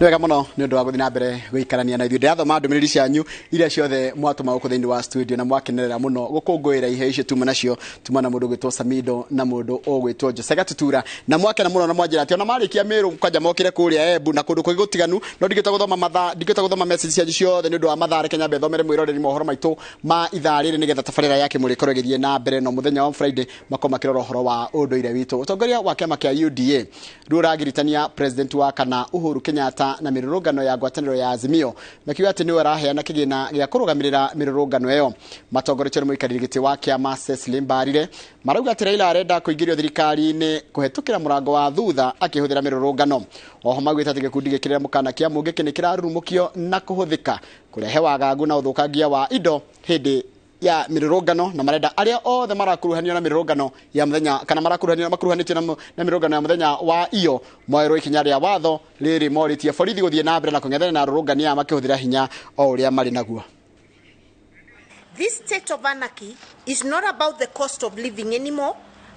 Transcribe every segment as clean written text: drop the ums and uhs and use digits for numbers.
Nĩ wega mũno nĩ ũndũ wa gũthiĩ na mbere gũikarania na ithuĩ. Ndĩrathoma ndũmĩrĩri cianyu iria ciothe mwatũma gũkũ thĩinĩ wa studio na mwakenerera mũno gũkũngũĩra iheo icio tuma nacio, tuma na mũndũ ũgwĩtwo Samido na mũndũ ũgwĩtwo Jose Gatutura, na mwakena mũno na mwanjĩra atĩ ona marĩkia Meru kwanja mokire kũrĩa Embu na kũndũ kũngĩ gũtiganu. No ndingĩhota gũthoma mathaa, ndingĩhota gũthoma message cianyu ciothe nĩ ũndũ wa mathaa. Reke nyambe thomere mwĩroreri mohoro maitũ ma ithaa rĩrĩ nĩgetha tabarĩra ya Kĩmũrĩ ĩkorwo ĩgĩthiĩ na mbere. No mũthenya wa Friday makorwo makĩrora ũhoro wa ũndũire witũ. Ũtongoria wa kĩama kĩa UDA rĩu ũragiritania president wa kana Uhuru Kenyatta na mĩrũrũngano ya ngwatanĩro ya Azimio, makiuga atĩ nĩwe araheana kĩgĩna gĩa kũrũgamĩrĩra mĩrũrũngano ĩyo. Matongoretio nĩ mũikarĩri gĩtĩ wa kĩama Cecily Mbarire, marauga atĩ Raila arenda kũingĩrio thirikari-inĩ kũhetũkĩra mũrango wa thutha akĩhũthĩra mĩrũrũngano. Oho maugĩte atĩ gĩkundi gĩkĩrĩra mũkana kĩa Mũngĩkĩ nĩ kĩrarurumũkio na kũhũthĩka kũrehe wagagu na ũthũkangia wa indo hĩndĩ ya mĩrũrũngano, na marenda arĩa othe marakuruhanio na mĩrũrũngano ya mũthenya kana marakuruhanio makuruhanĩtio na mĩrũrũngano ya mũthenya wa iyo moerwo ikinya rĩa watho rĩrĩ. Morĩtie borithi gũthiĩ na mbere na kũng'ethanĩra na arũrũngani aya makĩhũthĩra hinya o ũrĩa marĩ naguo. This state of anarchy is not about the cost of living anymore,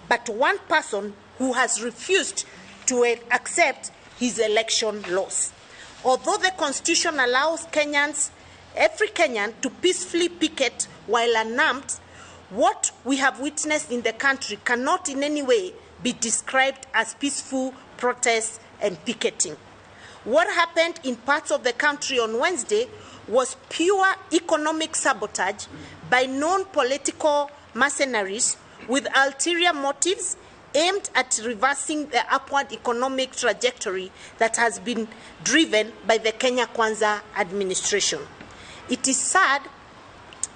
but one person who has refused to accept his election loss. Although the constitution allows Kenyans, every Kenyan, to peacefully picket while unarmed, what we have witnessed in the country cannot in any way be described as peaceful protests and picketing. What happened in parts of the country on Wednesday was pure economic sabotage by known political mercenaries with ulterior motives aimed at reversing the upward economic trajectory that has been driven by the Kenya Kwanza administration. It is sad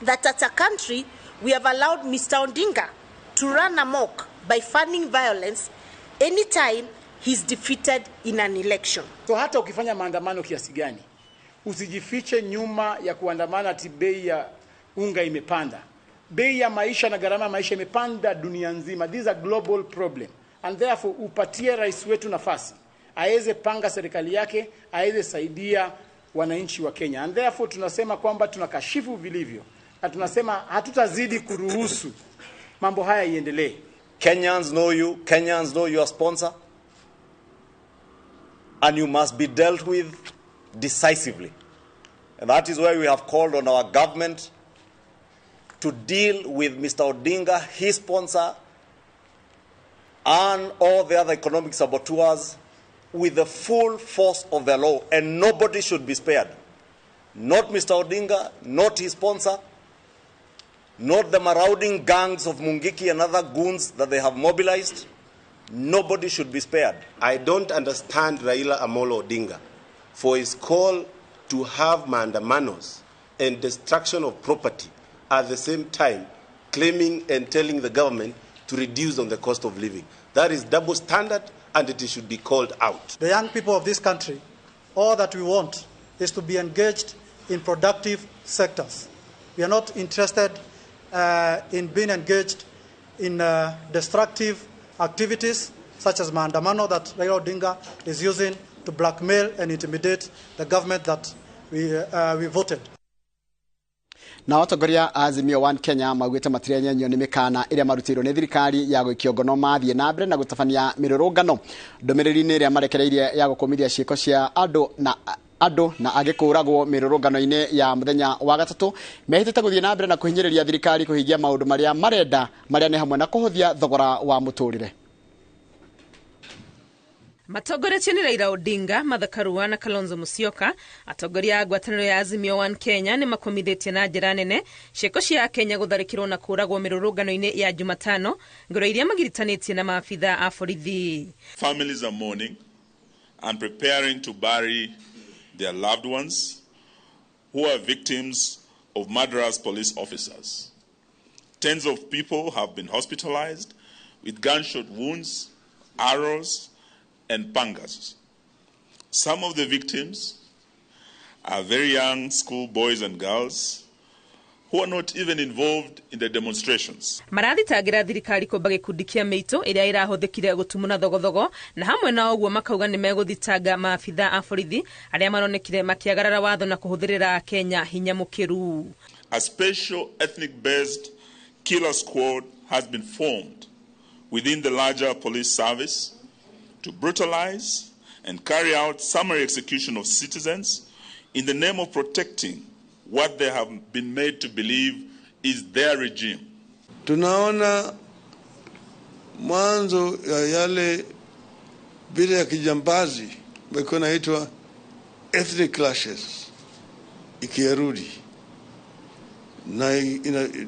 that as a country we have allowed Mr. Odinga to run amok by funding violence anytime he's defeated in an election. So hata ukifanya maandamano kiasi gani, usijifiche nyuma ya kuandamana ati bei ya unga imepanda. Bei ya maisha na gharama ya maisha imepanda dunia nzima. This is a global problem. And therefore upatie rais wetu nafasi aweze panga serikali yake, aweze saidia wananchi wa Kenya. And therefore tunasema kwamba tunakashifu vilivyo na tunasema hatutazidi kuruhusu mambo haya iendelee. Kenyans know you, Kenyans know your sponsor, and you must be dealt with decisively. And that is why we have called on our government to deal with Mr. Odinga, his sponsor, and all the other economic saboteurs with the full force of the law, and nobody should be spared. Not Mr. Odinga, not his sponsor, not the marauding gangs of Mungiki and other goons that they have mobilized. Nobody should be spared. I don't understand Raila Amolo Odinga for his call to have maandamanos and destruction of property at the same time claiming and telling the government to reduce on the cost of living. That is double standard, and it should be called out. The young people of this country, all that we want is to be engaged in productive sectors. We are not interested in being engaged in destructive activities such as maandamano that Raila Odinga is using to blackmail and intimidate the government that we voted. Na atongoria a Azimio One Kenya maugĩte matirenyenyio nĩ mĩkana ĩrĩa marutĩirwo nĩ thirikari ya gũikio ngono mathiĩ na mbere na gũtabania mĩrũrũngano. Ndũmĩrĩri-inĩ ĩrĩa marekereirie ya gũkũmithia ciĩko cia andũ na andũ na angĩ kũragwo mĩrũrũngano-inĩ ya mũthenya wa gatatũ, mehĩtĩte gũthiĩ na mbere na kũhinyĩrĩria thirikari kũhingia maũndũ marĩa marenda, marĩa nĩ hamwe na kũhũthia thogora wa mũtũrĩre. Matongoretio nĩ Raila Odinga, Martha Karua na Kalonzo Musyoka, atongoria a ngwatanĩro ya Azimio One Kenya nĩ makomithĩtie na njĩra nene ciĩko cia Kenya gũtharĩkĩrwo na kũragwo mĩrũrũngano-inĩ ya Jumatano, ngoro iria magiritanĩtie na maabitha a borithi. Families are mourning and preparing to bury their loved ones who are victims of murderous police officers. Tens of people have been hospitalized with gunshot wounds, arrows, and pangas. Some of the victims are very young school boys and girls who are not even involved in the demonstrations. Marathitangĩra thirikari kũmba gĩkundi kĩa mĩitũ ĩrĩa ĩrahũthĩkire gũtumũna thogothogo, na hamwe na ũguo makauga nĩ megũthitanga maabitha a borithi arĩa maronekire makĩagarara watho na kũhũthĩrĩra Kenya hinya mũkĩru. A special ethnic-based killer squad has been formed within the larger police service to brutalize and carry out summary execution of citizens in the name of protecting what they have been made to believe is their regime. Tunaona mwanzo ya yale vile ya kijambazi ambayo inaitwa ethnic clashes ikirudi na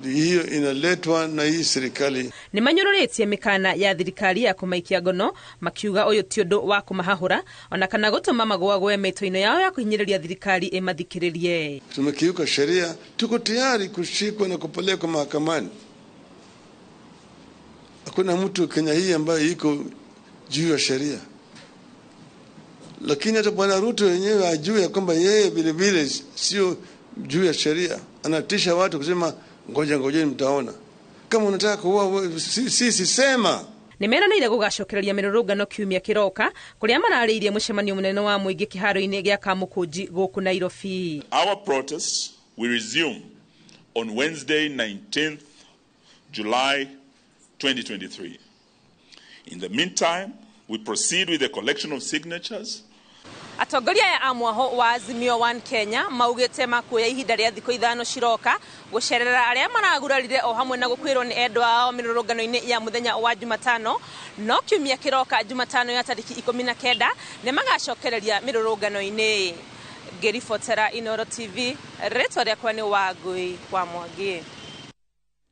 hiyo inaletwa na hii serikali. Nĩ manyũrũrĩtie mĩkana ya thirikari ya kũmaikia ngono makiuga ũyũ ti ũndũ wa kũmahahũra ona kana gũtũma magũagũe mĩtũ-inĩ yao ya kũhinyĩrĩria thirikari ĩmathikĩrĩrie. Tumekiuka sheria, tuko tayari kushikwa na kupelekwa mahakamani. Hakuna mtu Kenya hii ambaye iko juu ya sheria. Lakini hata Bwana Ruto wenyewe ajue kwamba yeye vile vile sio juu ya sheria. Anatisha watu kusema ngoja ngojeni mtaona. Kama unataka kuua sisi sema. Nĩmeranĩire gũgacokereria mĩrũrũngano kiumia kĩroka kũrĩa mararĩirie mũcemanio mũnene wa mũingĩ kĩharo-inĩ gĩa Kamũkũnji gũkũ Nairobi. Our protests will resume on Wednesday 19th July 2023. In the meantime, we proceed with the collection of signatures. Atongoria aya a mwaho wa Azimio One Kenya maugĩte makuoya ihinda rĩa thikũ 5 ciroka gũcerera arĩa maragurarire o hamwe na gũkwĩrwo nĩ endwa ao mĩrũrũngano-inĩ ya mũthenya wa Jumatano. No kiumia kĩroka Jumatano ya tarĩki 19 nĩ magacokereria mĩrũrũngano-inĩ. Ngĩribotera Inooro TV, rĩtwa rĩakwa nĩ Wangũi wa Mwangi.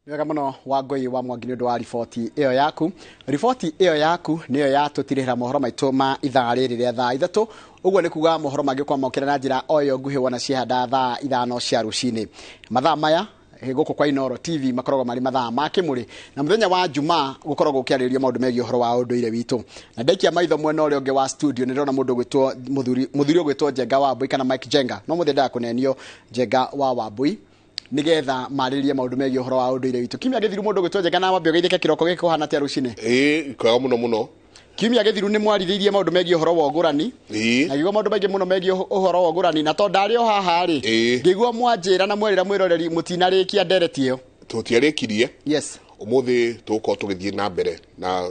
Wega muno Wangũi wa Mwangi nĩ ũndũ wa riboti ĩyo yaku. Riboti ĩyo yaku nĩyo yatũtirĩhĩra mohoro maitũ ma ithaa rĩrĩ rĩa thaa 3. Ũguo nĩ kuga mohoro mangĩ kwamũkĩra na njĩra o ĩyo nguhĩ wona ciehanda thaa 5 cia rũcinĩ. Mathaa maya gũkũ kwa Inooro TV makoragwo marĩ mathaa ma kĩmũrĩ, na mũthenya wa Jumaa gũkoragwo gũkĩarĩrĩrio maũndũ megiĩ ũhoro wa ũndũire witũ. Na ndaikia maitho mwena ũrĩa ũngĩ wa studio nĩ ndĩrona mũndũ ũgwĩtwo mũthuri ũgwĩtwo Njenga wa Wambui kana Mike Njenga. No mũthĩ ndaga kũnenio Njenga wa Wambui nigetha marĩrie maũndũ megiĩ ũhoro wa ũndũire witũ. Kiumia gĩthiru mũndũ ũgwĩtwo Njenga na wambe ũgeithĩke kĩroko gĩkĩ kũhana atĩa rũcinĩ? Ĩĩ, kwega mũno mũno. Kiumia gĩthiru nĩ mwarithĩirie maũndũ megiĩ ũhoro wa ũgũrani. Na ngĩigua maũndũ maingĩ mũno megiĩ ũhoro wa ũgũrani, na tondũ ndarĩ o haha rĩ, ngĩigua mwanjĩra na mwerĩra mwĩroreri mũtinarĩkia ndereti ĩyo. Tũtiarĩkirie. Yes. Ũmũthĩ tũgũkorwo tũgĩthiĩ na mbere na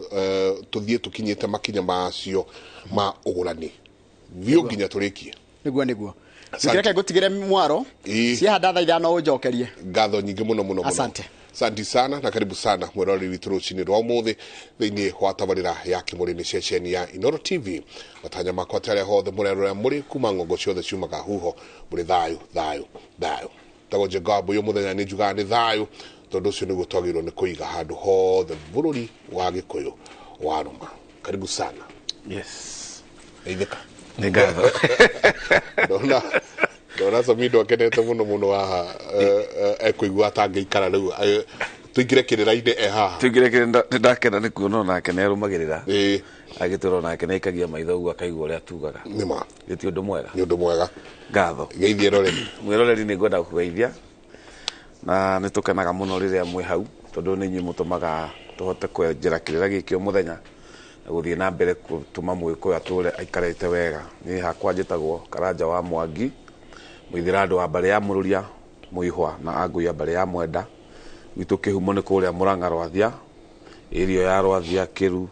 tũthiĩ tũkinyĩte makinya macio ma ũgũrani biũ nginya tũrĩkie. Nĩguo nĩguo. Reke ngũtigĩre mwaro ciehanda thaa 5 ũnjokerie. Ngatho nyingĩ mũno mũno mũno. Asante. Asante sana na karibu sana mwĩroreri witũ rũcinĩ rwa ũmũthĩ thĩinĩ wa tabarĩra ya kĩmũrĩ nĩ ceceni ya Inooro TV. Matanya makwa ta arĩa hothe mũrerorera mũrĩ kuma ng'ongo ciothe ciumaga huho mũrĩ thayũ thayũ thayũ. Tagwo Njenga wa Wambui mũthenya nĩ njugaga nĩ thayũ tondũ ũcio nĩguo twagĩrĩirwo nĩ kũiga handũ hothe bũrũri wa Gĩkũyũ wa rũma. Karibu sana. Yes. Geithĩka. Nĩ ngatho. Ndona Samido akenete mũno mũno haha ekũigua atangĩikara rĩu tũingĩre kĩrĩra-inĩ e haha. Tũingĩre kĩrĩra, nĩndakena nĩ kuona onake nĩ arũmagĩrĩra. Agĩtũra onake nĩ aikagia maitho ũguo akaigua ũrĩa tugaga. Nĩ ma. Gĩti ũndũ mwega. Nĩ ũndũ mwega. Ngatho. Geithie roreri. Mwĩroreri nĩ ngwenda gũkũgeithia na nĩ tũkenaga mũno rĩrĩa mwĩ hau tondũ nĩ inyuĩ mũtũmaga tũhote kwenjera kĩrĩra gĩkĩ o mũthenya na gũthiĩ na mbere gũtũma Mũgĩkũyũ atũre aikarĩte wega. Niĩ hakwa njĩtagwo Karanja wa Mwangi, mũithĩra andũ wa mbarĩ ya Mũrũria, Mũihwa na Angũi a mbarĩ ya Mwenda. Gwitũ kĩhumo nĩ kũrĩa Mũrang'a Rwathia, ĩrio ya Rwathia, Kĩru,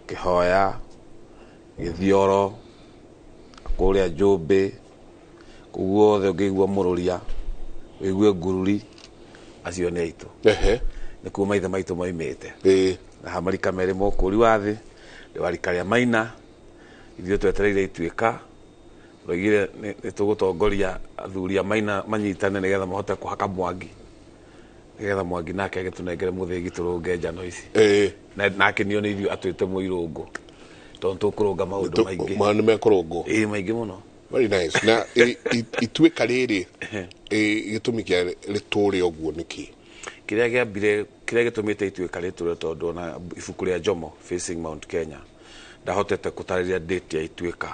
Kĩhoya, Gĩthioro, kũrĩa Njũmbĩ, kũu guothe ũngĩigua Mũrũria, ũigue Ngururi, acio nĩ aitũ. Nĩkuo maithe maitũ moimĩte. Na ha marika merĩ mokũri wa thĩ, ndĩ wa rika rĩa Maina, ithuĩ twetereire ituĩka, tũroigire nĩ tũgũtongoria athuri a Maina manyitane nĩgetha mahote kũhaka Mwangi, nĩgetha Mwangi nake agĩtũnengere mũthĩgi tũrũnge njano ici. Nake nĩo nĩ ithuĩ atwĩte mũirũngũ tondũ tũkũrũnga maũndũ maingĩ. Ma nĩ mekũrũngwo. Ĩĩ, maingĩ mũno. Very nice. Na ituĩka rĩrĩ gĩtũmi kĩa rĩtũre ũguo nĩkĩ? Kĩrĩa kĩambire, kĩrĩa gĩtũmĩte ituĩka rĩtũre tondũ ona ibuku rĩa Jomo Facing Mount Kenya ndahotete gũtarĩria date ya ituĩka,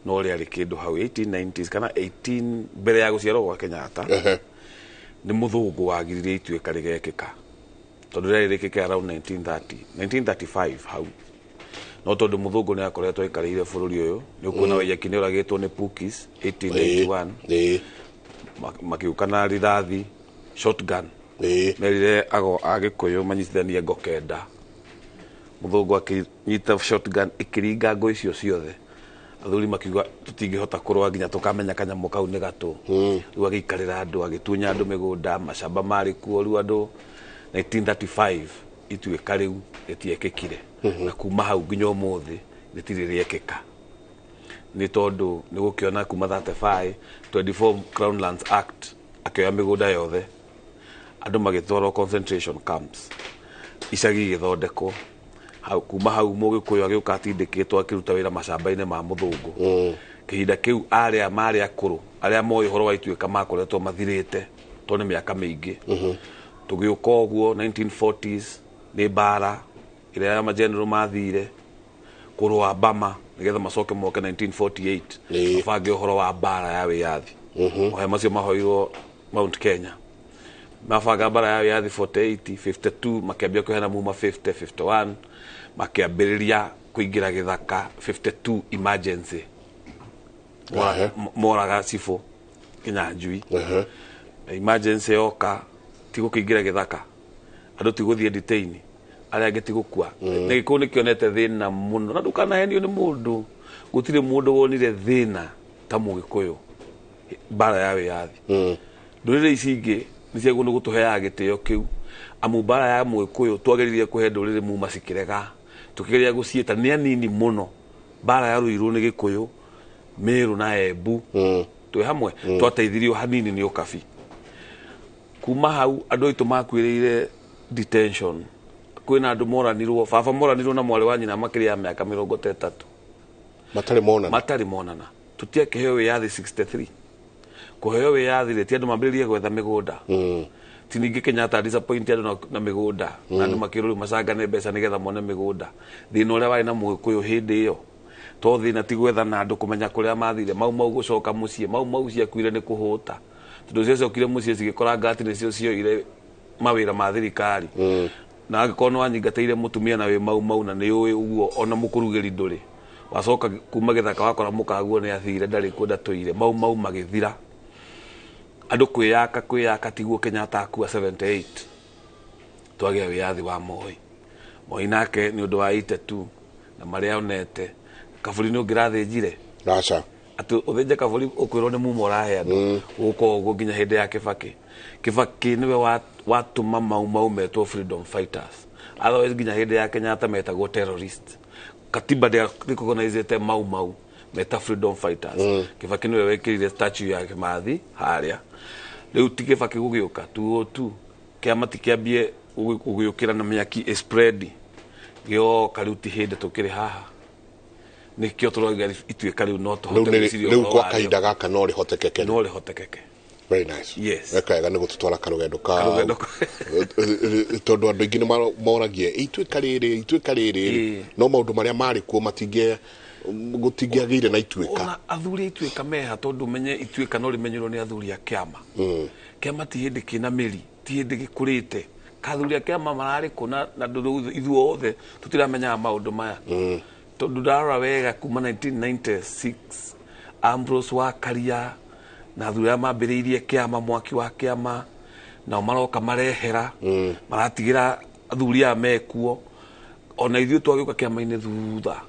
no rĩarĩ kĩndũ hau 1890s kana 18 mbere ya gũciarwo gwa Kenyatta. Nĩ mũthũngũ wagiririe ituĩka rĩgekĩka tondũ rĩarĩ rĩkĩke around 1930, 1935 hau. No tondũ mũthũngũ nĩ akoretwo aikarĩire bũrũri ũyũ, nĩ ũkuona Waiyaki nĩ oragĩtwo nĩ Pukis 1891. Makiũka na rithathi shotgun. Merire ago a Gĩkũyũ manyitithanie ngo 9 Muthungu akinyita shotgun ikiringa ngo icio ciothe. Athuri makiuga tutingihota kurũa nginya tukamenya kanyamũ kau nĩ gatũ. Rĩu agĩikarĩra andũ agĩtunya andũ mĩgũnda macamba marĩ kuo rĩu andũ 1935 ituĩka rĩu rĩtiekĩkire. Na kuma hau nginya ũmũthĩ rĩtirĩ rĩekĩka. Nĩ tondũ nĩ gũkĩona kuma 35 24 Crown Lands Act akĩoya mĩgũnda yothe andũ magĩtwarwo concentration camps icagi igĩthondekwo. Hau kuma hau mũgĩkũyũ agĩũka atindĩkĩtwo akĩruta wĩra macamba-inĩ ma mũthũngũ. Kĩhinda kĩu arĩa marĩ akũrũ arĩa moĩ ũhoro wa ituĩka makoretwo mathirĩte tondũ nĩ mĩaka mĩingĩ. Tũgĩũka ũguo 1940s nĩ mbara ĩrĩa ya mageneral mathire kũrũa Bama nĩgetha macoke moke 1948 mabange ũhoro wa mbara ya wĩyathi. Mahoya macio mahoirwo Mount Kenya. Mabanga mbara ya wĩyathi 48 52 makĩambia kũheana muma 50 51 makĩambĩrĩria kũingĩra gĩthaka 52 emergency. Moraga cibũ Kinyanjui. Emergency yoka ti gũkĩingĩra gĩthaka andũ ti gũthiĩ detain arĩa angĩ ti gũkua. Na gĩkũyũ nĩkĩonete thĩna mũno na ndũkanahenio nĩ mũndũ gũtirĩ mũndũ wonire thĩna ta mũgĩkũyũ mbara ya wĩyathi. Ndũrĩrĩ ici ingĩ nĩ ciagĩrĩirwo nĩ gũtũheaga gĩtĩo kĩu amu mbara ya mũgĩkũyũ twagĩrĩire kũhe ndũrĩrĩ muma cikĩrega tũkĩgeria gũciĩta nĩ anini mũno. Mbara ya rũirũ nĩ gĩkũyũ Meru na Embu twĩ hamwe twateithirio hanini nĩ ũkabi. Kuma hau andũ aitũ makuĩrĩire detention. Kwĩna andũ moranirwo baba moranirwo na mwarĩ wa nyina makĩria ya mĩaka 33 matarĩ monana. Tũtiakĩheo wĩyathi 63 kũheo wĩyathi rĩ ti andũ mambĩrĩrie gwetha mĩgũnda. Ti ningĩ Kenyatta disappoint andũ na mĩgũnda na andũ makĩrwo rĩu macangane mbeca nĩgetha mone mĩgũnda. Thĩna ũrĩa warĩ na mũgĩkũyũ hĩndĩ ĩyo to thĩna ti gwetha na andũ kũmenya kũrĩa mathire mau mau gũcoka mũciĩ mau mau ciakuire nĩ kũhũta tondũ ciacokire mũciĩ cigĩkora ngati nĩcio cioire mawĩra ma thirikari. Na angĩkorwo nĩ wanyingatĩire mũtumia na wĩ mau mau na nĩ ũĩ ũguo ona mũkũrugĩri ndũrĩ wacoka kuma gĩthaka wakora mũkaguo nĩ athire ndarĩ kuo ndatũire mau mau magĩthira. Andũ kwĩyaka tiguo Kenyatta akua 78 twagĩa wĩyathi wa Moi. Moi nake nĩ ũndũ wa 82 na marĩa onete kaburi nĩ ũngĩrathĩnjire aca atĩ ũthĩnje kaburi ũkwĩrwo nĩ mumo ũrahe andũ gũka ũguo nginya hĩndĩ ya Kibaki. Kibaki nĩwe watũma mau mau metwo freedom fighters otherwise nginya hĩndĩ ya Kenyatta metagwo terrorist. Katiba ndĩrecognizete mau mau meta freedom fighters. Kibaki nĩwe wekĩrire statue ya Kimathi harĩa. Rĩu ti Kibaki gũgĩũka 2002 kĩama ti kĩambie gũgĩũkĩra na mĩaki spread gĩoka rĩu ti hĩndĩ tũkĩrĩ haha nĩkĩo tũrauga ituĩka rĩu no tũhote gwĩciria rĩu kwa kahinda gaka no rĩhotekeke. No rĩhotekeke. Very nice. Yes. Weka wega nĩ gũtũtwara karũgendo ka tondũ andũ aingĩ nĩ moragia ituĩka rĩrĩ ituĩka rĩrĩ no maũndũ marĩa marĩ kuo matingĩ gũtingĩagĩire na ituĩka. Ona athuri a ituĩka meha tondũ menye ituĩka no rĩmenyerwo nĩ athuri a kĩama. Kĩama ti hĩndĩ kĩna mĩri ti hĩndĩ gĩkũrĩte. Athuri a kĩama mararĩ kũ na andũ ithuothe tũtiramenyaga maũndũ maya. Tondũ ndarora wega kuma 1996 Ambrose wa Karia na athuri arĩa mambĩrĩirie kĩama mwaki wa kĩama nao maroka marehera maratigĩra athuri aya mekuo ona ithuĩ twagĩũka kĩama-inĩ thutha.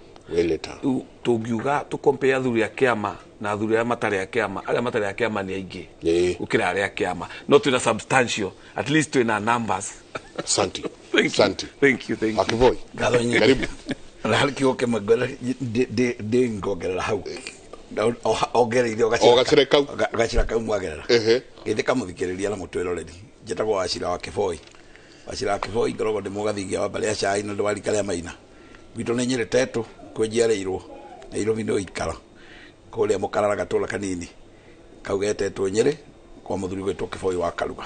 Tũngiuga tũkompare athuri a kĩama na athuri arĩa matarĩ a kĩama arĩa matarĩ a kĩama nĩ aingĩ gũkĩra arĩa a kĩama no twĩna substantial at least twĩna numbers. Asante. Asante. Thank you, thank you. Akivoi. Karibu. Na harĩ kiugo kĩmwe ndĩ ngongerera hau ongereire ũgacĩra kau mwagerera gĩthĩ kamũthikĩrĩria na mũtwĩroreri njĩtagwo Wachira wa Kĩboi. Wachira wa Kĩboi ngoragwo ndĩ mũgathingia wa mbarĩ ya Cai na ndĩ wa rika rĩa Maina. Gwitũ nĩ Nyĩrĩ Tetũ kwĩ njiarĩirwo Nairobi nĩ gũikara kũrĩa Mũkarara gatũra kanini kau getetwo Nyĩrĩ kwa mũthuri gwĩtwo Kĩboi wa Karuga.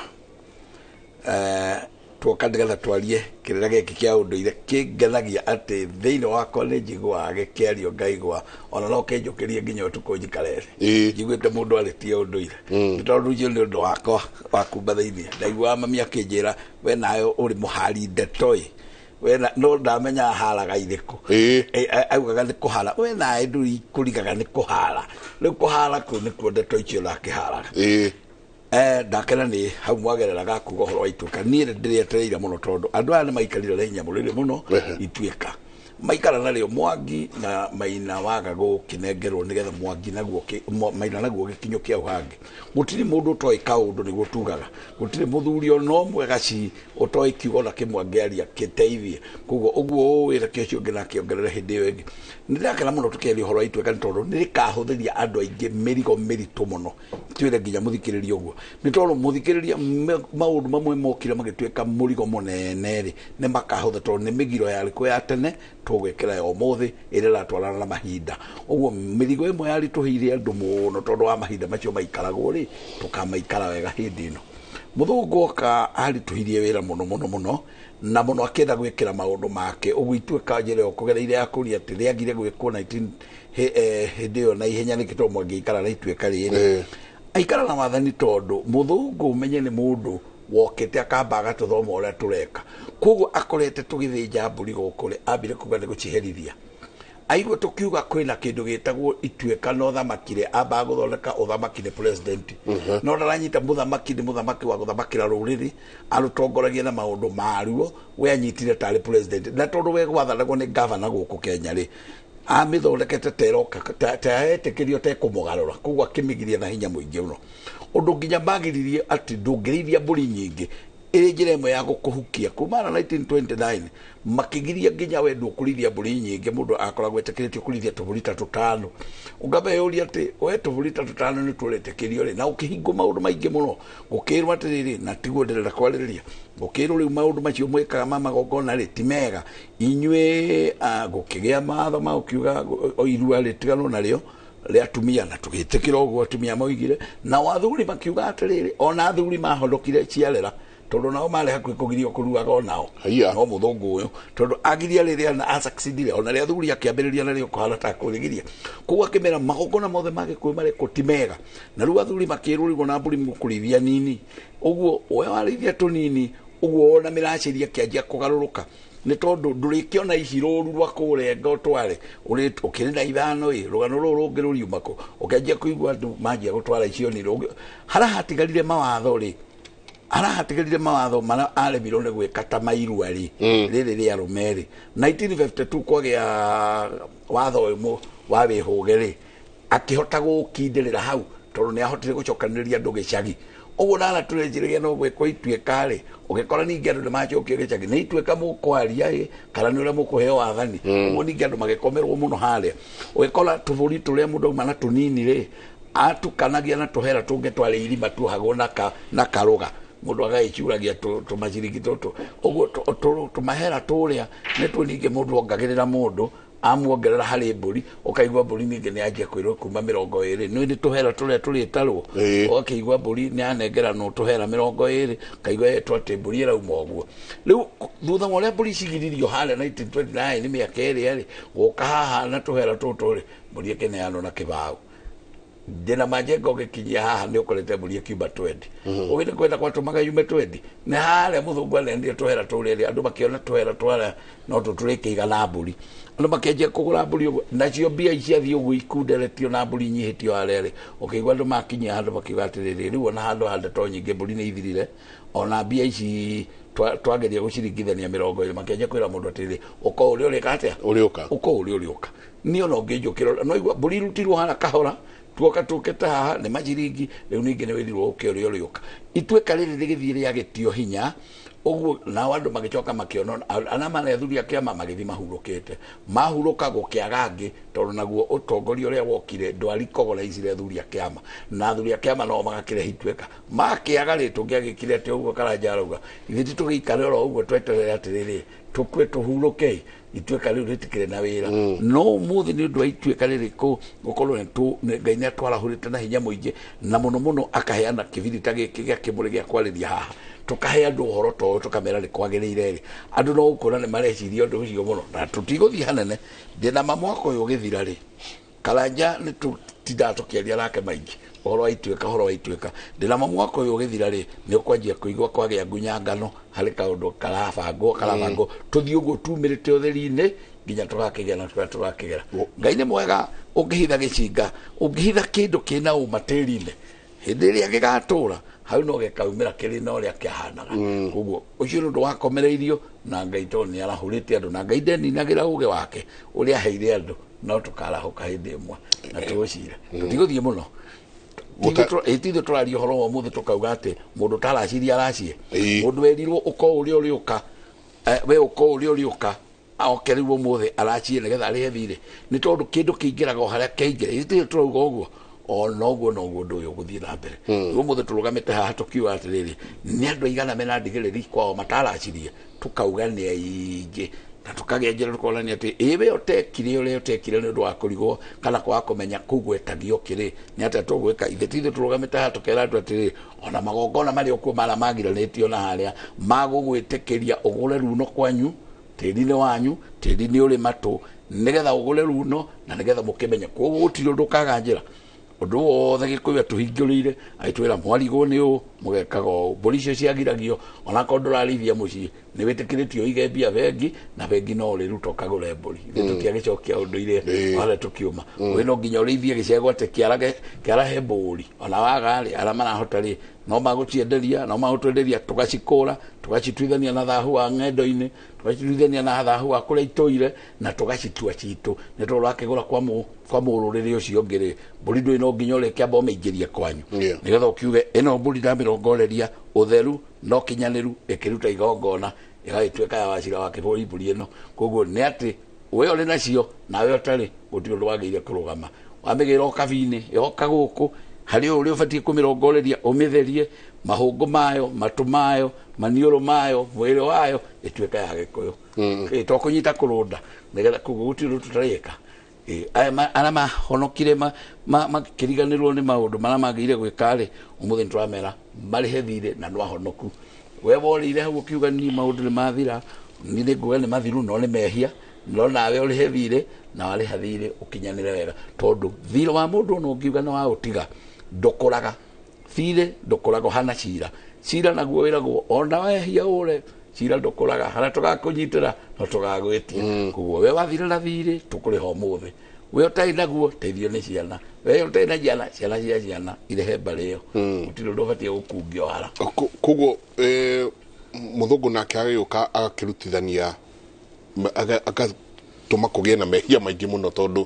Tuoka nĩgetha twarie kĩrĩra gĩkĩ kĩa ũndũire kĩngenagia atĩ thĩinĩ wakwa nĩ njiguaga gĩkĩario ngaigua ona no kĩnjũkĩrie nginya ũtukũ njikare thĩ njiguĩte mũndũ arĩtie ũndũire nĩ tondũ ũcio nĩ ũndũ wakwa wa kumba thĩinĩ ndaiguaga mami akĩnjĩra we nawe ũrĩ mũhari ndeto ĩ we no ndamenya haraga irĩkũ augaga nĩ kũhara we nawe ndũri kũrigaga nĩ kũhara rĩu kũhara kũu nĩkuo ndeto icio ndakĩharaga. Ndakena nĩ hau mwagerera gakuga ũhoro wa Ituĩka. Niĩ ndĩrĩetereire mũno tondũ andũ aya nĩ maikarire na inyamũ rĩrĩ mũno Ituĩka. Maikara narĩo Mwangi na Maina waga gũkĩnengerwo nĩgetha Mwangi naguo Maina naguo gĩkinyũkia hau hangĩ. Gũtirĩ mũndũ ũtoĩ kaũndũ nĩguo tugaga. Gũtirĩ mũthuri ona ũmwe gaci ũtoĩ kiugo na kĩmwe angĩaria kĩteithie. Koguo ũguo ũĩ reke ũcio ũngĩ nake ongerere hĩndĩ ĩyo ĩngĩ. Nĩ ndĩrakena mũno tũkĩaria ũhoro wa Ituĩka nĩ tondũ nĩ rĩkahũthĩria andũ aingĩ mĩrigo mĩritũ mũno. Twĩre nginya mũthikĩrĩria ũguo. Nĩ tondũ mũthikĩrĩria maũndũ mamwe mokire magĩtuĩka mũrigo mũnene rĩ, nĩ makahũtha tondũ nĩ mĩgiro yarĩ kuo ya tene tũgwĩkĩra ya ũmũthĩ ĩrĩa ĩratwarana na mahinda. Ũguo mĩrigo ĩmwe yaritũhĩire andũ mũno tondũ wa mahinda macio maikaragwo rĩ, tũkamaikara wega hĩndĩ ĩno. Mũthũngũ oka aritũhirie wĩra mũno mũno mũno na mũno akĩenda gwĩkĩra maũndũ make. Ũguo Ituĩka njĩra ĩyo kũgereire ya kũria atĩ rĩagire gwĩkwo 19 hĩndĩ ĩyo na ihenya nĩkĩ tondũ mwangĩikara na Ituĩka rĩrĩ. Aikara na wathani tondũ mũthũngũ ũmenye nĩ mũndũ wokĩte akamba agatũthoma ũrĩa tũreka. Koguo akorete tũgĩthĩnja mbũri gũkũ rĩ, ambire kuga nĩ gũciherithia. Aigua tũkiuga kwĩna kĩndũ gĩtagwo Ituĩka na ũthamaki rĩ, ambaga gũthondeka ũthamaki nĩ president. No ndaranyita mũthamaki nĩ mũthamaki wa gũthamakĩra rũrĩrĩ, arũtongoragia na maũndũ maruo, we anyitire tarĩ president. Na tondũ we gwathanagwo nĩ governor gũkũ Kenya rĩ, amĩthondekete ta ĩroka, ta etĩkĩrio ta ĩkũmũgarũra. Koguo akĩmĩgiria na hinya mũingĩ mũno. Ũndũ nginya magiririe atĩ ndũngĩrĩithia mbũri nyingĩ ĩrĩ njĩra ĩmwe ya gũkũhukia. Kuma na 1929 makĩgiria nginya we ndũkũrĩithia mbũri nyingĩ, mũndũ akoragwo etĩkĩrĩtio kũrĩithia tũbũri ta tũtano. Ũngameyũria atĩ we tũbũri ta tũtano nĩ tũretĩkĩrio rĩ, na ũkĩhingwo maũndũ maingĩ mũno. Gũkĩrwo atĩrĩrĩ, na tiguo ndĩrenda kwarĩrĩria, gũkĩrwo rĩu maũndũ macio mwĩkaga ma magongona rĩ ti mega. Inyuĩ gũkĩgĩa mawatho ma gũkiuga irua rĩtiganwo narĩo rĩa atumia, na tũgĩtĩkĩra ũguo atumia moigire, na athuri makiuga atĩrĩrĩ, ona athuri mahonokire ciarera tondũ nao marĩ hakuhĩ kũgirio kũruaga onao. No mũthũngũ ũyũ tondũ agiria rĩrĩa na asucceedire, ona rĩa athuri akĩambĩrĩria narĩo kũhana ta kũrĩgiria. Koguo akĩmera magongona mothe ma Gĩkũyũ marĩkũ ti mega. Na rĩu athuri makĩrwo rĩu ona mbũri mũkũrĩithia nini, ũguo we warĩithia tũnini, ũguo ona mĩracĩria kĩanjia kũgarũrũka. Nĩ tondũ ndũrĩkĩona ici rũru rwa kũrenga ũtware ũkĩrĩ na ithano ĩ, rũgano rũrũ rũngĩ rũriuma kũ, ũkĩanjia kũigua andũ manjia gũtwara icio nini. Harĩa hatigarire mawatho rĩ, harĩa hatigarire mawatho marĩa aremirwo nĩ gwĩka ta mairua rĩ, rĩrĩ rĩa arũme rĩ, 1952 kwagĩa watho ũyũ wa wĩhũge rĩ, akĩhota gũkindĩrĩra hau tondũ nĩ ahotire gũcokanĩrĩria andũ gĩcagi. Ũguo nara tũrĩnjĩrĩria no gwĩkwo Ituĩka rĩ, ũgĩkora ningĩ andũ nĩmacokio gĩcagi, nĩ Ituĩka mũkwaria ĩ, kana nĩ ũrĩa mũkũheo wathani. Ũguo ningĩ andũ magĩkomerwo mũno harĩa. Ũgĩkora tũbũri tũrĩa mũndũ auma na tũnini rĩ, atukanagia na tũhera tũngĩ twarĩ irima tuohagwo na karũga. Mũndũ agagĩciũragia tũmaciringi tũtũ. Ũguo tũmahera tũrĩa nĩtuo ningĩ mũndũ ongagĩrĩra mũndũ, amuongerera harĩ mbũri, ũkaigua mbũri ningĩ nĩ yanjia kwĩrwo kuma 20. Nĩ tũhera tũrĩa tũrĩtarwo. Ũgakĩigua mbũri nĩ yanengeranwo tũhera 20, ũkaigua yetwo atĩ mbũri ĩrauma ũguo. Rĩu thutha wa ũrĩa mbũri cigiririo harĩa 1929 nĩ mĩaka ĩrĩa rĩ, gũka haha na tũhera tũtũ rĩ, mbũri ĩkĩneanwo na kĩbaũ. Ndĩna majengo ũgĩkinyia haha nĩ ũkorete mbũri ĩkiuma 20. Ũgĩ nĩ kwenda gwatũmaga yume 20. Nĩ harĩa mũthũngũ anenire tũhera tũrĩa rĩ, andũ makĩona tũhera twarĩa no tũtũrĩkĩigana mbũri. Andũ makĩanjia kũgũra mbũri ũguo, nacio mbia ciathiĩ ũguo ikunderetio na mbũri inyihĩtio harĩa rĩ, ũkĩigua andũ makinyia handũ makiuga atĩrĩrĩ, rĩu ona handũ ha ndeto nyingĩ mbũri nĩ ithirire, ona mbia ici twageria gũciringithania 20, makĩanjia kwĩra mũndũ atĩrĩrĩ, ũka ũrĩa ũrĩka atĩa? Ũrĩũka. Ũka ũrĩa ũrĩũka. Niĩ ona ũngĩnjũkĩra, no igua mbũri irutirwo harĩa kahora, tuoka tũkĩte haha nĩ maciringi, rĩu ningĩ nĩ wĩrirwo ũke ũrĩa ũrĩũka. Ituĩka rĩrĩ rĩgĩthiĩ rĩagĩtio hinya, ũguo nao andũ magĩcoka makĩona arĩa marĩ athuri a kĩama magĩthiĩ mahurũkĩte. Mahurũka gũkĩaga angĩ, tondũ naguo ũtongoria ũrĩa wokire ndwarikogoraicire athuri a kĩama. Na athuri a kĩama nao magakĩrehe Ituĩka. Makĩaga rĩ, tũngĩagĩkire atĩa ũguo Karanja arauga, ithuĩ ti tũgĩikare oro ũguo tweterere atĩrĩrĩ, tũkue tũhurũke, Ituĩka rĩu rĩtikĩrĩ na wĩra. No ũmũthĩ nĩ ũndũ wa Ituĩka rĩrĩ gũkorwo Ngai nĩ atwarahũrĩte na hinya mũingĩ, na mũno mũno akaheana kĩbirita gĩkĩ gĩa kĩmũrĩ gĩa kwarĩria haha. Tũkahe andũ ũhoro ta ũyũ, tũkamera nĩ kwagĩrĩire rĩ. Andũ no gũkũra nĩ mareciria ũndũ ũcio mũno, na tũtigũthiĩ hanene. Ndĩna ma mwaka ũyũ ũgĩthira rĩ, Karanja nĩ tũtindaga tũkĩaria nake maingĩ ũhoro wa Ituĩka, ũhoro wa Ituĩka. Ndĩna ma mwaka ũyũ ũgĩthira rĩ, nĩ ũkwanjia kũigua kwagĩa ngunyangano harĩ kaũndũ karabangwo, karabangwo. Tũthiĩ ũguo tumĩrĩte ũtheri-inĩ nginya tũgakĩgera na tũrĩa tũgakĩgera. Ngai nĩ mwega, ũngĩhitha gĩcinga, ũngĩhitha kĩndũ kĩna ũma tĩri-inĩ, hĩndĩ ĩrĩa gĩgatũra Hau no gĩkaumĩra kĩrĩ na ũrĩa kĩahanaga. Koguo ũcio nĩ ũndũ wakomereirio na Ngai tondũ nĩ arahũrĩte andũ na Ngai ndeninagĩra ũgĩ wake ũrĩa aheire andũ no tũkarahũka hĩndĩ ĩmwe na tũgũcira. Tũtigũthiĩ mũno. Tithuĩ tũraria ũhoro wa ũmũthĩ tũkauga atĩ mũndũ ũtaraciria aracie. Mũndũ werirwo ũko ũrĩa ũrĩũka, we ũko ũrĩa ũrĩũka oke rĩu ũmũthĩ aracie nĩgetha arĩhe thirĩ. Nĩ tondũ kĩndũ kĩingĩraga o harĩa kĩaingĩra. Ithuĩ tũrauga ũguo o noguo noguo ũndũ ũyũ ũgũthiĩ na mbere. Rĩu ũmũthĩ tũrũgamĩte haha tũkiuga atĩrĩrĩ, nĩ andũ aigana mena ndigĩrĩri kwao mataracirie, tũkauga nĩ aingĩ na tũkagĩa njĩra tũkonania atĩ ĩ we ũtekire ũrĩa ũtekire nĩ ũndũ wa kũrigwo kana kwaga kũmenya kũu gwetagio kĩrĩ nĩ atĩa tũgwĩka. Ithe ti ithuĩ tũrũgamĩte haha tũkera andũ atĩrĩrĩ, ona magongona marĩa ũkuo mara magiranĩtio na harĩa magũgwĩtĩkĩria ũgũre runo kwanyu, tĩri nĩ wanyu, tĩri nĩ ũrĩ matũ, nĩgetha ũgũre runo na nĩgetha mũkĩmenye. Koguo gũtirĩ ũndũ ũkaga njĩra. Ũndũ wothe Gĩkũyũ atũhingũrĩire agĩtwĩra mwarigwo nĩ ũũ mũgekaga ũũ. Mbũri icio ciagiragio onakorwo ndũrarĩithia mũciĩ nĩ wĩtĩkĩrĩtio ũige mbia bengi na bengi no ũrĩruta ũkagũre mbũri. Ithuĩ tũtiagĩcokia ũndũire harĩa tũkiuma. Wĩ no nginya ũrĩithie gĩcegũ atĩ kĩarahe mbũri ona waga rĩ arĩa marahota rĩ no magũcienderia no magũtwenderia tũgacikũra tũgacituithania na thahu wa ng'endo-inĩ tũgacituithania na thahu wa kũrĩa itũire na tũgacitua citũ. Nĩ tondũ ũrakĩgũra kwa mũrũrĩrĩ ũcio ũngĩ rĩ mbũri ndũrĩ no nginya ũrĩkĩamba ũmĩingĩrie kwanyu nĩgetha ũkiuge ĩno mbũri ndamĩrongoreria ũtheru no kinyanĩru ĩkĩruta igongona ĩgagĩtuĩka ya wacira wa kĩbũrũri mbũri ĩno. Koguo nĩ atĩ we ũrĩ nacio nawe ũtarĩ gũtirĩ ũndũ wagĩrĩire kũrũgama. Wamĩgĩra o kabi-inĩ yoka gũkũ harĩ ũrĩa ũbatiĩ kũmĩrongoreria ũmĩtherie mahũngũ mayo matũ mayo maniũrũ mayo mwĩrĩ wayo ĩtuĩka ya Gĩkũyũ. To kũnyita kũrũnda nĩgetha koguo gũtirĩ ũndũ tũtarĩka. Arĩa mahonokire makĩriganĩrwo nĩ maũndũ marĩa magĩrĩire gwĩka rĩ ũmũthĩ nĩ tũramera marĩhe thirĩ na nĩ ahonoku. We worĩire hau ũkiuga niĩ maũndũ nĩ mathira, niĩ nĩ nguga nĩ mathiru no nĩ mehia, no nawe ũrĩhe thirĩ na warĩha thirĩ ũkinyanĩre wega tondũ thirĩ wa mũndũ ona ũngiuga nĩ waũtiga ndũkũraga. Thirĩ ndũkũraga ũhana cira. Cira naguo wĩragwo ona wehia ũre cira ndũkũraga harĩa tũgakũnyitĩra no tũgagwĩtia. Koguo we wathire na thirĩ tũkũrĩha ũmũthĩ. We ũtarĩ naguo teithio nĩ ciana. We ũtarĩ na ciana ciana cia ciana irehe mbarĩ ĩyo. Gũtirĩ ũndũ ũbatiĩ gũkungio hara. Koguo mũthũngũ nake agĩũka agakĩrutithania agatũma kũgĩe na mehia maingĩ mũno tondũ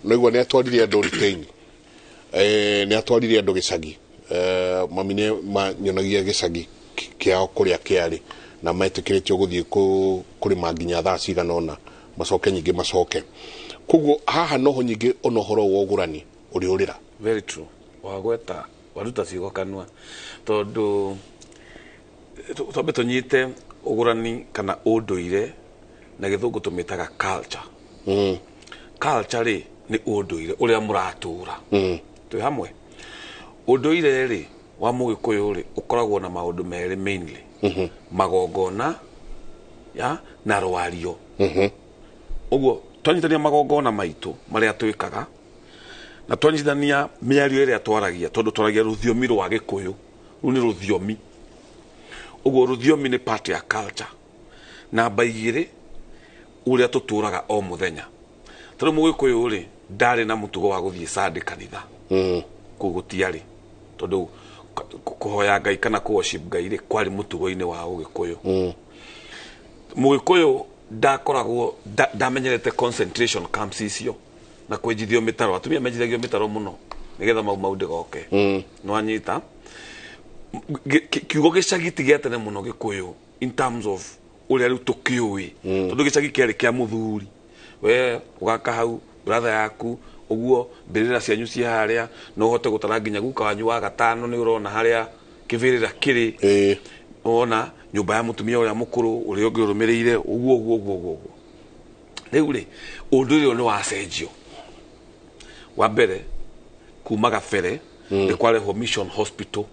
noigua nĩ atwarire andũ retain, nĩ atwarire andũ gĩcagi, mami nĩ manyonagia gĩcagi kĩao kũrĩa kĩarĩ na metĩkĩrĩtio gũthiĩ kũrĩma nginya thaa cigana ũna macoke nyingĩ macoke. Koguo haha noho nyingĩ ona ũhoro wa ũgũrani ũrĩũrĩra. Very true. Wagweta waruta ciugo kanua tondũ twambe tũnyite ũgũrani kana ũndũire na gĩthũngũ tũmĩtaga culture. Culture rĩ nĩ ũndũire ũrĩa mũratũra. Twĩ hamwe. Ũndũire rĩ wa mũgĩkũyũ rĩ ũkoragwo na maũndũ merĩ mainly. Magongona ya na rwario. Ũguo twanyitania magongona maitũ marĩa twĩkaga na twanyitania mĩario ĩrĩa twaragia tondũ twaragia rũthiomi rwa Gĩkũyũ. Rũu nĩ rũthiomi. Ũguo rũthiomi nĩ part ya culture. Namba igĩrĩ ũrĩa tũtũraga o mũthenya. Tondũ mũgĩkũyũ rĩ ndarĩ na mũtugo wa gũthiĩ Sunday kanitha. Kũu gũtiarĩ tondũ kũhoya Ngai kana kũ worship Ngai rĩ kwarĩ mũtugo-inĩ wa ũgĩkũyũ. Mũgĩkũyũ ndakoragwo ndamenyerete concentration camps icio na kwenjithio mĩtaro. Atumia menjithagio mĩtaro mũno nĩgetha mau mau ndĩgoke. Nĩwanyita kiugo gĩcagi ti gĩa tene mũno Gĩkũyũ in terms of ũrĩa rĩu tũkĩũĩ. Tondũ gĩcagi kĩarĩ kĩa mũthuri. We ũgaka hau brother yaku ũguo mbĩrĩra cianyu ciĩ harĩa no ũhote gũtara nginya guka wanyu wa gatano nĩ ũrona harĩa kĩbĩrĩra kĩrĩ. Wona nyũmba ya mũtumia ũrĩa mũkũrũ ũrĩa ũngĩ ũrũmĩrĩire ũguo ũguo ũguo ũguo. Rĩu rĩ ũndũire ũyũ nĩ wacenjio. Wa mbere kuma gabere nĩ kwarehwo Mission Hospital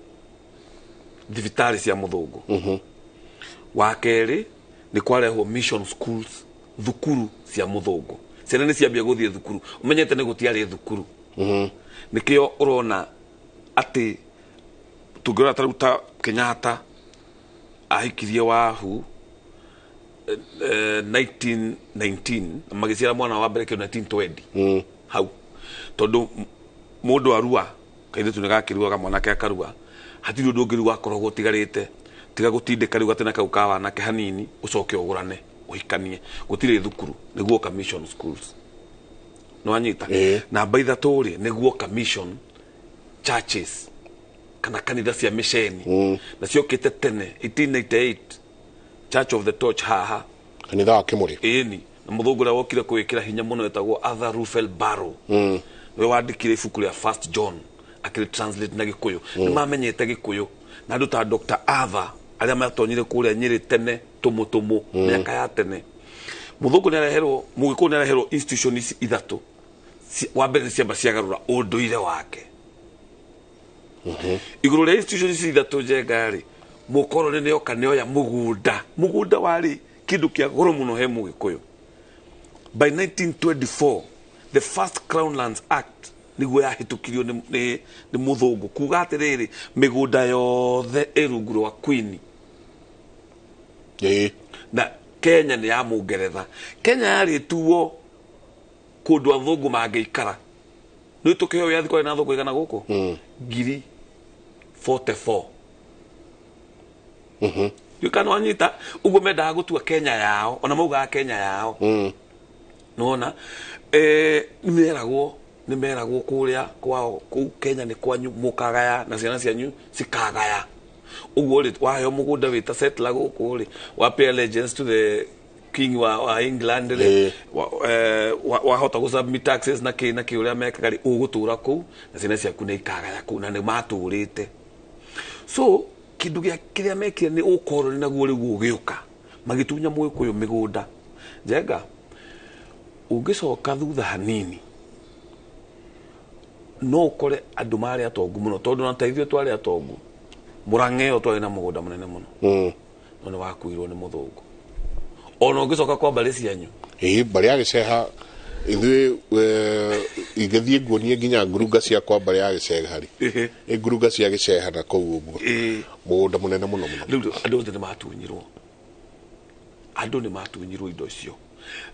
thibitarĩ cia mũthũngũ. Wa kerĩ nĩ kwarehwo mission schools thukuru cia mũthũngũ. Ciana nĩ ciambia gũthiĩ thukuru. Ũmenyete nĩ gũtiarĩ thukuru. Nĩkĩo ũrona atĩ tũngĩrora ta rĩu ta Kenyatta ahikirie Wahu 1919 magĩciara mwana wa mbere kĩo 1920 hau tondũ mũndũ arua kairĩtu nĩ gakĩruaga mwanake akarua Hatirĩ ũndũ ũngĩ rĩu wakoragwo ũtigarĩte tiga gũtindĩka rĩu gatena kau ka wanake hanini ũcoke ũgũrane ũhikanie. Gũtirĩ thukuru nĩguo mission schools. Nĩwanyita? Namba 3 rĩ nĩguo mission churches kana kanitha cia mĩceni. Na ciokĩte tene 1898 Church of the Torch haha kanitha wa Kĩmũrĩ. Ĩni na mũthũngũ ũrĩa wokire kwĩkĩra hinya mũno etagwo Arthur Ruffel Barrow. Nĩwe wandĩkire ibuku rĩa First John akĩrĩ translate na Gĩkũyũ. Nĩ mamenyete Gĩkũyũ na andũ ta Dr. Arthur arĩa matonyire kũrĩa Nyĩrĩ tene tũmũtũmũ mĩaka ya tene. Mũthũngũ nĩareherwo, mũgĩkũyũ nĩareherwo institution ici ithatũ. Wa mbere nĩ ciamba ciagarũra ũndũire wake. Igũrũ rĩa institution ici ithatũ njenga rĩ, mũkoroni nĩoka nĩoya mũgũnda. Mũgũnda warĩ kĩndũ kĩa goro mũno he mũgĩkũyũ. By 1924 the first Crown Lands Act nĩguo yahĩtũkirio nĩ mũthũngũ kuga atĩrĩrĩ mĩgũnda yothe ĩ rungu rwa Queen. Na Kenya nĩ ya Mũngeretha. Kenya yarĩ tuo kũndũ athũngũ mangĩikara. Nĩ tũkĩheo wĩyathi kwarĩ na athũngũ aigana gũkũ? 44,000. Ndiũĩ wanyita ũguo mendaga gũtua Kenya yao ona maugaga Kenya yao. Nona nĩ meragwo kũrĩa kwao kũu Kenya nĩ kwanyu mũkagaya na ciana cianyu cikagaya. Ũguo rĩ waheo mũgũnda wĩta settler gũkũ rĩ wa pay allegiance to the king wa England rĩ wahota gũ submit taxes na kĩ na kĩ ũrĩa mekaga rĩ ũgũtũra kũu na ciana ciaku nĩ ikagaya kũu na nĩ matũrĩte. So kĩndũ gĩa kĩrĩa mekire nĩ ũkoroni naguo rĩu ũgĩũka magĩtunya mũgĩkũyũ mĩgũnda. Njenga ũngĩcoka thutha hanini no ũkore andũ marĩ atongu mũno tondũ na ta ithuĩ twarĩ atongu. Mũrang'eo twarĩ na mũgũnda mũnene mũno. No nĩ wakuirwo nĩ mũthũngũ. Ona ũngĩcoka kwa mbarĩ cianyu. Mbarĩ ya Gĩceha ithuĩ ingĩthiĩ nguonie nginya ngurunga cia kwa mbarĩ ya Gĩceha rĩ. Ngurunga cia Gĩceha na kũu ũguo. Mũgũnda mũnene mũno mũno. Rĩu andũ othe nĩ matunyirwo. Andũ nĩ matunyirwo indo icio.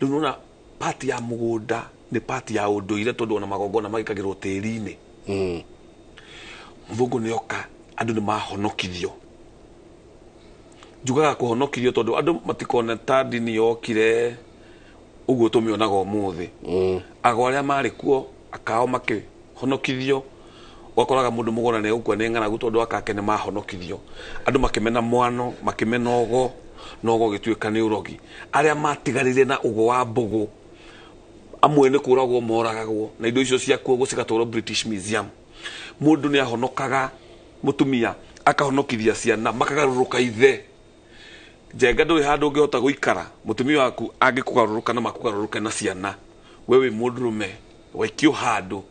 Rĩu nĩwona pati ya mũgũnda nĩ pati ya ũndũire tondũ ona magongona magĩkagĩrwo tĩri-inĩ. Mũthũngũ nĩoka andũ nĩ mahonokithio. Njugaga kũhonokithio tondũ andũ matikone ta ndini yokire ũguo tũmĩonaga ũmũthĩ. Ago arĩa marĩ kuo akao makĩhonokithio ũgakoraga mũndũ mũgũra nĩ egũkua nĩ ng'aragu tondũ akake nĩ mahonokithio. Andũ makĩmena mwano, makĩmena ũgo, na ũgo ũgĩtuĩka nĩ ũrogi. Arĩa matigarire na ũgo wa mbũgũ amwe nĩ kũragwo moragagwo na indo icio ciakuo cigatwarwo British Museum. Mũndũ nĩ ahonokaga mũtumia akahonokithia ciana makagarũrũka ithe. Njenga ndũrĩ handũ ũngĩhota gũikara mũtumia waku angĩkũgarũrũka na makũgarũrũke na ciana we wĩ mũndũrũme waikio handũ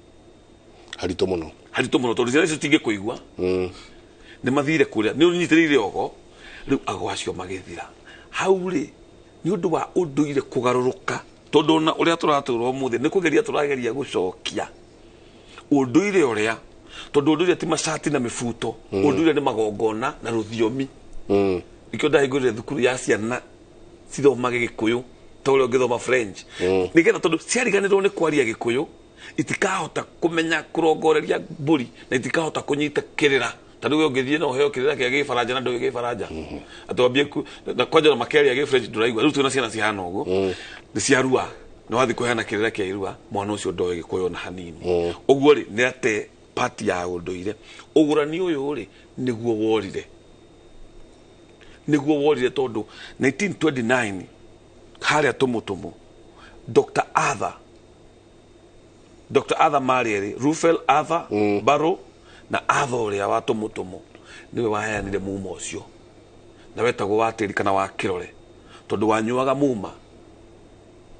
haritũ mũno. Haritũ mũno tondũ ciana icio citingĩkũigua. Nĩ mathire kũrĩa nĩ ũnyitĩrĩire ogo rĩu ago acio magĩthira. Hau rĩ nĩ ũndũ wa ũndũire kũgarũrũka tondũ ona ũrĩa tũratũra ũmũthĩ nĩ kũgeria tũrageria gũcokia ũndũire ũrĩa tondũ ũndũire ti macati na mĩbuto. Ũndũire nĩ magongona na rũthiomi. Nĩkĩo ndahingũrire thukuru ya ciana cithomage Gĩkũyũ ta ũrĩa ũngĩthoma French. Nĩgetha tondũ ciariganĩrwo nĩ kwaria Gĩkũyũ itikahota kũmenya kũrongoreria mbũri na itikahota kũnyita kĩrĩra. Ta rĩu ũngĩthiĩ no ũheo kĩrĩra kĩa Gĩbaranja na ndũĩ Gĩbaranja. Atĩ wambie na kwanja na makĩaria Gĩfrench ndũraigua. Rĩu twĩna ciana cihana ũguo. Nĩ cia rua. Nĩ wathiĩ kũheana kĩrĩra kĩa irua mwana ũcio ndoĩ Gĩkũyũ ona hanini. Ũguo rĩ nĩ ate pati ya ũndũire. Ũgũrani ũyũ rĩ nĩguo worire. Nĩguo worire tondũ 1929 harĩa tũmũtũmũ Dr. Arthur marĩ erĩ Ruffel Arthur Barrow na Arthur ũrĩa wa tũmũtũmũ nĩwe waheanire muma ũcio na wetagwo wa tĩri kana wa kĩrore tondũ wanyuaga muma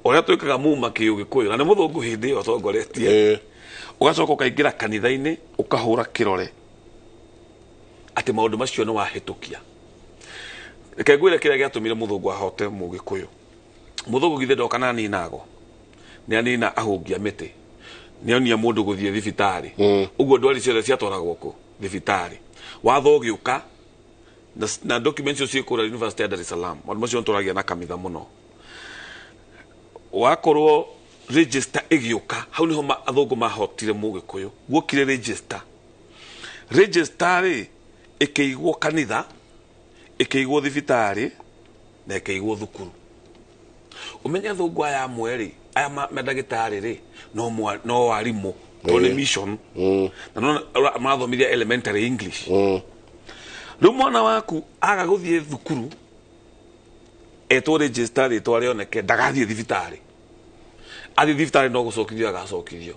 ũrĩa twĩkaga muma kĩũgĩkũyũ na nĩ mũthũngũ hĩndĩ ĩyo atongoretie. Ũgacoka ũkaingĩra kanitha-inĩ ũkahũra kĩrore atĩ maũndũ macio nĩ wahĩtũkia. Reke ngwĩre kĩrĩa gĩatũmire mũthũngũ ahote mũgĩkũyũ. Mũthũngũ githĩ ndoka na anina ago. Nĩ anina ahũngia mĩtĩ. Nĩ onia mũndũ gũthiĩ thibitarĩ. Ũguo ndwari ciothe ciatwaragwo kũ thibitarĩ. Watho ũgĩũka na documents icio ciĩ kũrĩa University ya Dar es Salaam. Maũndũ macio nĩtũragia na kanitha mũno. Wakorwo register ĩgĩũka hau nĩho athũngũ mahotire mũgĩkũyũ. Guokire register. Register rĩ Ĩkĩigwo kanitha, ĩkĩigwo thibitarĩ na ĩkĩigwo thukuru. Ũmenye athũngũ aya amwe rĩ, aya mandagĩtarĩ rĩ, no warimũ tondũ nĩ mission. Na no marathomithia elementary English. Rĩu mwana waku aga gũthiĩ thukuru etwo register rĩtwa rĩoneke, ndagathiĩ thibitarĩ. Athiĩ thibitarĩ no gũcokithio agacokithio.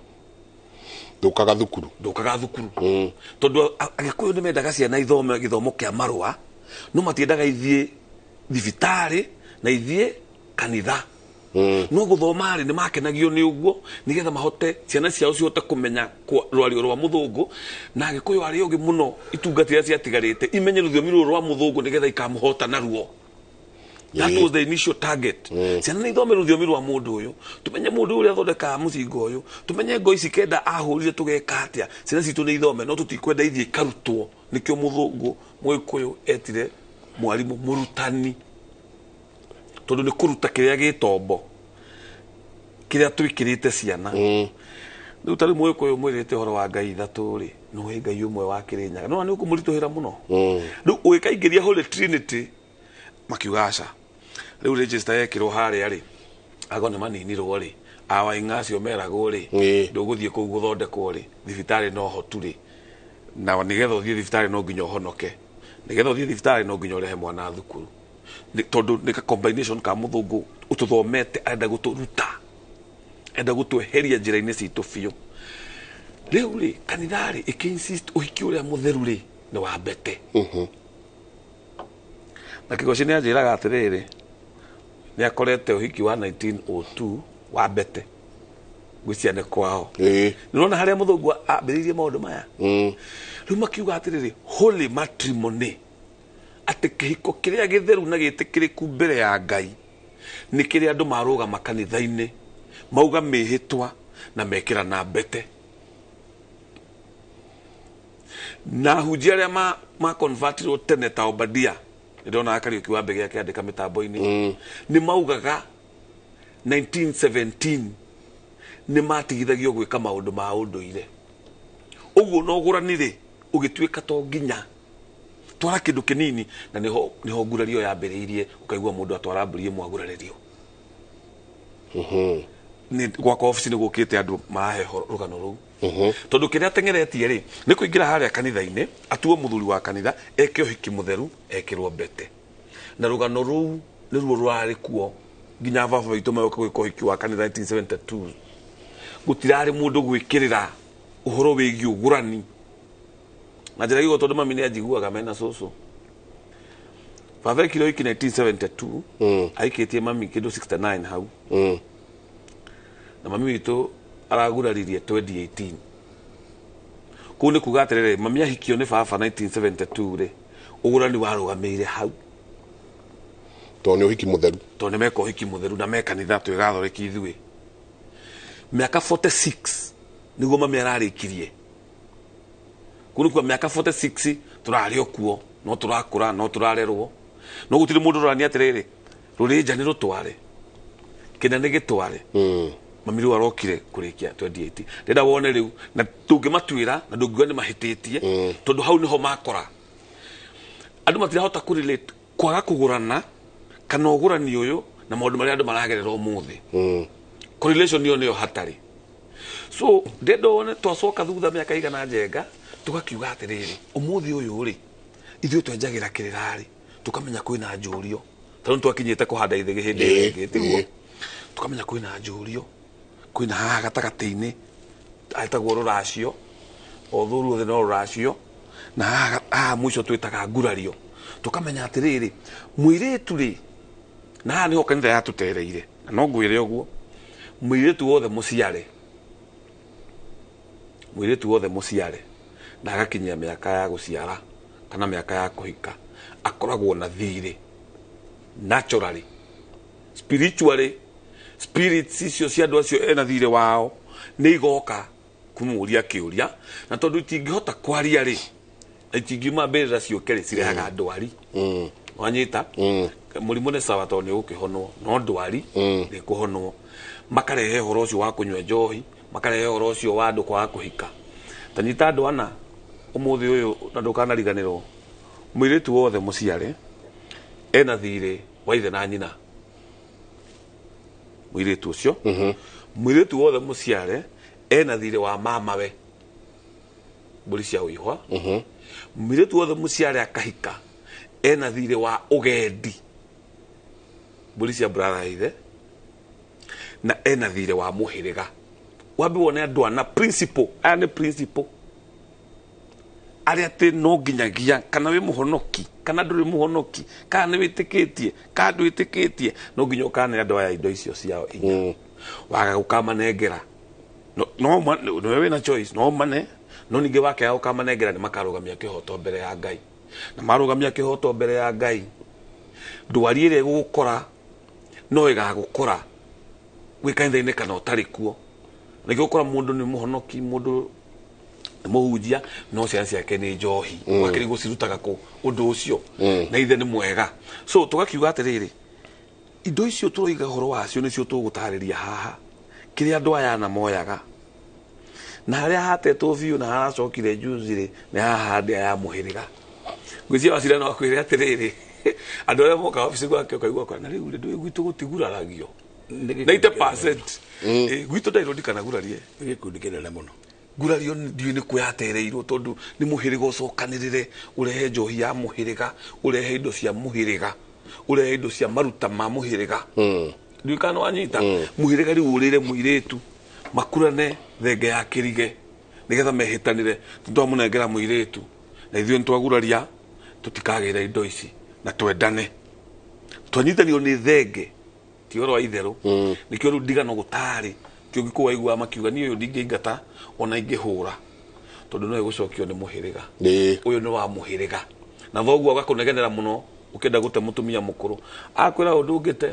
Ndũkaga thukuru. Ndũkaga thukuru. Tondũ Agĩkũyũ nĩ mendaga ciana ithome gĩthomo kĩa marũa, no matiendaga ithiĩ thibitarĩ na ithiĩ kanitha. No gũthoma rĩ, nĩ makenagio nĩ ũguo nĩgetha mahote ciana ciao cihote kũmenya rwario rwa mũthũngũ, na Agĩkũyũ arĩa ogĩ mũno itungata iria ciatigarĩte imenye rũthiomi rũrũ rwa mũthũngũ nĩgetha ikamũhota naruo. That was the initial target. Ciana nĩ ithome rũthiomi rwa mũndũ ũyũ, tumenye mũndũ ũyũ ũrĩa athondekaga mũcinga ũyũ, tumenye ngo ici kenda ahũrire tũgeka atĩa. Ciana citũ nĩ ithome, no tũtikwenda ithiĩ ikarutwo. Nĩkĩo mũthũngũ mũgĩkũyũ etire mwarimũ mũrutani, tondũ nĩ kũruta kĩrĩa gĩtombo kĩrĩa twĩkĩrĩte ciana. Rĩu ta rĩu mũgĩkũyũ mwĩrĩte ũhoro wa Ngai ithatũ rĩ, no wĩ Ngai ũmwe wa Kĩrĩnyaga, no nĩ ũkũmũritũhĩra mũno. Rĩu ũgĩkaingĩria Holy Trinity makiuga aca. Rĩu register yekĩrwo harĩa rĩ, ago nĩ maninirwo rĩ, awaing'a acio meragwo rĩ, ndũgũthiĩ kũu gũthondekwo rĩ, thibitarĩ no hotu rĩ, na nĩgetha ũthiĩ thibitarĩ no nginya ũhonoke, nĩgetha ũthiĩ thibitarĩ no nginya ũrehe mwana thukuru. Tondũ nĩ ka combination ka mũthũngũ ũtũthomete, arenda gũtũruta, arenda gũtweheria njĩra-inĩ citũ biũ. Rĩu rĩ, kanitha rĩ, ĩkĩ insist ũhiki ũrĩa mũtheru rĩ, nĩ wa mbete. Na Kĩgoci nĩ anjĩraga atĩrĩrĩ, nĩ akorete ũhiki wa 1902 wa mbete ngwĩciria nĩ kwao. Nĩ ũrona harĩa mũthũngũ ambĩrĩirie maũndũ maya. Rĩu makiuga atĩrĩrĩ, holy matrimony, atĩ kĩhiko kĩrĩa gĩtheru na gĩtĩkĩrĩku mbere ya Ngai nĩ kĩrĩa andũ marũgama kanitha-inĩ mauga mĩhĩtwa na mekĩra na mbete. Na ahunjia arĩa ma convertirwo tene ta Obadia, nĩndonaga Kariũki wa Mbege akĩandĩka mĩtambo-inĩ, nĩ maugaga 1917 nĩ matigithagio gwĩka maũndũ ma ũndũire. Ũguo na ũgũrani rĩ, ũgĩtuĩka to nginya twara kĩndũ kĩnini, na nĩho ngurario yambĩrĩirie, ũkaigua mũndũ atwara mbũri ĩmwe agurarĩrio. Nĩ gwakwa obici nĩ gũkĩte andũ marahe rũgano rũu. Tondũ kĩrĩa atengeretie rĩ, nĩ kũingĩra harĩa kanitha-inĩ, atuo mũthuri wa kanitha, eke ũhiki mũtheru, ekĩrwo mbete. Na rũgano rũu nĩruo rũrarĩ kuo nginya baba witũ magoka gwĩka ũhiki wa kanitha 1972. Gũtirarĩ mũndũ gwĩkĩrĩra ũhoro wĩgiĩ ũgũrani. Na njĩra ĩyo tondũ mami nĩ anjiguaga mena cũcũ. Baba ekire ũhiki 1972, aikĩtie mami kĩndũ 69 hau. Na mami witũ araguraririe 2018. Kũu nĩ kuga atĩrĩrĩ, mami ahikio nĩ baba 1972 rĩ, ũgũrani warũgamĩire hau. Tondũ nĩ ũhiki mũtheru. Tondũ nĩ meka ũhiki mũtheru na me kanitha twĩ gathoreki ithuĩ. Mĩaka 46 nĩguo mami ararĩkirie. Kũu nĩ kuga mĩaka 46 tũrarĩ o kuo, no tũrakũra, no tũrarerwo. No gũtirĩ mũndũ ũrorania atĩrĩrĩ, rũrĩnja nĩ rũtware, kĩna nĩ gĩtware. Mami rĩu arokire kũrĩkia 2018. Ndĩrenda wone rĩu, na tũngĩmatuĩra, na ndũngiuga nĩ mahĩtĩtie, tondũ hau nĩho makora. Andũ matirahota kũrelate kwaga kũgũrana kana ũgũrani ũyũ na maũndũ marĩa andũ maragerera ũmũthĩ. Correlation ĩyo nĩyo hatarĩ. So ndĩrenda wone twacoka thutha mĩaka igana njenga, tũgakiuga atĩrĩrĩ, ũmũthĩ ũyũ rĩ, ithuĩ twenjagĩra kĩrĩra rĩ, tũkamenya kwĩna njũrio. Tondũ nĩtwakinyĩte kũhanda ithĩgĩ hĩndĩ ĩyo ĩngĩ, tiguo? Tũkamenya kwĩna njũrio, kwĩna haha gatagatĩ-inĩ, etagwo rũracio, o thũru othe no rũracio, na haha mũico twĩtaga ngurario. Tũkamenya atĩrĩrĩ, mũirĩtu rĩ, na haha nĩho kanitha yatũtereire, na no ngwĩre ũguo, mũirĩtu wothe mũciare, mũirĩtu wothe mũciare, na agakinyia mĩaka ya gũciara kana mĩaka ya kũhika, akoragwo na thirĩ naturally, spiritually, spirits icio cia andũ acio ena thirĩ wao nĩ igoka kũmũria kĩũria, na tondũ itingĩhota kwaria rĩ, na itingiuma mbĩrĩra ciũke rĩ, cirehaga ndwari. Wanyita? Mũrimũ nĩ sawa tondũ nĩ ũgũkĩhonwo, no ndwari ndĩkũhonwo. Makarehe ũhoro ũcio wa kũnyua njohi, makarehe ũhoro ũcio wa andũ kwaga kũhika. Ta nyita andũ ana ũmũthĩ ũyũ na ndũkanariganĩrwo. Mũirĩtu wothe mũciare ena thirĩ wa ithe na nyina. Mũirĩtu ũcio. Mũirĩtu wothe mũciare ena thirĩ wa mamawe. Mbũri cia ũihwa. Mũirĩtu wothe mũciare akahika ena thirĩ wa ũgendi. Mbũri cia brother ithe. Na ena thirĩ wa mũhĩrĩga. Wambe wone andũ ana principle. Aya nĩ principle. Arĩa atĩ no nginyagia kana wĩ mũhonoki kana ndũrĩ mũhonoki kana nĩ wĩtĩkĩtie kana ndwĩtĩkĩtie no nginya ũkane andũ aya indo icio ciao inya. Waga gũkamanengera no nĩwe wĩna choice no mane no ningĩ wakĩaga gũkamanengera nĩ makarũgamia kĩhoto mbere ya Ngai. Na marũgamia kĩhoto mbere ya Ngai ndwari ĩrĩa ĩgũgũkora no ĩgagũkora wĩ kanitha-inĩ kana ũtarĩ kuo. Nĩkĩo ũkora mũndũ nĩ mũhonoki mũndũ mũhunjia no ciana ciake nĩ njohi wakĩrĩ gũcirutaga kũ ũndũ ũcio na ithe nĩ mwega. So tũgakiuga atĩrĩrĩ indo icio tũroiga ũhoro wacio nĩcio tũgũtarĩria haha kĩrĩa andũ aya ana moyaga na harĩa hatetwo biũ na haracokire juzi rĩ nĩ haha ndĩa ya mũhĩrĩga. Ngwĩciria Wacira no akwĩre atĩrĩrĩ andũ arĩa moka wabici gwake ũkaigua kwa na rĩu rĩ ndũĩ gwitũ gũtiguraragio 90% gwitũ ndairwo ndikanagurarie gĩkundi kĩnene mũno. Ngurario ndiũĩ nĩ kũ yatereirwo tondũ nĩ mũhĩrĩga ũcokanĩrĩre ũrehe njohi ya mũhĩrĩga ũrehe indo cia mũhĩrĩga ũrehe indo cia maruta ma mũhĩrĩga. Ndiũĩ kana wanyita mũhĩrĩga rĩu ũrĩre mũirĩtu makurane thenge ya kĩrige nĩgetha mehĩtanĩre tũtwamũnengera mũirĩtu na ithuĩ nĩtwaguraria tũtikagĩra indo ici na twendane twanyitanio nĩ thenge ti ũhoro wa itherũ. Nĩkĩo rĩu ndigano gũtarĩ kĩo gĩkũ waigua makiuga niĩ ũyũ ndingĩingata ona ingĩhũra tondũ no ĩgũcokio nĩ mũhĩrĩga. Ũyũ nĩ wa mũhĩrĩga na thoguo agakũnegenera mũno ũkĩenda gũte mũtumia mũkũrũ akwĩra ũndũ ũngĩte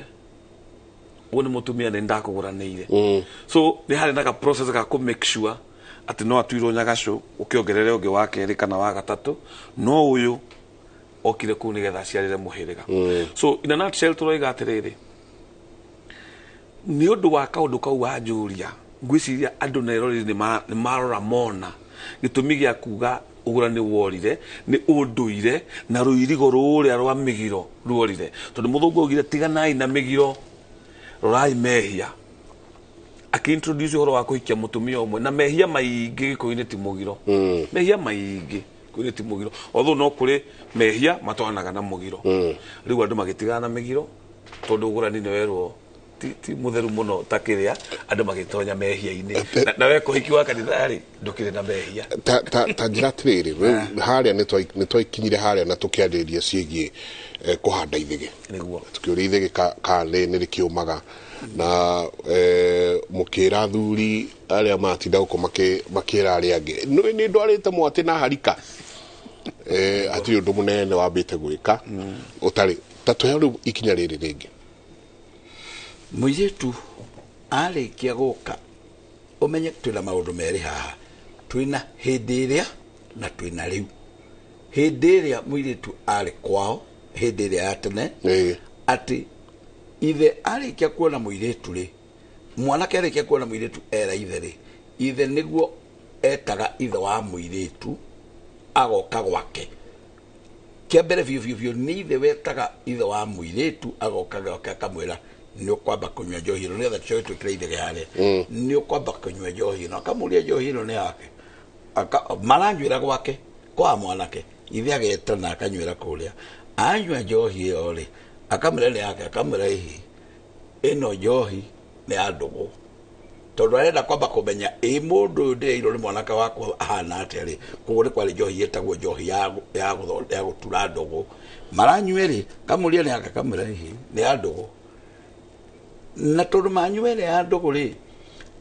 ũyũ nĩ mũtumia nĩ ndakũgũranĩire. So nĩ harĩ na ga process ga kũ make sure atĩ no atuirwo nyagacũ ũkĩongerere ũngĩ wa kerĩ kana wa gatatũ no ũyũ okire kũu nĩgetha aciarĩre mũhĩrĩga. So in a nutshell tũroiga atĩrĩrĩ nĩ ũndũ wa kaũndũ kau wanjũria ngwĩciria andũ na eroreri nĩ marora mona gĩtũmi gĩa kuga ũgũrani worire nĩ ũndũire na rũirigo rũrĩa rwa mĩgiro ruorire tondũ mũthũngũ augire tiganai na mĩgiro rorai mehia akĩintroduce ũhoro wa kũhikia mũtumia ũmwe na mehia maingĩ gĩkũyũ-inĩ ti mũgiro. Mehia maingĩ gĩkũyũ-inĩ ti mũgiro although no kũrĩ mehia matwaranaga na mũgiro. Rĩu andũ magĩtigana na mĩgiro tondũ ũgũrani nĩ werwo ti mutheru muno ta kiria andu magitonya mehia-inĩ na we kũhiki wa kanitha rĩ ndũkĩrĩ na mehia ta njĩra atĩrĩrĩ harĩa nĩ twaikinyire harĩa na tũkĩarĩrĩria ciĩgiĩ kũhanda ithĩgĩ nĩguo tũkĩũria ithĩgĩ ka nĩ rĩkĩũmaga na mũkĩra athuri arĩa matinda gũkũ makĩra arĩa angĩ nĩ ndwarĩte mwatĩ na harika hatirĩ ũndũ mũnene wambĩte gwĩka ũtarĩ ta tũhe rĩu ikinya rĩrĩ rĩngĩ. Mũirĩtu arĩkia gũka ũmenye twĩna maũndũ merĩ haha twĩna hĩndĩ ĩrĩa na twĩna rĩu. Hĩndĩ ĩrĩa mũirĩtu arĩ kwao hĩndĩ ĩrĩa ya tene atĩ ithe arĩkia kuona mũirĩtu rĩ mwanake arĩkia kuona mũirĩtu era ithe rĩ ithe nĩguo etaga ithe wa mũirĩtu agoka gwake. Kĩa mbere biũ biũ biũ nĩ ithe wetaga ithe wa mũirĩtu agoka gwake akamwĩra nĩ ũkwamba kũnyua njohi ĩno nĩgetha tũcoke twĩkĩre ithege harĩa nĩ ũkwamba kũnyua njohi ĩno akamũria njohi ĩno nĩ yake maranyuĩra gwake kwa mwanake ithe agetana akanyuĩra kũrĩa anyua njohi ĩyo rĩ akamwĩra nĩ yake akamwĩra ĩhĩ ĩno njohi nĩ ya ndũgũ tondũ arenda kwamba kũmenya ĩ mũndũ ũyũ ndĩreirwo nĩ mwanake wakwa ahana atĩa rĩ koguo nĩ kwarĩ njohi ĩtagwo njohi ya gũtura ndũgũ maranyua rĩ kamũria nĩ yake akamwĩra ĩhĩ nĩ ya ndũgũ na tondũ manyua ĩrĩa ya ndũgũ rĩ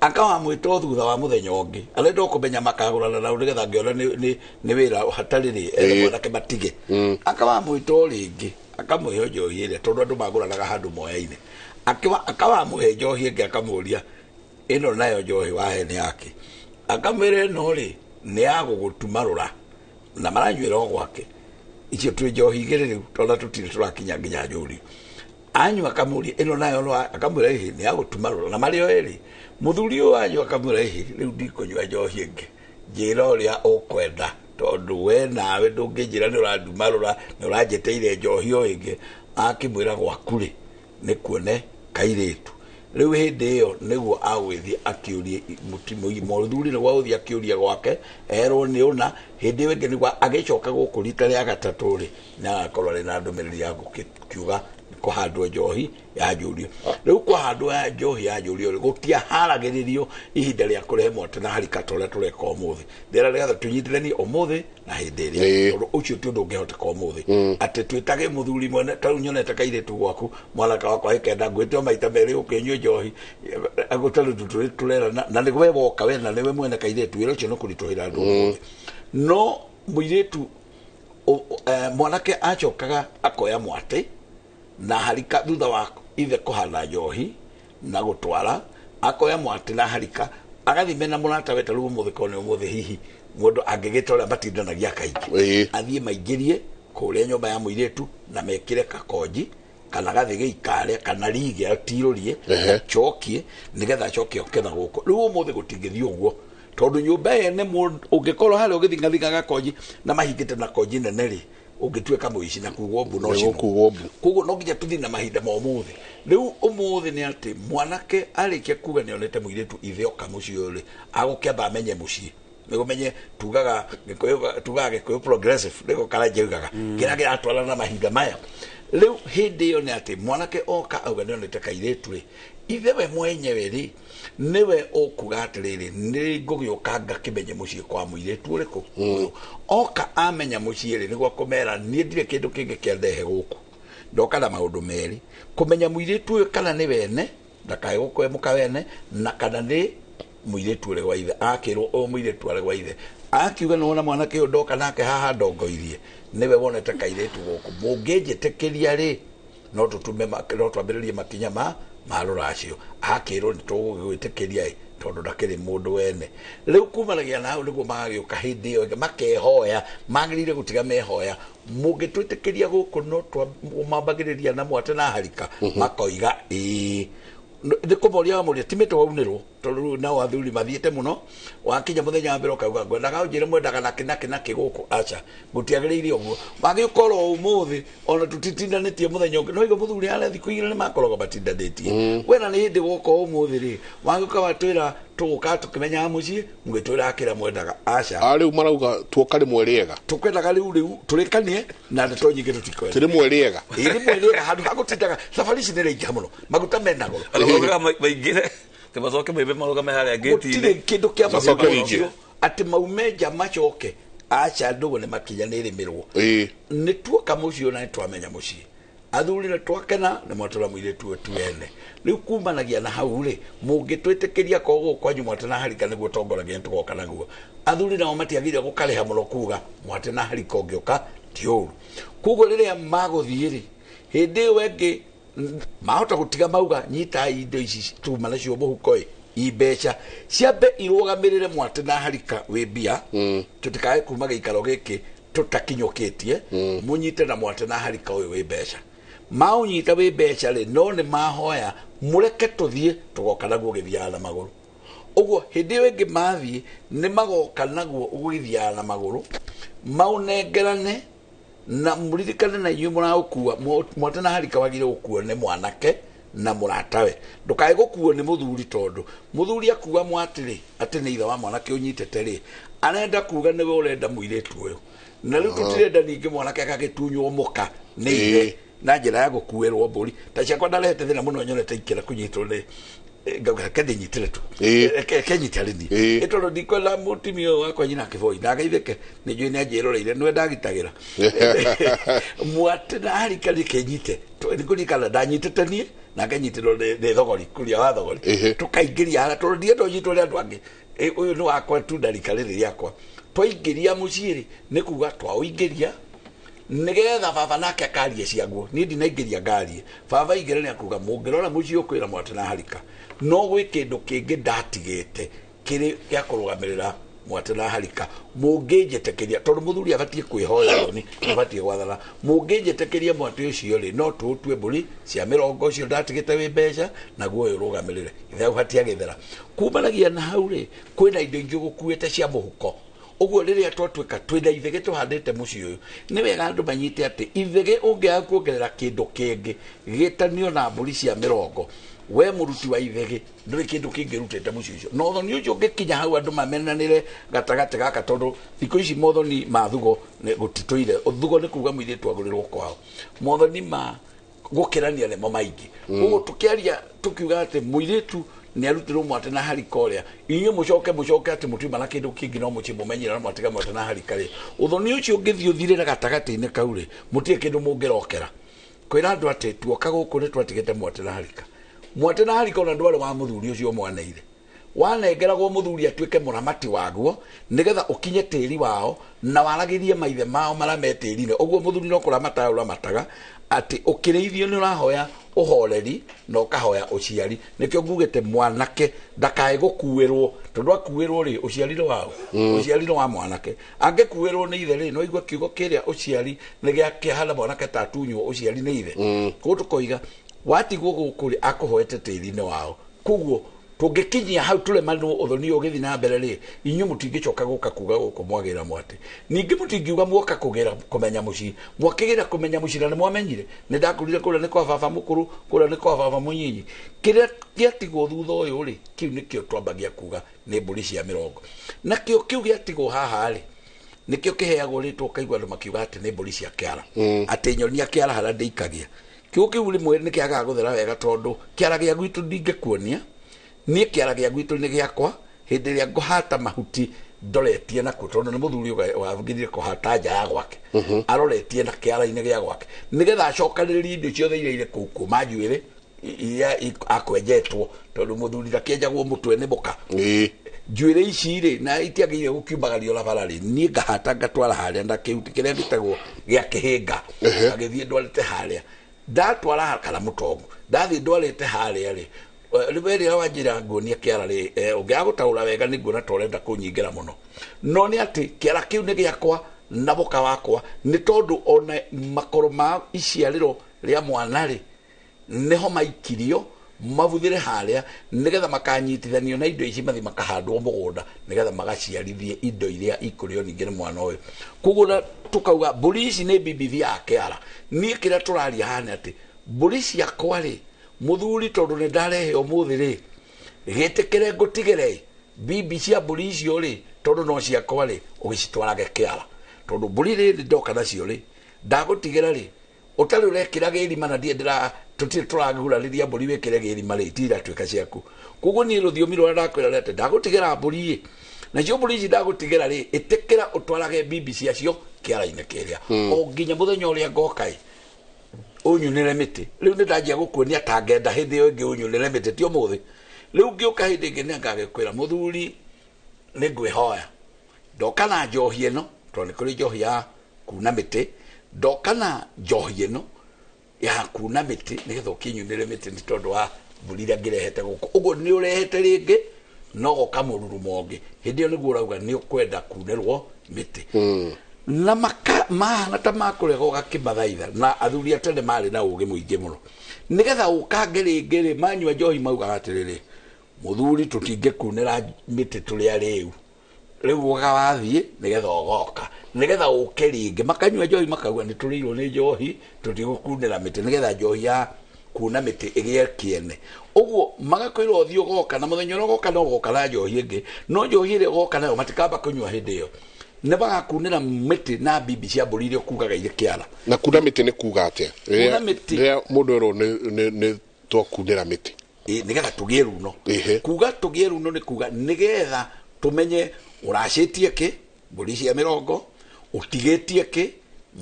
akawamwĩta thutha wa mũthenya ũngĩ arenda kũmenya makagũrana nao nĩgetha angĩona nĩ wĩra hatarĩ rĩ ethe mwanake matige akawamwĩta o rĩngĩ akamũhe njohi ĩrĩa tondũ andũ magũranaga handũ moyaine akawamũhe njohi ĩngĩ akamũria ĩno nayo njohi wahe nĩ yake akamwĩra ĩno rĩ nĩ ya gũgũtumarũra na maranyuĩra o gwake icio twĩ njohi igĩrĩ rĩu tondũ tũtirĩ tũrakinya nginya njũri anyua akamũria ĩno nayo akamwĩra ĩhĩ nĩ ya gũtumarũra na marĩ o erĩ mũthuri ũyũ anyua akamwĩra ĩhĩ rĩu ndikũnyua njohi ĩngĩ njĩra ũrĩa ũkwenda Tondu we nawe ndũngĩnjĩra nĩ ũrandumarũra nĩ ũranjĩtĩire njohi o ĩngĩ. Akĩmwĩra gwaku rĩ nĩ kuone kairĩtu. Rĩu hĩndĩ ĩyo nĩguo agwĩthiĩ akĩũrie mũthuri nĩguo agũthiĩ akĩũria gwake erwo nĩ ũna. Hĩndĩ ĩyo ĩngĩ nĩguo agĩcoka gũkũ rita rĩa gatatũ rĩ nĩ agakorwo arĩ na ndũmĩrĩri ya gũkiuga kũhandwo njohi ya njũrio. Rĩu kũhandwo ya njohi ya njũrio rĩ gũtiaharagĩrĩrio ihinda rĩa kũrehe mwate na harika ta ũrĩa tũreka ũmũthĩ. Ndĩra nĩgetha tũnyitithanie ũmũthĩ na hĩndĩ ĩrĩa tondũ ũcio ti ũndũ ũngĩhoteka ũmũthĩ atĩ twĩtage mũthuri mwene ta rĩu nyonete kairĩtu gwaku mwanake wakwa ĩkenda ngwĩte o maita merĩ ũkĩnyue njohi gũtarĩ tũrera na nĩ we woka we na nĩwe mwene kairĩtu wĩra ũcio nĩ kũritũhĩra andũ ũmũthĩ. No mũirĩtu mwanake acokaga akoya mwatĩ na harika thutha wa ithe kũhanda njohi na gũtwara akoya mwatĩ na harika agathiĩ mena mũrata we ta rĩu ũmũthĩ korwo nĩ ũmũthĩ hihi mũndũ angĩgĩta ũrĩa matindanagia kaingĩ athiĩ maingĩrie kũrĩa nyũmba ya mũirĩtu na mekĩre kakonji kana gathĩ gĩikare kana rige atirũrie acokie nĩgetha acoke oke na gũkũ. Rĩu ũmũthĩ gũtingĩthiĩ ũguo tondũ nyũmba ene ũngĩkorwo harĩa ũgĩthingathinga gakonji na mahingĩte na konji nene rĩ ũngĩtuĩka mũici na kugwo mbu no cino. Koguo no nginya tũthiĩ na mahinda ma ũmũthĩ. Rĩu ũmũthĩ nĩ atĩ mwanake arĩkia kuga nĩonete mũirĩtu ithe oka mũciĩ ũyũ rĩ agũkĩamba amenye mũciĩ nĩguo menye tugaga Gĩkũyũ progressive nĩguo Karanja ugaga kĩrĩa kĩratwarana na mahinda maya. Rĩu hĩndĩ ĩyo nĩ atĩ mwanake oka auga nĩonete kairĩtu rĩ ithe we mwenyewe rĩ nĩwe ũkuga atĩrĩrĩ nĩ ngũgĩũka ngakĩmenye mũciĩ kwa mũirĩtu ũrĩkũ ũyũ. Oka amenya mũciĩ rĩ nĩguo kũmera niĩ ndirĩ kĩndũ kĩngĩ kĩandehe gũkũ ndoka na maũndũ merĩ kũmenya mũirĩtu ũyũ kana nĩ wene ndakae gũkwe mũka wene na kana nĩ mũirĩtu ũrĩ gwa ithe. Akĩrwo ũyũ mũirĩtu arĩ gwa ithe akiuga nĩ wona mwanake ũyũ ndoka nake haha ndongoirie nĩwe wonete kairĩtu gũkũ mũngĩnjĩtĩkĩria rĩ no tũtume no twambĩrĩrie makinya ma rũracio. Akĩrwo nĩ tũgũgwĩtĩkĩria tondũ ndakĩrĩ mũndũ wene. Rĩu kumanagia na hau nĩguo magagĩũka hĩndĩ ĩyo ĩngĩ makehoya magĩrĩire gũtiga mehoya mũngĩtwĩtĩkĩria gũkũ no twambagĩrĩria na mwate na harika makoiga ĩĩ. Nĩ kũmoria wamoria ti mĩtĩ waunĩrwo tondũ rĩu nao athuri mathiĩte mũno wakinya mũthenya wa mbere ũkauga ngwendaga ũnjĩre mwendaga nakĩ nakĩ nakĩ gũkũ aca gũtiagĩrĩire ũguo magĩkorwo ũmũthĩ ona tũtitindanĩtie mũthenya ũngĩ no igo mũthuri harĩa thikũ igĩrĩ nĩ makoragwo matindanĩtie wena nĩ hĩndĩ woka ũmũthĩ rĩ wagĩũka watwĩra tũgũka tũkĩmenyaga mũciĩ mũgĩtwĩra kĩrĩa mwendaga aca. Rĩu marauga tuoka rĩmwe rĩega tũkwendaga rĩu rĩu tũrĩkanie na ndeto nyingĩ tũtikwenda rĩmwe rĩega ĩ rĩmwe rĩega handũ ha gũtindaga thabarĩ ici nĩ raingĩha mũno maguta mena goro maingĩre macoke maimbe marũgame harĩa ngĩti-inĩ gũtirĩ kĩndũ kĩa macoke atĩ maume nja macoke aca ndũgũ nĩ makinya nĩ rĩmĩrwo nĩ tuoka mũciĩ na nĩ twamenya mũciĩ athuri nĩ twakena nĩ mwatũra mũirĩtu ũyũ tuene. Rĩu kumanagia na hau rĩ mũngĩtwĩtĩkĩria korwo gũkũ kwanyu mwate na harika nĩguo tongoragia nĩtũgoka naguo. Athuri nao matiagĩrĩire gũkarĩha mũno kuga mwate na harika ũngĩũka ti ũru. Koguo rĩrĩa magũthiĩ rĩ hĩndĩ ĩyo ĩngĩ mahota gũtiga mauga nyita indo ici tuma nacio mũhuko ĩ i mbeca ciambe irũgamĩrĩre mwate na harika wĩ mbia tũtikae kuma gĩikaro gĩkĩ tũtakinyũkĩtie mũnyite na mwate na harika ũyũ wĩ mbeca maũnyita wĩ mbeca rĩ no nĩ mahoya mũreke tũthiĩ tũgoka naguo gĩthiaga na magũrũ. Ũguo hĩndĩ ĩyo ĩngĩ mathiĩ nĩ magoka naguo ũgĩthiaga na magũrũ maũnengerane na mũririkane na inyuĩ mũraũkua mwate na harika wagĩrĩire gũkuo nĩ mwanake na mũratawe ndũkae gũkuo nĩ mũthuri tondũ mũthuri akua mwatĩ rĩ atĩ nĩ ithe wa mwanake ũnyitĩte rĩ arenda kuga nĩwe ũrenda mũirĩtu ũyũ na rĩu tũtirenda ningĩ mwanake agagĩtunywo mũka nĩ ithe na njĩra ya gũkuĩrwo mbũri ta ciakwa ndarehete thĩna mũno nyonete ikĩra kũnyitwo nĩ ngauga reke ndĩnyitĩre tu reke nyite arĩ niĩ ĩ tondũ ndikwenda mũtumia ũyũ wakwa nyina kĩboi na agaithĩke nĩ njũĩ nĩ anjĩroreire nĩwe ndagitagĩra mwate na harika rĩkenyite nĩkũririkana ndanyitĩte niĩ na nganyitĩrwo nĩ thogori kũria wa thogori tũkaingĩria harĩa tondũ ndienda ũnyitwo nĩ andũ angĩ ũyũ nĩ wakwa tu ndarika rĩrĩ rĩakwa twaingĩria mũciĩ rĩ nĩ kuga twaũingĩria nigetha baba nake akarie ciaguo ni ndinaingĩria ngarie baba ingĩra nĩ akuga mũngĩrora mũciĩ ũkwĩra mwate na harika no gwĩ kĩndũ kĩngĩ ndatigĩte kĩrĩ gĩa kũrũgamĩrĩra mwate na harika mũngĩnjĩtĩkĩria tondũ mũthuri abatiĩ kwĩhoya thoni abatiĩ gwathana mũngĩnjĩtĩkĩria mwate ũcio rĩ no tũũtue mbũri cia mĩrongo ũcio ndatigĩte wĩ mbeca naguo ũyũ ũrũgamĩrĩre ithe hau hatiagĩthera kumanagia na hau rĩ kwĩna indo ingĩ ũgũkuĩte cia mũhuko Ũguo rĩrĩa twatuĩka twĩna ithege tũhandĩte mũciĩ ũyũ, nĩ wega andũ manyite atĩ ithege ũngĩaga kuongerera kĩndũ kĩngĩ gĩtanio na mbũri cia mĩrongo, we mũruti wa ithege ndũrĩ kĩndũ kĩngĩ rutĩte mũciĩ ũcio. Na ũthoni ũcio ũngĩkinya hau andũ mamenanĩre gatagatĩ gaka, tondũ thikũ ici mothoni ma thugo gũtitũire. Thugo nĩ kuga mũirĩtu agũrĩrwo kwao, mothoni ma gũkĩrania nĩmo maingĩ. Ũguo tũkĩaria tũkiuga atĩ mũirĩtu nĩ arutirwo mwate na harika ũrĩa, inyuĩ mũcoke atĩ mũtiuma na kĩndũ kĩngĩ no mũciĩ mũmenyera no mwatiga mwate na harika rĩ, ũthoni ũcio ũngĩthiĩ ũthirĩre gatagatĩ-inĩ kau rĩ, mũtirĩ kĩndũ mũngĩrokera. Kwĩra andũ atĩ tuoka gũkũ nĩ twatigĩte mwate na harika. Mwate na harika ona ndwarĩ wa mũthuri ũcio mwaneire, wanengeragwo mũthuri atuĩke mũramati waguo nĩgetha ũkinye tĩri wao na waragĩrie maithe mao marĩa me tĩri-inĩ. Ũguo mũthuri no kũramata ũramataga atĩ ũkĩrĩithio nĩ ũrahoya ũhoreri na ũkahoya ũciari. Nĩkĩo ngugĩte mwanake ndakae gũkuĩrwo, tondũ akuĩrwo rĩ, ũciari nĩ wao, ũciari nĩ wa mwanake. Angĩkuĩrwo nĩ ithe rĩ, no igua kiugo kĩrĩa ũciari nĩ gĩakĩhana mwanake ta atunywo ũciari nĩ ithe. Koguo tũkoiga watigwo gũkũ rĩ, akũhoete tĩri-inĩ wao. Koguo tũngĩkinyia hau tũremanwo ũthoni ũyũ ũgĩthiĩ na mbere rĩ, inyuĩ mũtingĩcoka gũka kuga gũkũ mwagĩra mwate. Ningĩ mũtingiuga mwoka kũgĩra kũmenya mũciĩ, mwakĩgĩra kũmenya mũciĩ na nĩ mwamenyire nĩ ndakũrire kũrĩa nĩ kwa baba mũkũrũ, kũrĩa nĩ kwa baba mũnyinyi. Kĩrĩa gĩatigwo thutha ũyũ rĩ, kĩu nĩkĩo twambagia kuga nĩ mbũri cia mĩrongo. Nakĩo kĩu gĩatigwo haha rĩ, nĩkĩo kĩheagwo rĩtwa ũkaigua andũ makiuga atĩ nĩ mbũri cia kĩara, atĩ nyonia kĩara harĩa ndĩikagia. Kiugo kĩu rĩmwe nĩ kĩagaga gũthera wega, tondũ kĩara gĩa gwitũ ndingĩkuonia. Niĩ kĩara gĩa gwitũ nĩ gĩakwa, hĩndĩ ĩrĩa ngũhata mahuti ndoretie nakuo, tondũ nĩ mũthuri wagĩrĩire kũhata nja ya gwake, aroretie na kĩara-inĩ gĩa gwake, nĩgetha acokanĩrĩrie indo ciothe iria irĩ kũu kuma njuĩrĩ iria akwenjetwo, tondũ mũthuri ndakĩenjagwo mũtwe nĩ mũka. Njuĩrĩ ici rĩ, na itiagĩrĩire gũkiumagario na bara rĩ, niĩ ngahata ngatwara harĩa na kĩhuti kĩrĩa gĩtagwo gĩa kĩhĩnga, ngagĩthiĩ ndwarĩte harĩa, ndatwara kana mũtongo, ndathiĩ ndwarĩte harĩa rĩ, rĩmwe rĩrĩa wanjĩra nguonia kĩara rĩ, ũngĩaga gũtaũra wega nĩ nguona ta ũrenda kũnyingĩra mũno. No nĩ atĩ kĩara kĩu nĩ gĩakwa na mũka wakwa, nĩ tondũ ona makoro ma iciarĩro rĩa mwana rĩ, nĩho maikirio mabuthĩre harĩa, nĩgetha makanyitithanio na indo ici mathi makahandwo mũgũnda, nĩgetha magaciarithie indo iria ikũrĩo ningĩ nĩ mwana ũyũ. Koguo tũkauga mbũri ici nĩ bibithi ya kĩara. Niĩ kĩrĩa tũraria haha nĩ atĩ mbũri ciakwa rĩ, mũthuri tondũ nĩ ndarehe ũmũthĩ rĩ, gĩtĩkĩre ngũtigĩre bibi cia mbũri icio rĩ, tondũ no ciakwa rĩ, ũgĩcitwarage kĩara. Tondũ mbũri rĩ ndoka nacio rĩ, ndagũtigĩra rĩ, ũtarĩ ũrekĩra gĩrima na ndiĩ ndĩra tũtirĩ tũragurarĩria mbũri wĩkĩre gĩrima rĩ, itiratuĩka ciaku. Koguo niĩ rũthiomi rũrĩa ndakwĩra rĩ atĩ ndagũtigĩra mbũri ĩ, nacio mbũri ici ndagũtigĩra rĩ, ĩtĩkĩra ũtwarage bibi ciacio kĩara-inĩ kĩrĩa o nginya mũthenya ũrĩa ngoka ĩ, ũnyunĩre mĩtĩ. Rĩu nĩ ndanjia gũkuonia ta ngenda hĩndĩ ĩyo ĩngĩ ũnyunĩre mĩtĩ, ti ũmũthĩ. Rĩu ngĩũka hĩndĩ ĩngĩ nĩ ngagĩkwĩra mũthuri nĩ ngwĩhoya ndoka na njohi ĩno, tondũ nĩ kũrĩ njohi ya kuna mĩtĩ, ndoka na njohi ĩno ya kuna mĩtĩ nĩgetha ũkĩnyunĩre mĩtĩ nĩ tondũ wa mbũri iria ngĩrehete gũkũ. Ũguo nĩ ũrehete rĩngĩ no goka mũrurumo ũngĩ, hĩndĩ ĩyo nĩguo ũrauga nĩ ũkwenda kunĩrwo mĩtĩ. Na mahana ta makũrega ũgakĩmathaitha, na athuri a tene marĩ na ũgĩ mũingĩ mũno, nĩgetha ũkange rĩngĩ rĩ, manyua njohi maugaga atĩrĩrĩ, mũthuri tũtingĩkunĩra mĩtĩ tũrĩ arĩu, rĩu ũgawathiĩ nĩgetha ũgoka, nĩgetha ũke rĩngĩ. Makanyua njohi makauga nĩ tũrĩirwo nĩ njohi, tũtigũkunĩra mĩtĩ, nĩgetha njohi ya kuna mĩtĩ ĩgĩe kĩene. Ũguo magakwĩra ũthiĩ ũgoka, na mũthenya ũrĩa ũgoka no ũgoka na njohi ĩngĩ, no njohi ĩrĩa ũgoka nayo matikamba kũnyua hĩndĩ ĩyo, nĩ bagakunĩra mĩtĩ na bibi cia mbũri iria ũkugaga irĩ kĩara. Na kuna mĩtĩ nĩ kuga atĩa? Rĩrĩa mũndũ erwo nĩ twakunĩra mĩtĩ, nĩgetha tũgĩe runo. Kuga tũgĩe runo nĩ kuga nĩgetha tũmenye ũracĩtie kĩ mbũri cia mĩrongo, ũtigĩtie kĩ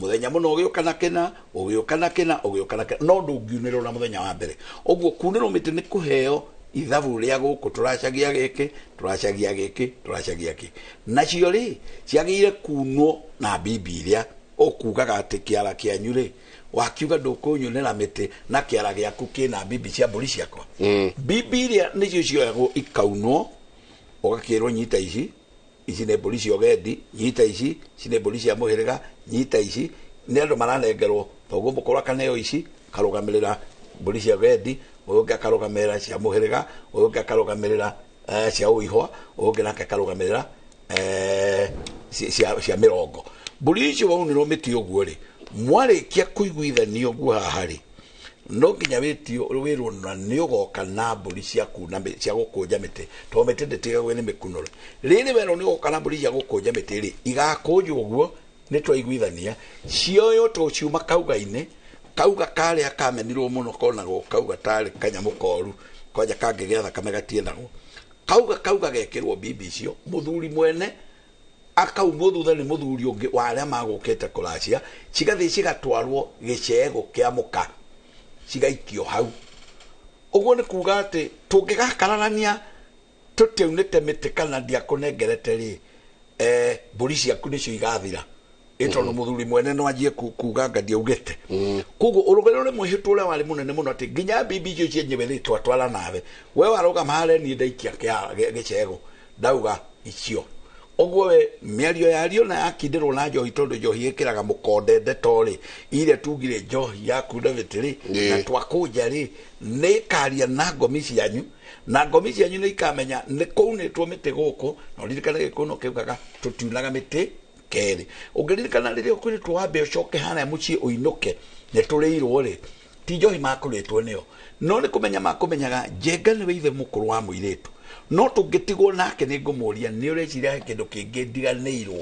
mũthenya mũno ũgĩũka na kĩna, ũgĩũka na kĩna, ũgĩũka na kĩna, no ndũngiunĩrwo na mũthenya wa mbere. Ũguo kunĩrwo mĩtĩ nĩ kũheo ithabu rĩa gũkũ, tũracagia gĩkĩ, tũracagia gĩkĩ, tũracagia kĩ. Nacio rĩ ciagĩrĩire kunwo na bibi iria ũkugaga atĩ kĩara kĩanyu rĩ, wakiuga ndũkũnyunĩra mĩtĩ na kĩara gĩaku kĩna bibi cia mbũri ciakwa. Bibi iria nĩcio cioyagwo ikaunwo, ũgakĩrwo nyita ici, ici nĩ mbũri cia ũgendi, nyita ici, ici nĩ mbũri cia mũhĩrĩga, nyita ici. Nĩ andũ maranengerwo, thoguo mũkũrũ akaneo ici, akarũgamĩrĩra mbũri cia ũgendi, ũyũ ũngĩ akarũgamĩrĩra cia mũhĩrĩga, ũyũ ũngĩ akarũgamĩrĩra cia ũihwa, ũyũ ũngĩ nake akarũgamĩrĩra cia mĩrongo. Mbũri icio waunĩrwo mĩtĩ ũguo rĩ, mwarĩkia kũiguithania ũguo haha rĩ, no nginya wĩtio wĩrwo na nĩ ũgoka na mbũri cia kuna cia gũkũnja mĩtĩ, tondũ mĩtĩ ndĩtigagwo nĩ mĩkunũre. Rĩrĩ werwo nĩ ũgoka na mbũri cia gũkũnja mĩtĩ rĩ, igakũnjwo ũguo nĩ twaiguithania, cioywo to ciuma kauga-inĩ, kauga karĩa kamenirwo mũno konagwo kauga tarĩ kanyamũ koru, kwanja kangĩgĩa thakame gatienagwo. Kauga gekĩrwo mbimbi icio, mũthuri mwene akaumwo thutha nĩ mũthuri ũngĩ wa arĩa magũkĩte kũracia, cigathiĩ cigatwarwo gĩcegũ kĩa mũka, cigaikio hau. Ũguo nĩ kuga atĩ tũngĩgakararania tũtiaunĩte mĩtĩ kana ndiakũnengerete rĩ, mbũri ciaku nĩcio igathira. Ĩtondũ mũthuri mwene no anjie kuga anga ndiaugĩte. Koguo ũrũgano rĩ mwĩhĩtwo ũrĩa warĩ mũnene mũno atĩ nginya mbimbi icio cienyewe rĩ twatwara nawe, we warũgama harĩa niĩ ndaikia gĩcegũ ndauga icio. Ũguo we mĩario yario na yakindĩrwo na njohi, tondũ njohi ĩkĩraga mũkonde ndeto rĩ, iria tugire njohi yakunda mĩtĩ rĩ, na twakũnja rĩ, nĩ ĩkaria na ngomi cianyu, na ngomi cianyu nĩ ikamenya nĩ kũunĩtwo mĩtĩ gũkũ, na ũririkane gĩkũyũ kĩugaga tũtiunaga mĩtĩ kerĩ. Ũngĩririkana rĩrĩa ũkwĩrĩtwo wambe ũcoke harĩa mũciĩ ũinũke nĩ tũrĩirwo rĩ, ti njohi makũrĩtwo nĩyo, no nĩ kũmenya makũmenyaga Njenga nĩwe ithe mũkũrũ wa mũirĩtu, no tũngĩtigwo nake nĩ ngũmũria nĩ ũreciria he kĩndũ kĩngĩ ndiganĩirwo.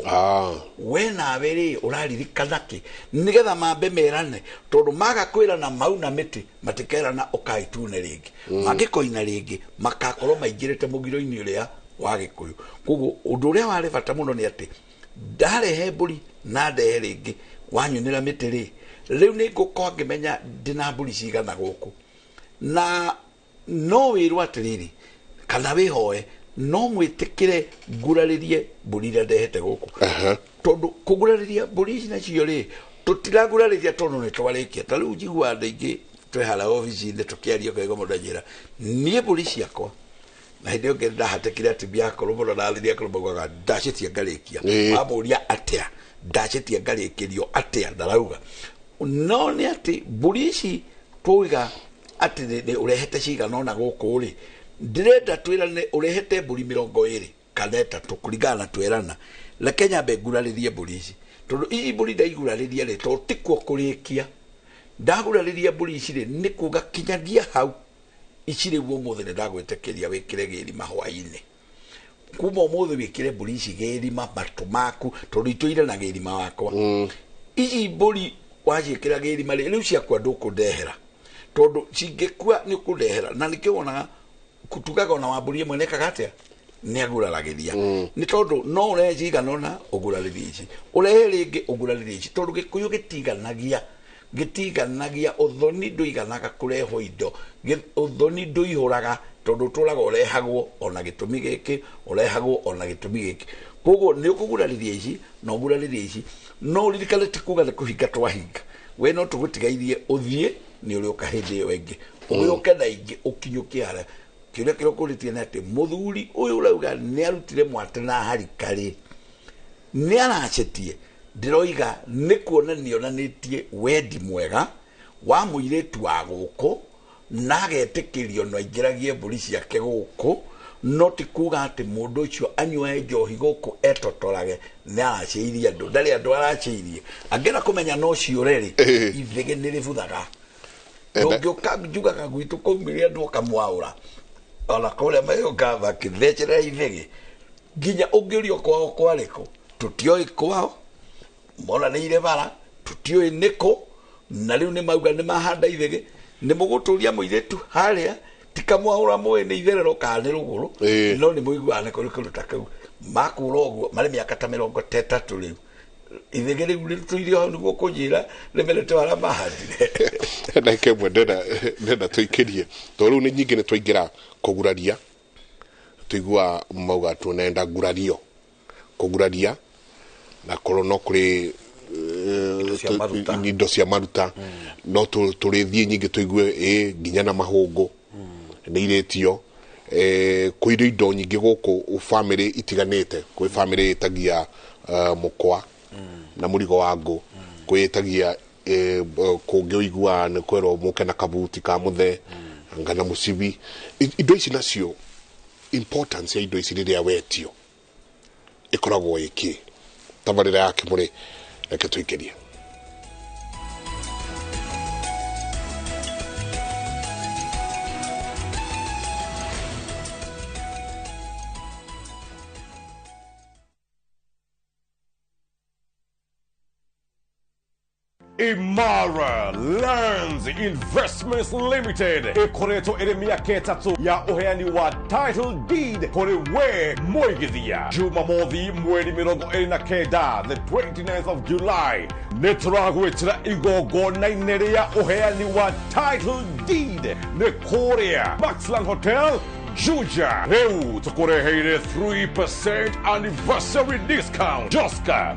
We nawe rĩ ũraririkana kĩ, nĩgetha mambe merane, tondũ maga kwĩrana mauna mĩtĩ matikerana ũkaitune rĩngĩ, mangĩkoina rĩngĩ makakorwo maingĩrĩte mũgiro-inĩ ũrĩa wa Gĩkũyũ. Koguo ũndũ ũrĩa warĩ bata mũno nĩ atĩ ndarehe mbũri na ndehe rĩngĩ wanyunĩra mĩtĩ rĩ, rĩu nĩ ngũkorwo ngĩmenya ndĩna mbũri cigana gũkũ, na no wĩrwo atĩrĩrĩ kana wĩhoe no mwĩtĩkĩre ngurarĩrie mbũri iria ndehete gũkũ, tondũ kũgurarĩria mbũri ici nacio rĩ tũtiragurarĩria tondũ nĩ twarĩkia. Ta rĩu njiguaga andũ aingĩ twĩ harĩa obici-inĩ tũkĩaria ũkaigua mũndũ anjĩra niĩ mbũri ciakwa, na hĩndĩ ĩyo ngĩ ndahatĩkire atumia akũrũ mũno na athuri akũrũ maugaga ndacitia ngarĩkia, wamũria atĩa ndacitia ngarĩkĩrio atĩa, ndarauga no nĩ atĩ mbũri ici twauga atĩ nĩ ũrehete cigana ũna gũkũ rĩ, ndĩrenda twĩrane ũrehete mbũri 20 kana 3 kũringana na twerana, reke nyambe ngurarĩrie mbũri ici, tondũ ici mbũri ndaigurarĩria rĩ, tondũ tikuo kũrĩkia, ndagurarĩria mbũri ici rĩ nĩ kuga kinyagia hau ici rĩu ũmũthĩ nĩ ndagwĩtĩkĩria wĩkĩre gĩrima hwaĩ-inĩ, kuma ũmũthĩ wĩkĩre mbũri ici gĩrima matũ maku, tondũ itũire na gĩrima wakwa. Ici mbũri waciĩkĩra gĩrima rĩ, rĩu ciakwa ndũkũndehera, tondũ cingĩkua nĩ ũkũndehera, na nĩkĩo wonaga tugaga ona wa mbũri ĩmwe nĩekaga atĩa, nĩ aguraragĩria, nĩ tondũ no ũrehe cigana ũna ũgurarĩrie ici, ũrehe rĩngĩ ũgurarĩrie ici, tondũ Gĩkũyũ gĩtiganagia ũthoni ndũiganaga kũrehwo indo, ũthoni ndũihũraga, tondũ ũtũraga ũrehagwo ona gĩtũmi gĩkĩ, ũrehagwo ona gĩtũmi gĩkĩ. Koguo nĩ ũkũgurarĩria ici na ũgurarĩrie ici, no ũririkane ti kuga nĩ kũhinga twahinga, we no tũgũtigairie ũthiĩ nĩ ũrĩũka hĩndĩ ĩyo ĩngĩ, ũgĩũke na ingĩ ũkinyũkie harĩa. Kĩũria kĩrĩa ũkũrĩtie nĩ atĩ mũthuri ũyũ ũrauga nĩ arutire mwatĩ na harika rĩ, nĩ aracetie, ndĩroiga nĩ kuonania onanĩtie wendi mwega wa mũirĩtu wa gũkũ, na agetĩkĩrio no aingĩragie mbũri ciake gũkũ, no ti kuga atĩ mũndũ ũcio anyuae njohi gũkũ etotorage nĩ aracĩirie andũ, ndarĩ andũ aracĩirie, angĩenda kũmenya no ciũre rĩ, ithĩgĩ nĩ rĩbuthaga. Ndũngĩũka njugaga gwitũ kwaumire andũ ũkamwaũra, ona kũrĩa mayũka makĩthecerera ithĩgĩ, nginya ũngĩũrio kwao kwarĩkũ, tũtioĩ kwao, monanĩire bara, tũtiũĩ nĩkũ, na rĩu nĩ mauga nĩ mahanda ithĩgĩ, nĩ mũgũtũria mũirĩtu harĩa, ti kamwaũra mũĩ nĩ itherero kana nĩ rũgũrũ, no nĩ mũiguaga nĩ kũrĩ kũndũ ta kũu, makũra ũguo marĩ mĩaka ta 30 rĩu, ithĩgĩ rĩu rĩtũire hau nĩguo kũnjĩra rĩmerete harĩa mahandire. Ndagĩka ĩmwe ndĩrenda tũikĩrie, tondũ rĩu nĩ nyingĩ nĩ twaingĩra kũguraria, tũigua mauga tũnenda ngurario, kũguraria na korwo no kũrĩ indo cia maruta, no tũrĩthiĩ nyingĩ tũigue ĩ nginya na mahũngũ nĩ irĩtio, kwĩ indo nyingĩ gũkũ bamĩrĩ itiganĩte, kwĩ bamĩrĩ ĩtagia mũkwa na mũrigo wa ngũ, kwĩ ĩtagia kũngĩ ũiguaga nĩ kwerwo mũke na kabuti ka mũthee anga na mũcibi. Indo ici nacio importance ya indo ici rĩrĩa wetio ĩkoragwo ĩkĩ? tabarĩra ya Kĩmũrĩ. Reke tũikĩrie. Imara Lands Investments Limited ikoretwo ĩrĩ mĩaka ĩtatũ ya ũheani wa title deed kũrĩ we mũigithia. Jumamothi mweri 29, the 29th of July, nĩ tũragwĩtĩra igongona-inĩ rĩa ũheani wa title deed nĩ kũrĩa Maxland Hotel, Juja. Rĩu tũkũreheire 3% anniversary discount. Joska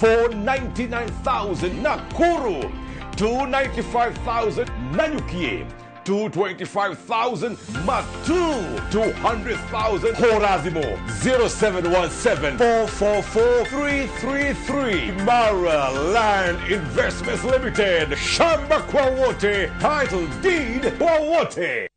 499,000, Nakuru 295,000, Nanyuki 225,000, Matu 200,000, Horazimo 0717 444 333. Mara Land Investments Limited, shamba kwa wote, title deed kwa wote.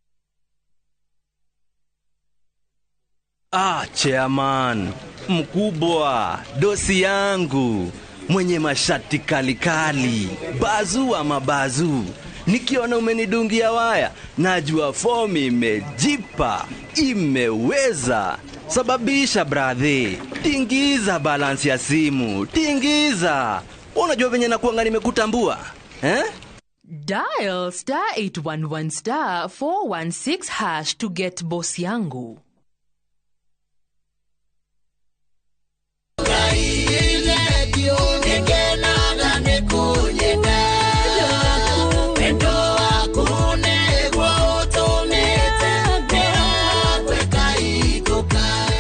Ah, chairman mkubwa, dosi yangu, mwenye mashati kalikali, bazu ama bazu, nikiona umenidungia waya, najua fomu imejipa, imeweza. Sababisha brother, tingiza balance ya simu, tingiza. Unajua venye nakuanga nimekutambua, eh? Dial *811 *416# to get boss yangu.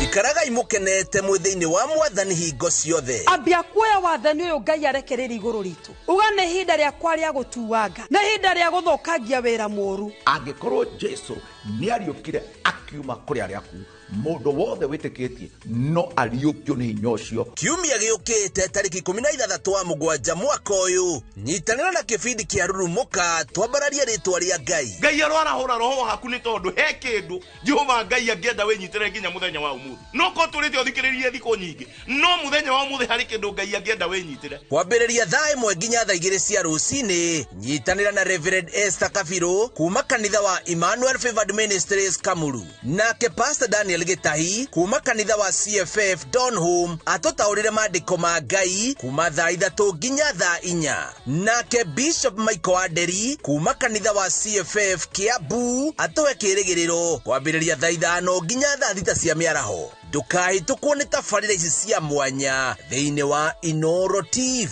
Ikaragai mukenete mwi thiini wa mwathani hingo ciothe. Ambia kuoya wathani uyu Ngai arekereria iguru ritu. Uga nĩ ihinda rĩakwa rĩa gũtuanga, nĩ ihinda rĩa gũthũkangia wĩra mũũru. Angĩkorwo Jesu nĩariũkire akiuma kũrĩ arĩa akuũ, mũndũ wothe wĩtĩkĩtie no ariũkio nĩ hinya ũcio. Kiumia gĩũkĩte tarĩki 16 wa mũgwanja mwaka ũyũ, nyitanĩra na kĩbindi kĩa Rurumũka twambararie rĩtwa rĩa Ngai. Ngai arwarahũra roho waku nĩ tondũ he kĩndũ Jehova Ngai angĩenda wĩnyitĩre nginya mũthenya wa ũmũthĩ. No ko tũrĩte ũthikĩrĩrie thikũ nyingĩ, no mũthenya wa ũmũthĩ harĩ kĩndũ Ngai angĩenda wĩnyitĩre. Kwambĩrĩria thaa 1 nginya thaa 2 cia rũcinĩ, nyitanĩra na Reverend Esther Kabiru kuma kanitha wa Emmanuel Favored Ministries Kamuru, nake Pastor Daniel Gitahi kuma kanitha wa CFF Donholm atũtaũrĩre maandĩko ma Ngai kuma thaa 3 nginya thaa 4, nake Bishop Michael Aderi kuma kanitha wa CFF Kiambu atũhe kĩrĩgĩrĩro kwambĩrĩria thaa 5 nginya thaa 6 cia mĩaraho. Ndũkahĩtũkwo nĩ tabarĩra ici cia mwanya thĩinĩ wa Inoro TV.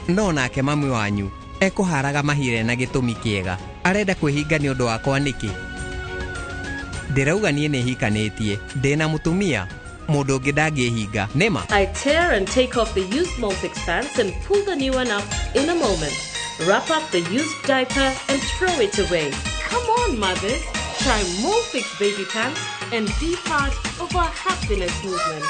No nake mami wanyu ekũharaga mahire na gĩtũmi kĩega, arenda kwĩhinga nĩ ũndũ wakwa nĩkĩ? Ndĩrauga niĩ nĩ hikanĩtie, ndĩna mũtumia, mũndũ ũngĩ ndangĩhinga, nĩma? I tear and take off the used Molfix pants and pull the new one up in a moment. Wrap up the used diaper and throw it away. Come on, mothers, try Molfix baby pants and be part of our happiness movement.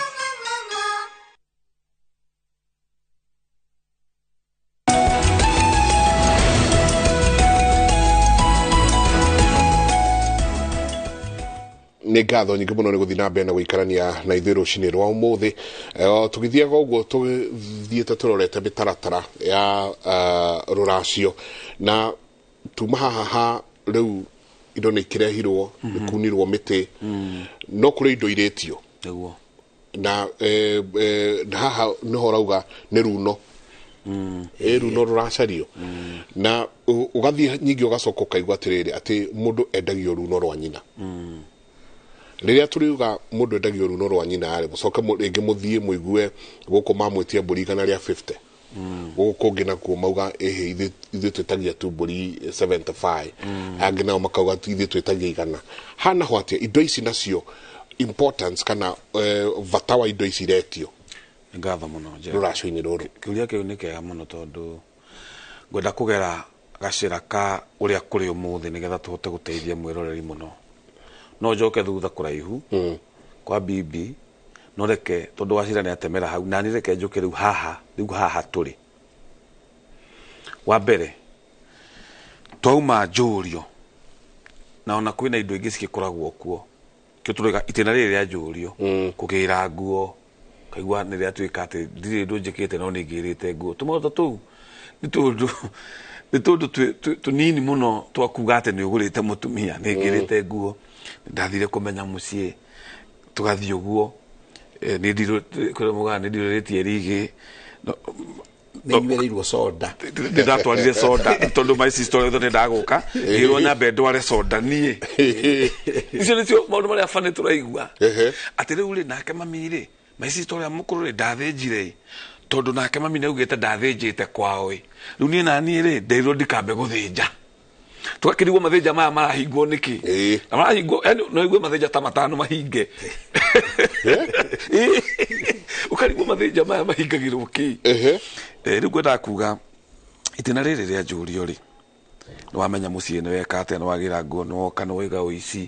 Nĩ ngatho nyingĩ mũno nĩ gũthiĩ na mbere na gũikarania na ithuĩ rũcinĩ rwa ũmũthĩ. Tũgĩthiaga ũguo tũthiĩte tũrorete mĩtaratara ya rũracio, na tuma haha ha rĩu indo nĩ ikĩrehirwo, nĩ kunirwo mĩtĩ, no kũrĩ indo irĩtio na haha nĩho ũrauga nĩ runo, runo rũracario, na ũgathiĩ nyingĩ ũgacoka ũkaigua atĩrĩrĩ atĩ mũndũ endagio runo rwa nyina. Rĩrĩa tũriuga mũndũ endagio runo rwa nyina rĩ, mũcoke rĩngĩ mũthiĩ mũigue gũkũ mamwĩtia mbũri 150, gũkũ kũngĩ nakuo mauga ĩhĩ ithuĩ twĩtagia tu mbũri 75, angĩ nao makauga ithuĩ twĩtagia 100. Hana ho atĩa indo ici nacio importance kana bata wa indo ici iretio? Nĩ ngatho mũno rũracio-inĩ rũrũ. Kĩũria kĩu nĩ kĩega mũno tondũ ngwenda kũgera gacĩra ka ũrĩa kũrĩ ũmũthĩ nĩgetha tũhote gũteithia mwĩroreri mũno. No njoke thutha kũraihu kwa bibi, no reke tondũ wacira nĩ atemera hau, na nĩ reke njũke rĩu haha, rĩu haha tũrĩ. Wa mbere Twauma njũrio na ona kwĩna indo ingĩ cigĩkoragwo kuo kĩo tũroiga itĩna rĩrĩ rĩa njũrio kũgĩra nguo kaigua nĩ rĩatuĩka atĩ ndirĩ ũndũ njĩkĩte no nĩ ngĩrĩte nguo tũmaũndũ ta tũu nĩ tũndũ tũnini mũno twa kuga atĩ nĩ ũgũrĩte mũtumia nĩ ngĩrĩte nguo ndathire kũmenya mũciĩ tũgathiĩ ũguo nĩ ndirũrĩtie rigĩ nĩnyuĩrĩirwo soda nĩ ndatwarire soda tondũ my sister ũrĩa nĩ ndagũka ngĩrwo nyambe ndware soda niĩ icio nĩcio maũndũ marĩa bani tũraigua atĩ rĩu rĩ nake mami rĩ my sister ũrĩa mũkũrũ rĩ ndathĩnjire tondũ nake mami nĩaugĩte ndathĩnjĩte kwao ĩ rĩu niĩ naniĩ rĩ ndeirwo ndikambe gũthĩnja tũgakĩrigwo mathĩnja maya marahingwo nĩkĩ na marahingwo yani no igue mathĩnja ta matano mahinge ũkarigwo mathĩnja maya mahingagĩrwo kĩ rĩu ngwendaga kuga itĩna rĩrĩ rĩa njũrio rĩ nĩwamenya mũciĩ nĩweka atĩa nĩwagĩra nguo nĩwoka nĩwaiga ũici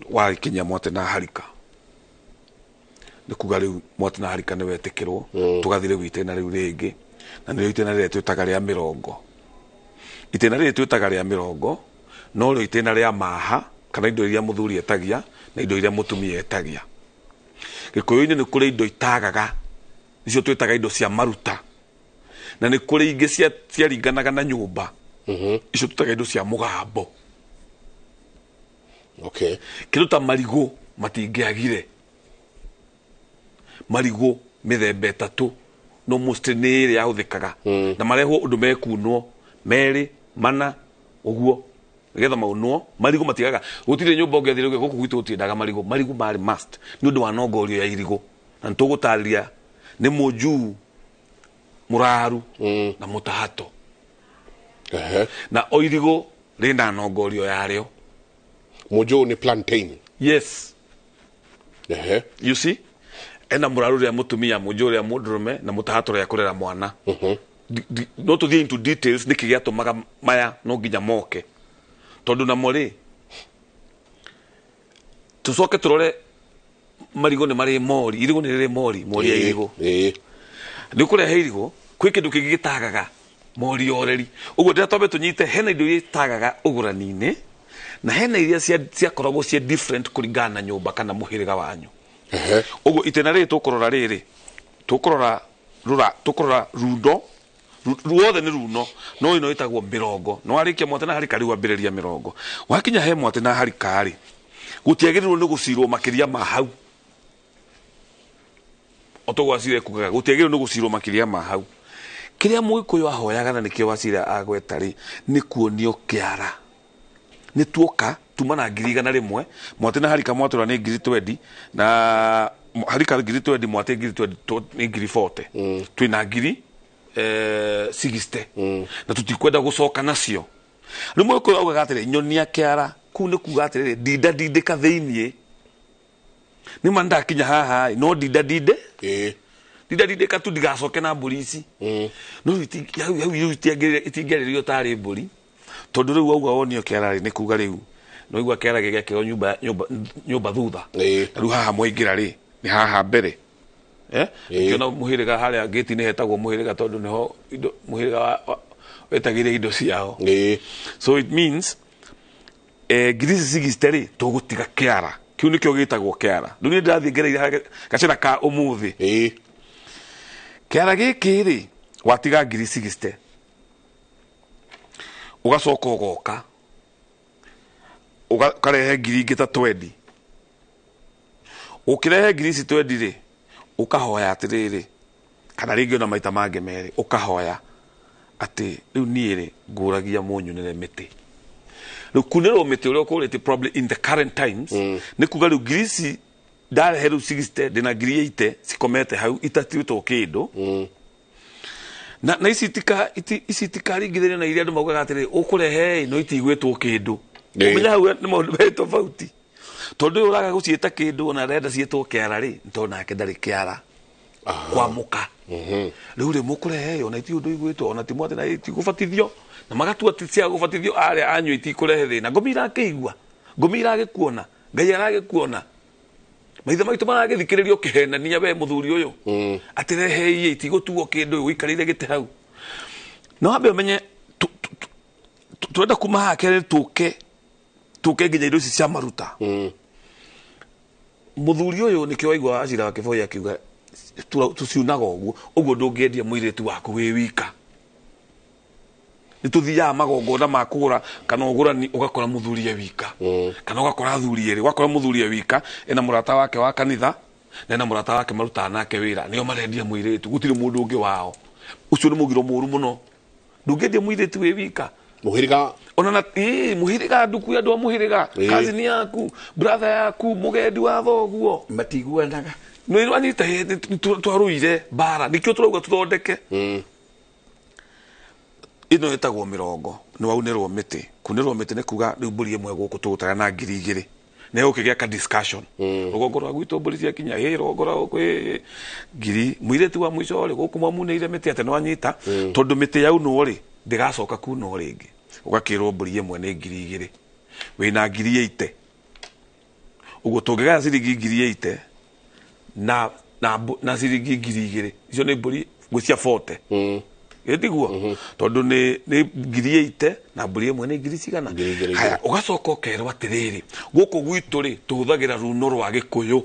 wakinyia mwate na harika nĩ kuga rĩu mwate na harika nĩwetĩkĩrwo tũgathiĩ rĩu itĩna rĩu rĩngĩ na nĩrĩo itĩna rĩrĩa twĩtaga rĩa mĩrongo itĩna rĩrĩ twĩtaga rĩa mĩrongo no rĩo itĩna rĩa maha kana indo iria mũthuri etagia na indo iria mũtumia etagia gĩkũyũ-inĩ nĩ kũrĩ indo itagaga icio twĩtaga indo cia maruta na nĩ kũrĩ ingĩ ciaringanaga na nyũmba icio twĩtaga indo cia mũgambo okay kĩndũ ta marigũ matingĩagire marigũ mĩthemba ĩtatũ no mostly nĩ ĩrĩ yahũthĩkaga na marehwo ũndũ mekunwo merĩ mana ũguo nĩgetha maunwo marigũ matigaga gũtirĩ nyũmba ũngĩathire gũkũ gwitũ gũtiendaga marigũ marigũ marĩ must nĩ ũndũ wa nongorio ya irigũ na nĩtũgũtarĩria nĩ mũnjuu mũraru na mũtahato na o irigũ rĩna nongorio yarĩo mũnjuu nĩ plantain yes you see ena mũraru rĩa mũtumia mũnjuu rĩa mũndũrũme na mũtahato rĩa kũrera mwana no tũthiĩ into details nĩkĩ gĩatũmaga maya no nginya moke tondũ namo rĩ tũcoke tũrore marigũ nĩ marĩ mori irigũ nĩ rĩrĩ mori mori ya irigũ nĩ ũkũrehe irigũ kwĩ kĩndũ kĩngĩ gĩtagaga mori oreri ũguo ndĩra twambe tũnyite hena indo iria itagaga ũgũrani-inĩ na hena iria ciakoragwo cia different kũringana na nyũmba kana mũhĩrĩga wanyu ũguo itĩna rĩrĩ tũkũrora rĩrĩ tũkũrora rura tũkũrora rundo ruothe nĩ runo no ĩno ĩtagwo mĩrongo no warĩkia mwate na harika rĩu ambĩrĩria mĩrongo wakinya he mwate na harika rĩ gũtiagĩrĩirwo nĩ gũcirwo makĩria ma hau otoguo Wacira kugaga gũtiagĩrĩirwo nĩ gũcirwo makĩria ma hau kĩrĩa mũgĩkũyũ ahoyaga na nĩkĩo Wacira agweta rĩ nĩ kuonio kĩara nĩ tuoka tuma na 100,000 mwate na harika mwatũra nĩ 20,000 na harika 20,000 mwate 20,000 nĩ 40,000 twĩna 60,000 na tutikwenda gũcoka nacio rĩu mũgĩkũyũ augaga atĩrĩ nyonia kĩara kũu nĩ kuga atĩrĩrĩ ndinda ndindĩka thĩiniĩ nĩ ma ndakinya haha no ndinda ndinde ndinda ndindĩka tu ndigacoke na mbũri ici no hau itingĩarĩrio tarĩ mbũri tondũ rĩu auga wonio kĩara rĩ nĩ kuga rĩu no igua kĩara gĩgekĩrwo nyũmba thutha na rĩu haha mwaingĩra rĩ nĩ haha mbere kĩona mũhĩrĩga harĩa gĩti-inĩ hetagwo mũhĩrĩga tondũ nĩho indo mũhĩrĩga wetagĩire indo ciao so it means 60,000 rĩ tũgũtiga kĩara kĩu nĩkĩo gĩtagwo kĩara rĩu niĩ ndĩrathiĩ ngereire gacĩra ka ũmũthĩ kĩara gĩkĩ rĩ watiga 60,000 ũgacoka ũgoka ũkarehe ngiri ingĩ ta 20 ũkĩrehe ngiri ici 20 rĩ ũkahoya atĩrĩrĩ kana rĩngĩ ona maita mangĩ merĩ ũkahoya atĩ rĩu niĩ rĩ ngũragia mũnyunĩre mĩtĩ rĩu kunĩrwo mĩtĩ ũrĩa ũkũrĩte probably in the current times nĩ kuga rĩu ngiri ici ndarehe rĩu 60 ndĩna 80,000 cikomete hau itatuĩtwo kĩndũ na ici itikaringithĩrio na iria andũ maugaga atĩrĩ ũkũrehe no itiigwĩtwo kĩndũ ũmenya hau nĩ maũndũ merĩ tofauti tondũ ũyũ ũraga gũciĩta kĩndũ ona arenda ciĩtwo kĩara rĩ nĩ tondũ nake ndarĩ kĩara kwamũka rĩu rĩ mũkũrehe ona iti ũndũ igwĩtwo ona ti mwate na itigũbatithio na magatua ti cia gũbatithio arĩa anyu itikũrehe thĩna ngomi irakĩigua ngomi iragĩkuona Ngai aragĩkuona maithe maitũ maragĩthikĩrĩrio ũkĩhenania we mũthuri ũyũ atĩrehe itigũtuo kĩndũ ũikarĩire gĩtĩ hau no wambe ũmenye Turenda kuma haha kerĩ tũke tũke nginya indo ici cia maruta. Mũthuri ũyũ nĩkĩo waigua Wachira wa Kĩboi akiuga tũciunaga ũguo ũguo, ndũngĩendia mũirĩtu waku wĩ wika. Nĩ tũthiaga magongona ma kũgũra kana ũgũrani, ũgakora mũthuri e wika kana ũgakora athuri erĩ, ũgakora mũthuri e wika ena mũrata wake wa kanitha na ena mũrata wake marutaga nake wĩra, nĩo marendia mũirĩtu, gũtirĩ mũndũ ũngĩ wao. Ũcio nĩ mũgiro mũru mũno, ndũngĩendia mũirĩtu wĩ wika. Mũhĩrĩga ona na ĩĩ mũhĩrĩga nduku ya andũ a mũhĩrĩga, cousin yaku, brother yaku, mũgendi wa thoguo, matiguanaga. Nĩ anyita twarũire mbara, nĩkĩo tũrauga tũthondeke ĩno ĩtagwo mĩrongo. Nĩ waunĩrwo mĩtĩ. Kunĩrwo mĩtĩ nĩ kuga rĩu mbũri ĩmwe gũkũ tũgũtara na 2000, na ũkĩgĩa ka discussion. Rũgongo rwa gwitũ mbũri ciakinya ĩ rũgongo rwa gũkũ ĩ ngiri, mũirĩtu wa mũico rĩ gũkũ mwamunĩire mĩtĩ atĩ nĩwanyita, tondũ mĩtĩ yaunwo rĩ ndĩgacoka kunwo rĩngĩ. Ũgakĩrwo mbũri ĩmwe nĩ 2000, wĩna 80,000, ũguo tũngĩgaya ciringi 80,000 na ciringi 2000, icio nĩ mbũri ngũcia 40. Ĩtiguo tondũ nĩ 80,000 na mbũri ĩmwe nĩ ngiri cigana. Haya, ũgacoka ũkerwo atĩrĩrĩ, gũkũ gwitũ rĩ tũhũthagĩra runo rwa Gĩkũyũ,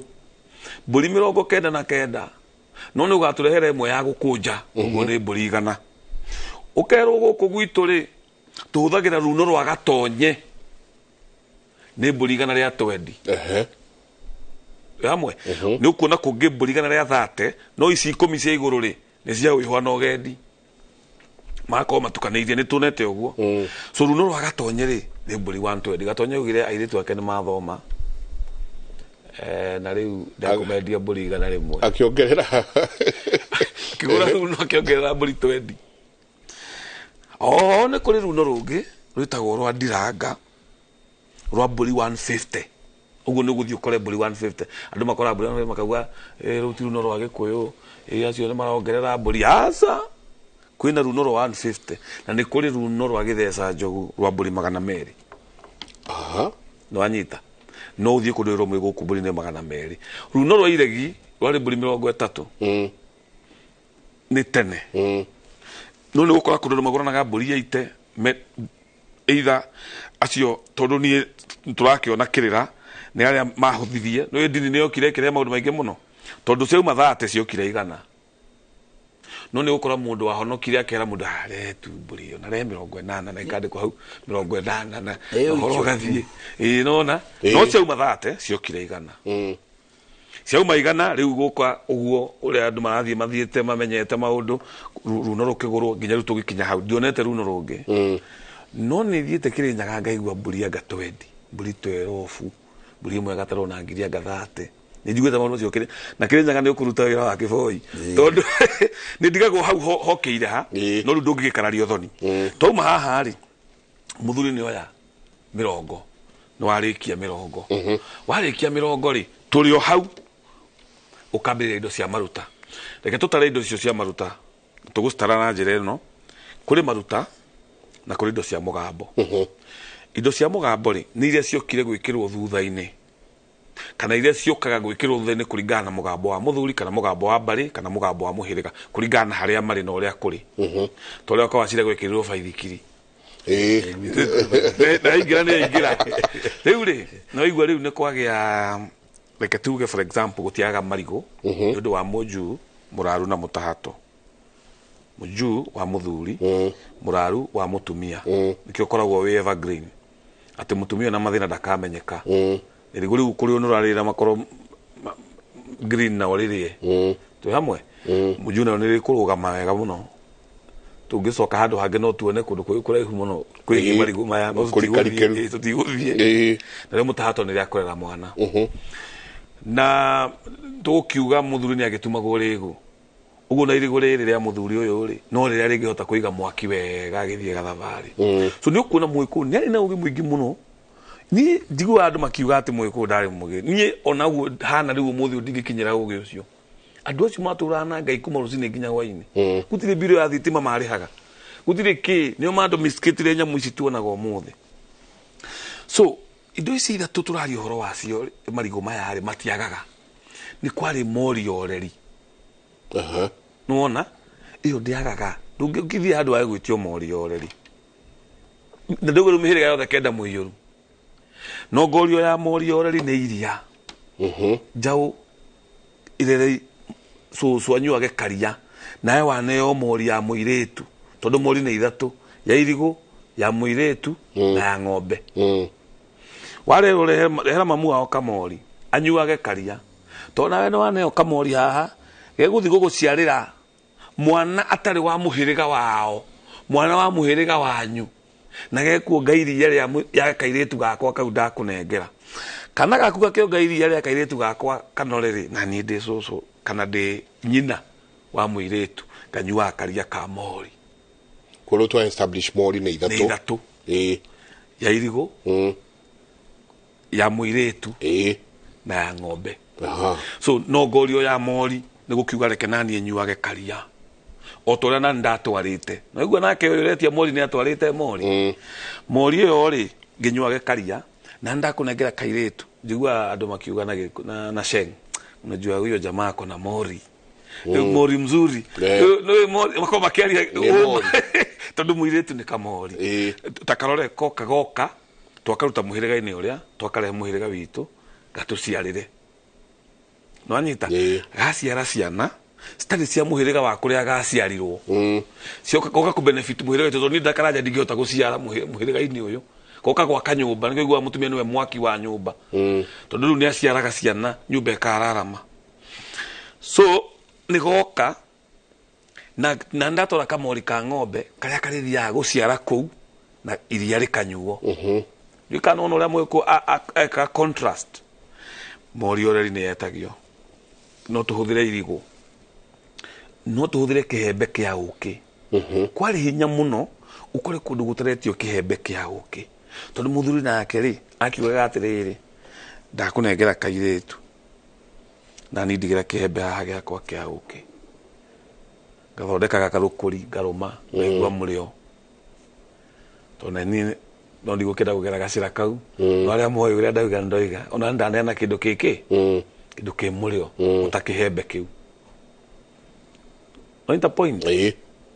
mbũri 99, no nĩ ũgatũrehere ĩmwe ya gũkũnja, ũguo nĩ mbũri 100. Ũkerwo gũkũ gwitũ rĩ tũhũthagĩra runo rwa Gatonye, nĩ mbũri 120. Hamwe nĩ ũkuona kũngĩ mbũri 130, no ici 10 cia igũrũ rĩ nĩ cia wĩhwa na ũgendi, magakorwo matukanĩirie, nĩ tuonete ũguo. So runo rwa Gatonye rĩ nĩ mbũri 120. Gatonye augire airĩtu ake nĩ mathoma, na rĩu ndekũmendia mbũri 100. Akĩongerera akĩgũra runo, akĩongerera mbũri 20. Oho nĩ kũrĩ runo rũngĩ rwĩtagwo rwa Ndiranga rwa mbũri 150. Ũguo nĩ ũgũthiĩ ũkore mbũri 150. Andũ makoraga mbũri 150 makauga rũu ti runo rwa Gĩkũyũ, acio nĩ marongerera mbũri. Aca, kwĩna runo rwa 150 na nĩ kũrĩ runo rwa Gĩtheca Njogu rwa mbũri 200. Nĩ wanyita? No ũthiĩ kũndũ rũmwe gũkũ mbũri nĩ 200. Runo rwa Iregi rwarĩ mbũri 30. Nĩ tene. No nĩ gũkora kũndũ magũranaga mbũri 80 either acio, tondũ niĩ tũrakĩona kĩrĩra nĩ arĩa mahũthirie. Nĩ ndini nĩ yokire ĩkĩrehe maũndũ maingĩ mũno, tondũ ciauma 30 ciokire 100. No nĩ gũkora mũndũ wahonokire akera mũndũ rehe tu mbũri ĩyo na rehe 80 na ikandĩkwo hau 80 na ũhoro ũgathiĩ. Ĩĩ nona no ciauma 30 ciokire 100. Ciauma 100 rĩu gũka ũguo ũrĩa andũ marathiĩ mathiĩte mamenyete maũndũ, runo rũkĩgũrwo nginya rĩu tũgĩkinya hau. Ndionete runo rũngĩ, no nĩ thiĩte Kĩrĩnyaga ngaigua mbũri anga 20, mbũri 12, mbũri ĩmwe ĩgatarwo na ngiri anga 30. Nĩ njiguĩte maũndũ macio na Kĩrĩnyaga nĩ ũkũruta wĩra wa Kĩboi, tondũ nĩ ndigagwo hau hokeire ha, no rĩu ndũngĩgĩkararia ũthoni. Twauma haha rĩ, mũthuri nĩ oya 80, nĩ warĩkia 80. Warĩkia 80 rĩ, tũrĩ o hau ũkambĩrĩria indo cia maruta. Reke tũtare indo icio cia maruta, tũgũcitara na njĩra ĩno. Kũrĩ maruta na kũrĩ indo cia mũgambo. Indo cia mũgambo rĩ nĩ iria ciokire gwĩkĩrwo thutha-inĩ, kana iria ciũkaga gwĩkĩrwo thutha-inĩ kũringana na mũgambo wa mũthuri kana mũgambo wa mbarĩ kana mũgambo wa mũhĩrĩga, kũringana na harĩa marĩ na ũrĩa kũrĩ. Ta ũrĩa kwawacire gwĩkĩrĩrwo baithikiri, na aingĩra nĩ aingĩra. Rĩu rĩ no igua rĩu nĩ kwagĩa, reke tuge for example, gũtiagaga marigũ nĩ ũndũ wa mũnjuu, mũraru na mũtahato. Mũnjuu wa mũthuri, mũraru wa mũtumia, nĩkĩo ũkoragwo wĩ evergreen, atĩ mũtumia na mathĩna ndakamenyeka. Irigũ rĩu kũrĩ ũnũra rĩra makoro green na ũrĩrĩe. Twĩ hamwe mũnjuu nayo nĩ rĩkũrũgama wega mũno. Tũngĩcoka handũ hangĩ no tuone kũndũ kũrĩ kũraihu mũno kwĩgiĩ marigũ maya, no tũtigũthiĩ. Na rĩo mũtahato nĩ rĩa kũrera mwana. Na tũkiuga mũthuri nĩ agĩtumagwo rĩgũ, ũguo na irigũ rĩrĩ rĩa mũthuri ũyũ rĩ no rĩrĩa rĩngĩhota kũiga mwaki wega agĩthiĩ gathabarĩ. So nĩ ũkuona Mũgĩkũyũ nĩ arĩ na ũgĩ mũingĩ mũno. Niĩ njiguaga andũ makiuga atĩ Mũgĩkũyũ ndarĩ mũgĩ. Niĩ ona ũguo hana rĩu ũmũthĩ ndingĩkinyĩra ũgĩ ũcio. Andũ acio matũraga na Ngai kuma rũcinĩ nginya hwainĩ. Gũtirĩ mbirũ ya thitima marĩhaga, gũtirĩ kĩ, nĩo mandomesticatire nyamũ ici tuonaga ũmũthĩ. So indo ici ithatũ tũraria ũhoro wacio, marigũ maya rĩ matiagaga. Nĩ kwarĩ mori oreri. Nĩwona ĩyo ndĩagaga, ndũngĩthiĩ handũ wage gwĩtio mori oreri. Na ndauga rĩu mĩhĩrĩga yothe kenda mũiyũru. No ngorio ya mori oreri nĩ iria. Njaũ irere cũcũ anyuage karia nawe waneo mori ya mũirĩtu tondũ mori nĩ ithatũ ya irigũ ya mũirĩtu na ya ng'ombe. Warerwo rehera mamu wao kamori anyuage karia tondũ nawe nĩ waneo kamori haha gegũthiĩ gũgũciarĩra mwana atarĩ wa mũhĩrĩga wao mwana wa mũhĩrĩga wanyu na gekuonga iria rĩa kairĩtu gakwa kau ndakũnengera kana gaku gakĩonga iria rĩa kairĩtu gakwa kanorere na niĩ ndĩ cũcũ kana ndĩ nyina wa mũirĩtu nganyuaga karia ka mori. Koguo twa establish mori nĩ ithatũ. Nĩ ithatũ. Ya irigũ ya mũirĩtu na ya ng'ombe. So no ngorio ya mori nĩ gũkiuga reke naniĩ nyuage karia o ta ũrĩa nani ndatwarĩte. Naigua nake ũyũ ũretia mori nĩ atwarĩte mori. Mori ĩyo rĩ ngĩnyuage karia na ndakũnengera kairĩtu. Njiguaga andũ makiuga na Sheng, unajua huyo jamaa ako na mori. Mori mzuri. No mori mako makĩaria tondũ mũirĩtu nĩ kamori. Ta karore koka goka twakaruta mũhĩrĩga-inĩ ũrĩa twakarehe mũhĩrĩga witũ gatũciarĩre. Nĩwanyita? Gaciara ciana citarĩ cia mũhĩrĩga wa kũrĩa gaciarirwo. Cioka goka kũ benefit mũhĩrĩga witũ tondũ niĩ ndakaranja ndingĩhota gũciara mũhĩrĩga-inĩ ũyũ. Goka gwaka nyũmba nĩkĩo ũiguaga mũtumia nĩwe mwaki wa nyũmba. Tondũ rĩu nĩaciaraga ciana nyũmba ĩkararama. So nĩ goka na ndatwara kamori ka ng'ombe karĩa karĩthiaga gũciara kũu na iria rĩkanyuo. Ndiũĩ kana nĩwona ũrĩa mũgĩkũyũ ekaga contrast. Mori oreri nĩ yetagio. No tũhũthĩre irigũ. No tũhũthĩre kĩhembe kĩa ũkĩ. Kwarĩ hinya mũno ũkore kũndũ gũtaretio kĩhembe kĩa ũkĩ. Tondũ mũthuri nake rĩ akiugaga atĩrĩrĩ ndakũnengera kairĩtu na niĩ ndigĩra kĩhembe haha gĩakwa kĩa ũkĩ. Ngathondekaga karũkũri ngarũma ngaigua mũrĩo. Tondũ niĩ no ndigũkĩenda kũgera gacĩra kau. No arĩa moĩ ũrĩa ndauga ndoiga ona ndaneana kĩndũ gĩkĩ kĩndũ kĩ mũrĩo ota kĩhembe kĩu. Nĩ point.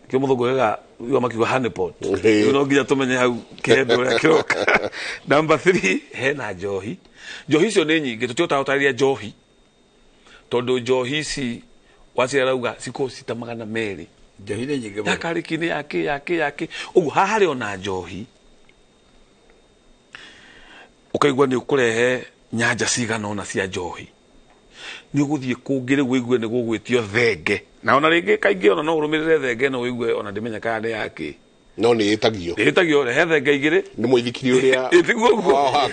Kĩo mũthũngũ oigaga igua makiuga honey pot. Rĩu no nginya tũmenye hau kĩhembe ũrĩa kĩroka. Number 3 hena njohi. Njohi icio nĩ nyingĩ tũtihotaga gũtarĩria njohi tondũ njohi ici Wachira arauga cikoragwo cita 200. Njohi nĩ nyingĩ mũno. Ya karĩki-inĩ yake yake yake ũguo haha harĩ ona njohi ũkaigua nĩ ũkũrehe nyanja cigana ũna cia njohi. Nĩ ũgũthiĩ kũngĩ rĩu ũigue nĩ gũgwĩtio thenge. Na ona rĩngĩ kaingĩ ona no ũrũmĩrĩre thenge no ũigue ona ndĩmenya kana nĩ yakĩ. No nĩ ĩtagio. Ĩtagio rehe thenge igĩrĩ. Nĩ mũithikiri ũrĩa. Ĩtiguo ũguo.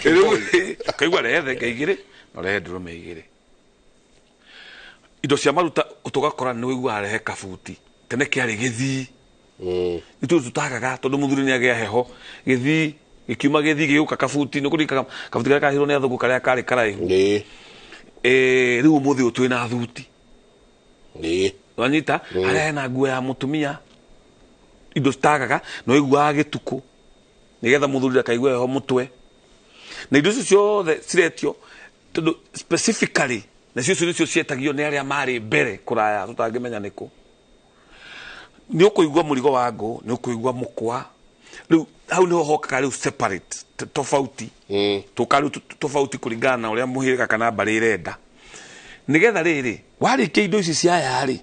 Ũkaigua rehe thenge igĩrĩ na ũrehe ndũrũme igĩrĩ. Indo cia maruta tũgakora nĩ ũiguaga rehe kabuti. Tene kĩarĩ gĩthii. Ithuĩ tũtagaga tondũ mũthuri nĩ agĩa heho. Gĩthii gĩkiuma gĩthii gĩgũka kabuti nĩ ũkũririkana kabuti karĩa kahirwo nĩ athũngũ karĩa karĩ karaihu. Rĩu ũmũthĩ ũyũ twĩna thuti. Wanyita harĩa hena nguo ya mũtumia indo citagaga no iguaga gĩtukũ nĩgetha mũthuri ndakaigue heho mũtwe. Na indo icio ciothe ciretio tondũ specifically nacio icio nĩcio cietagio nĩ arĩa marĩ mbere kũraya tũtangĩmenya nĩkũ. Nĩ ũkũigua mũrigo wa ngũ, nĩ ũkũigua mũkwa. Rĩu hau nĩho hokaga rĩu separate tofauti. Tũka rĩu tofauti kũringana na ũrĩa mũhĩrĩga kana mbarĩ ĩrenda. Nĩgetha rĩrĩ warĩkia indo ici cia aya rĩ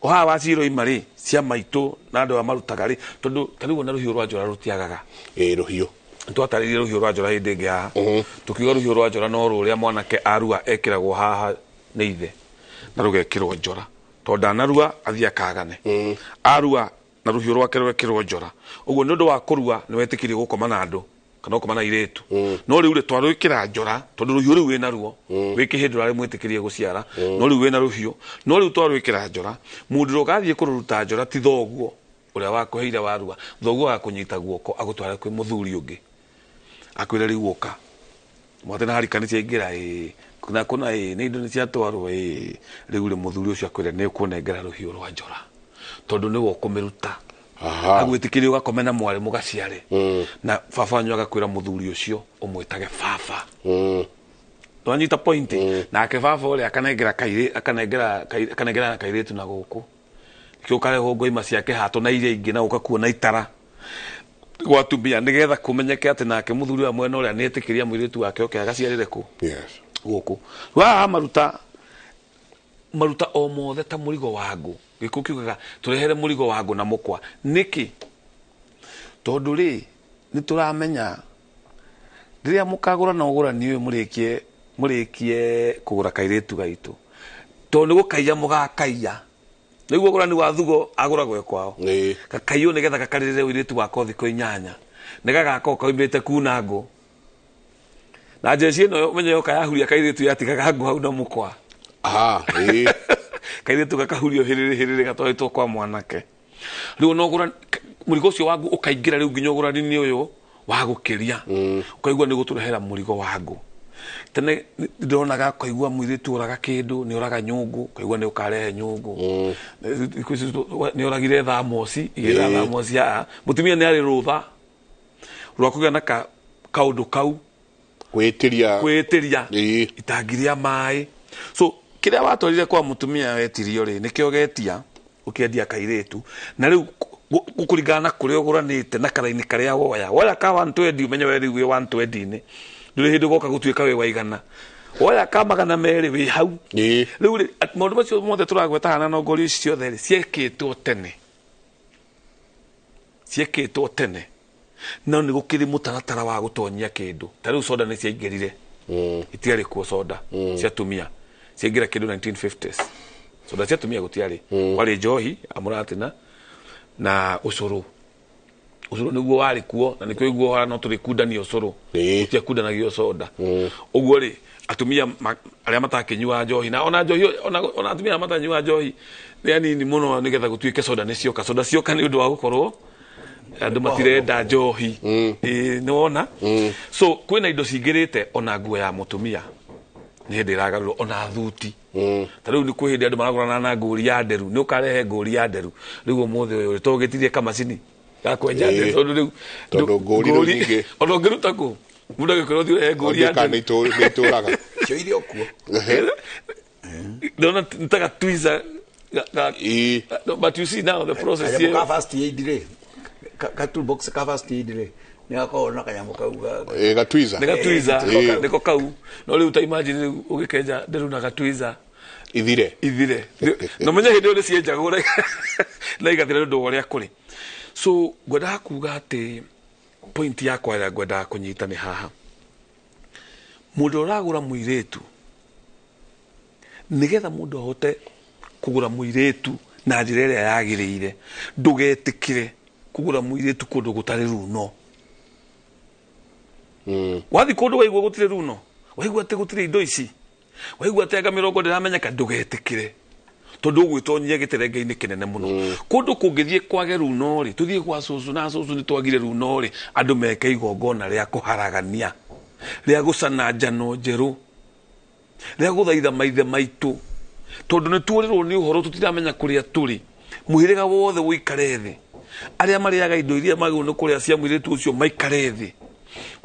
o haha waciroima rĩ cia maitũ na andũ arĩa marutaga rĩ tondũ ta rĩu ona rũhiũ rwa njora rũtiagaga. Rũhiũ. Twatarĩirie rũhiũ rwa njora hĩndĩ ĩngĩ haha. Tũkiuga rũhiũ rwa njora no rũrĩa mwanake arua ekĩragwo haha nĩ ithe na rũgekĩrwo njora. Tondũ ndanarua athiĩ akagane. Arua na rũhiũ rwake rwekĩrwo njora. Ũguo nĩ ũndũ wa kũrua nĩ wetĩkĩrio gũkoma na andũ kana gũkoma na airĩtu. No rĩu rĩ twarwĩkĩra njora tondũ rũhiũ rĩu wĩna ruo wĩ kĩhĩndĩ ũrarĩ mwĩtĩkĩrie gũciara no rĩu wĩna rũhiũ no rĩu twarwĩkĩra njora mũndũ ũrĩa ũgathiĩ kũrũruta njora ti thoguo ũrĩa wakũheire warua thoguo agakũnyita guoko agũtware kwĩ mũthuri ũngĩ akwĩre rĩu ũka mwate na harika nĩ ciaingĩra ĩĩ na kũna ĩĩ nĩ indo nĩ ciatwarwo ĩĩ rĩu rĩ mũthuri ũcio akwĩre nĩ ũkũnengera rũhiũ rwa njora tondũ nĩwe ũkũmĩruta. Agwĩtĩkĩrie ũgakome na mwarĩ mũgaciare. Na baba wanyu agakwĩra mũthuri ũcio ũmwĩtage baba. Nĩwanyita point? Nake baba ũrĩa akanengera akanengera kairĩtu na gũkũ. Nĩkĩo ũkarehwo ngoima ciake hatũ na iria ingĩ na ũgakuona itara. Gwa atumia nĩgetha kũmenyeke atĩ nake mũthuri wa mwena ũrĩa nĩetĩkĩria mũirĩtu wake oke agaciarĩre kũ. Yes. Gũkũ. Haha maruta maruta o mothe ta mũrigo wa ngũ. Gĩkũyũ kiugaga tũrehere mũrigo wa ngũ na mũkwa. Nĩkĩ? Tondũ rĩ nĩ tũramenya rĩrĩa mũkagũra na ũgũrani ũyũ mũrĩkie mũrĩkie kũgũra kairĩtu gaitũ tondũ nĩ gũkaiya mũgakaiya nĩguo ũgũrani wa thugo agũragwo e kwao gakaiywo nĩgetha gakarĩrĩre ũirĩtu wako thikũ 8 nĩ gagakorwo kaumĩte kuna ngũ na jeshi ĩno ũmenye yoka yahuria kairĩtu yatigaga ngũ hau na mũkwa. Kairĩtu gakahurio hĩrĩrĩ hĩrĩrĩ gatwarĩtwo kwa mwanake. Rĩu ona ũgũrani mũrigo ũcio wa ngũ ũkaingĩra rĩu nginya ũgũrani-inĩ ũyũ wa gũkĩria ũkaigua nĩ gũtũrehera mũrigo wa ngũ. Tene ndĩronaga kaigua mũirĩtu oraga kĩndũ nĩ oraga nyũngũ kaigua nĩ ũkarehe nyũngũ. Nĩ oragire thamoci igĩra thamoci haha mũtumia nĩ arĩ rũtha rwa kũgĩa na kaũndũ kau kwĩtĩria kwĩtĩria itangi rĩa maĩ. So kĩrĩa watwarire kwa mũtumia wetirio rĩ nĩkĩo getia ũkĩendia kairĩtu na rĩu kũringana na kũrĩa ũgũranĩte na karaini karĩa woya woya ka 120 ũmenye we rĩu wĩ 120-inĩ ndũrĩ hĩndĩ ũgoka gũtuĩka wĩ wa igana woya ka 200 wĩ hau. Rĩu rĩ maũndũ macio mothe tũragweta haha na nongorio ici ciothe rĩ ciekĩtwo tene ciekĩtwo tene no nĩ gũkĩrĩ mũtaratara wa gũtonyia kĩndũ ta rĩu soda nĩ ciaingĩrire itiarĩ kuo soda cia atumia ciaingĩra kĩndũ 1950s soda cia atumia gũtiarĩ kwarĩ njohi amũratina na ũcũrũ ũcũrũ nĩguo warĩ kuo na nĩkĩo iguo hara no tũrĩkundania ũcũrũ gũtiakundanagio soda. Ũguo rĩ atumia arĩa matakĩnyua njohi na ona njohi ona atumia arĩa matanyua njohi nĩ anini mũno nĩgetha gũtuĩke soda nĩ cioka soda cioka nĩ ũndũ wa gũkorwo andũ matirenda njohi. Ĩĩ nĩ wona. So kwĩna indo cingĩrĩte ona nguo ya mũtumia nĩ hĩndĩ ĩragarũrwo ona thuti ta rĩu nĩ kwĩ hĩndĩ andũ maragũrana na ngũri ya nderu nĩ ũkarehe ngũri ya nderu rĩu ũmũthĩ ũyũ rĩ to ũgĩtirie kamacini ga kwenja nderu tondũ rĩu tondũ ngũri rĩu nyingĩ ona ũngĩruta kũ mũndũ agĩkorwo ũthiĩ ũrehe ngũri ya nderu nĩ itũraga cio irio kuo ndona nĩ ta gatwiza but you see now the process here ka first aid rĩ ka toolbox ka first aid rĩ nĩ gakoragwo na kanyamũ kau gatwiza nĩ gatwiza nĩko kau no rĩu ta imagine rĩu ũgĩkenja nderu na gatwiza ithire ithire no menye hĩndĩ ĩyo nĩ cienjagwo na igathira nĩ ũndũ wa ũrĩa kũrĩ. So ngwendaga kuga atĩ point yakwa ĩrĩa ngwendaga kũnyita nĩ haha mũndũ ũragũra mũirĩtu nĩgetha mũndũ ahote kũgũra mũirĩtu na njĩra ĩrĩa yagĩrĩire ndũgetĩkĩre kũgũra mũirĩtu kũndũ gũtarĩ runo. Wathi kũndũ waigua gũtirĩ runo waigua atĩ gũtirĩ indo ici waigua atĩ anga mĩrongo ndĩramenyeka ndũgetĩkĩre tondũ ũgwĩtonyia gĩterenge-inĩ kĩnene mũno. Kũndũ kũngĩthiĩ kwage runo rĩ tũthiĩ gwa cũcũ na cũcũ nĩ twagire runo rĩ andũ meke igongona rĩa kũharagania rĩa gũcana njano njerũ rĩa gũthaitha maithe maitũ tondũ nĩ tuorĩrwo nĩ ũhoro tũtiramenya kũrĩa tũrĩ mũhĩrĩga wothe ũikare thĩ arĩa marĩaga indo iria magĩrĩirwo nĩ kũrĩa cia mũirĩtu ũcio maikare thĩ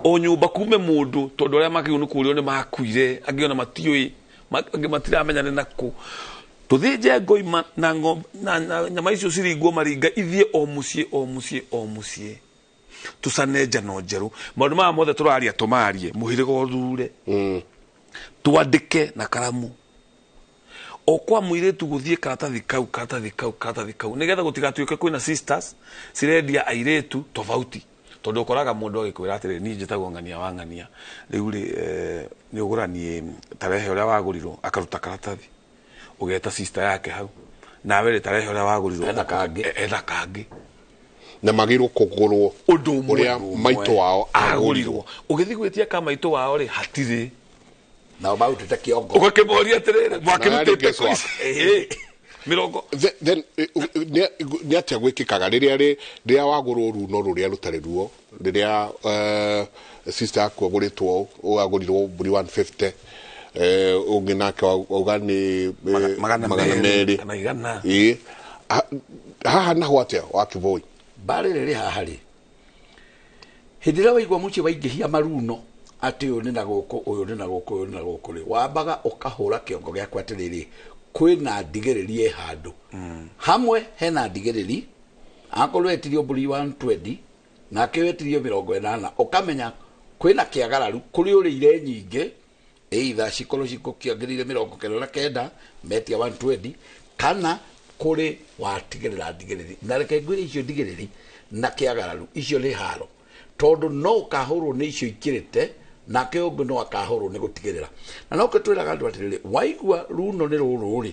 o nyũmba kume mũndũ tondũ arĩa magĩrĩirwo nĩ kũrĩo nĩ makuire angĩ ona matiũĩ angĩ matiramenya nĩ nakũ tũthĩnje ngoima na nyama icio ciringwo maringa ithiĩ o mũciĩ o mũciĩ o mũciĩ tũcane njano njerũ maũndũ maya mothe tũraria tũmarie mũhĩrĩga ũthure twandĩke na karamu o kwa mũirĩtu gũthiĩ karatathi kau karatathi kau karatathi kau nĩgetha gũtigatuĩke kwĩna sisters cirendia airĩtu tofauti tondũ ũkoraga mũndũ agĩkwĩra atĩrĩ niĩ njĩtagwo ng'ania wa ng'ania rĩu rĩ nĩ ũgũranie tarehe ũrĩa wagũrirwo akaruta karatathi ũgeta sister yake hau nawe rĩ tarehe ũrĩa wagũrirwo etha kangĩ na magĩrĩirwo kũgũrwo ũndũ ũmwe ũrĩa maitũ wao agũrirwo ũgĩthiĩ gwĩtia ka maitũ wao rĩ hatirĩ nao marutĩte kĩongo ũgakĩmoria atĩrĩrĩ mwakĩrutĩte kũ mĩrongo. Then nĩ atĩa gwĩkĩkaga rĩrĩa rĩrĩa wagũrwo runo rũrĩa rũtarĩ ruo rĩrĩa sister yaku agũrĩtwo agũrirwo mbũri 150 ũngĩ nake auga nĩ 200 kana igana haha naho atĩa wa Kĩboi mbarĩ rĩrĩ haha rĩ hĩndĩ ĩrĩa waigua mũciĩ waingĩhia maruno atĩ ũyũ nĩ na gũkũ ũyũ nĩ na gũkũ ũyũ nĩ na gũkũ rĩ wambaga ũkahũra kĩongo gĩaku atĩrĩrĩ kwĩna ndigĩrĩri ĩ handũ hamwe hena ndigĩrĩri akorwo etirio mbũri 120 Nake wetirio 80 ukamenya kwina kiagararu kuri uriire nyingi either cikorwo cikũkĩongereire 99 metia 120 kana kuri watigĩrĩra ndigĩrĩri na reke ngwĩre icio ndigĩrĩri na kĩagararu icio nĩ haro tondũ no ũkahũrwo nĩ icio ikĩrĩte nake ũngĩ no akahũrwo nĩ gũtigĩrĩra na no twĩraga andũ atĩrĩrĩ waigua runo nĩ rũrũ rĩ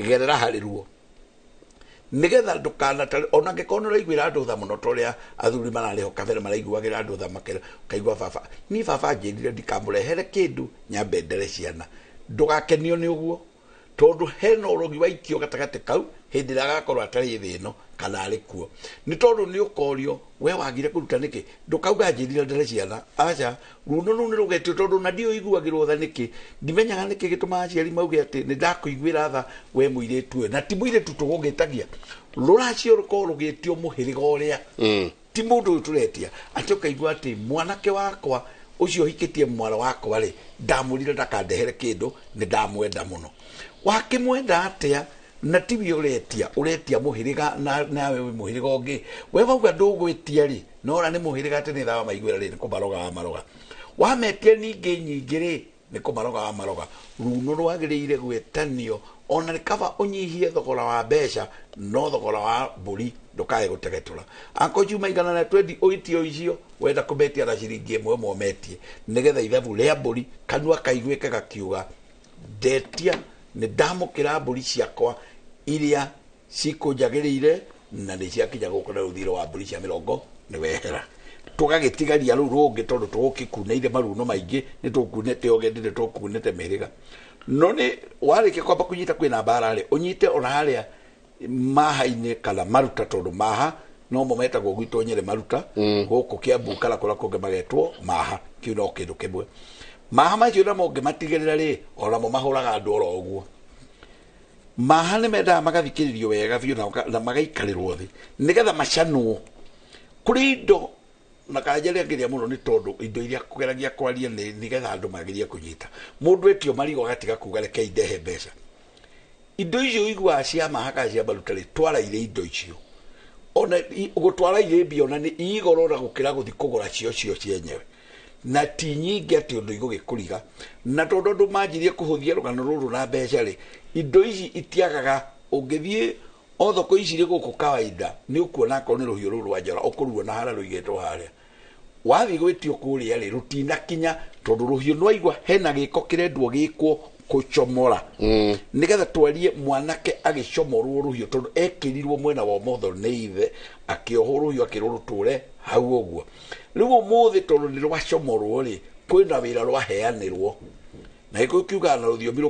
gerera harĩ ruo nigetha ndũkanatare ona angĩkorwo nĩ ũraiguĩra andũ tha mũno ta ũrĩa athuri mararĩho kabere maraiguagĩra andũ tha makĩra ũkaigua baba niĩ baba anjĩrire ndikamũrehere kĩndũ nyambe ndere ciana ndũgakenio nĩ ũguo tondũ hena ũrogi waikio gatagatĩ kau hĩndĩ ĩrĩa agakorwo atarĩ thĩ ĩno kana arĩ kuo nĩ tondũ nĩ ũkorio we wagire kũruta nĩkĩ ndũkauga njĩrire ndere ciana aca runo rũu nĩ rũgetio tondũ na ndiũ iguagĩrwo tha nĩkĩ ndimenyaga nĩkĩ gĩtũmaga aciari mauge atĩ nĩ ndakũiguĩra tha we mũirĩtu ũyũ na ti mũirĩtu tũgũgĩtagia rũracio rũkorwo rũgĩtio mũhĩrĩga ũrĩa ti mũndũ ũyũ tũretia atĩ ũkaigua atĩ mwanake wakwa ũcio ũhikĩtie mwana wakwa rĩ ndamũrire ndakandehere kĩndũ nĩ ndamwenda mũno wakĩmwenda atĩa na tiwe uretia uretia muhiriga na nawe wi muhiriga ungi we wauga ndugwitia ri nora ni muhiriga ati ni thawa maiguira ri ni kumaroga wa maroga wametia ningi nyingi ri ni kumaroga wa maroga runo rwagiriire gwetanio ona kaba unyihie thogora wa mbeca no thogora wa mburi ndukae gutegetura anko juma igana na 20 uitio icio wenda kumetia na ciringi ĩmwe ĩmwe metie nigetha ithabu ria mburi kanua kaiguĩke gakiuga ndetia nĩ ndamũkĩra mbũri ciakwa iria cikũnjagĩrĩire na nĩ ciakinya gũkũ na rũthiro wa mbũri cia mĩrongo nĩ wehera tũgagĩtigaria rũu rũngĩ tondũ tũgũkĩkunĩire maruno maingĩ nĩ tũkunĩte ũgendi nĩ tũkunĩte mĩhĩrĩga no nĩ warĩkia kwamba kũnyita kwĩna mbara rĩ ũnyite ona harĩa maha-inĩ kana maruta tondũ maha no mo metagwo gwitũ Nyĩrĩ maruta gũkũ Kĩambu kana kũrĩa kũngĩ magetwo maha kĩu no kĩndũ kĩmwe maha macio namo ũngĩmatigĩrĩra rĩ onamo mahũraga andũ oro ũguo maha nĩ mendaga magathikĩrĩrio wega biũ na magaikarĩrwo thĩ nĩgetha macanwo kũrĩ indo na kanja rĩangĩria mũno nĩ tondũ indo iria kũgeragia kwaria nĩ nĩgetha andũ magerie kũnyita mũndũ etio marigũ agatiga kuga reke indehe mbeca indo icio ũiguaga cia maha kana cia maruta rĩ twara irĩ indo icio ona gũtwara irĩ mbia ona nĩ igoro na gũkĩra gũthiĩ kũgũra cio cio cienyewe na ti nyingĩ atĩ ũndũ igũgĩkũriga na tondũ andũ manjirie kũhũthia rũgano rũrũ na mbeca rĩ indo ici itiagaga ũngĩthiĩ o thoko ici rĩ gũkũ kawaida nĩ ũkuona akorwo nĩ rũhiũ rũrũ rwa njora ũkũruona harĩa rũigĩtwo harĩa wathiĩ gwĩtio kũrĩa rĩ rũtinakinya tondũ rũhiũ nĩwaigua hena gĩko kĩrendwo gĩkwo kũcomora nĩgetha twarie mwanake agĩcomorwo rũhiũ tondũ ekĩrirwo mwena wa ũmotho nĩ ithe akĩohwo rũhiũ akĩrwo rũtũre hau ũguo rĩu ũmũthĩ tondũ nĩ rwacomorwo rĩ kwĩna wĩra rwaheanĩrwo na gĩkũyũ kiugaga na rũthiomi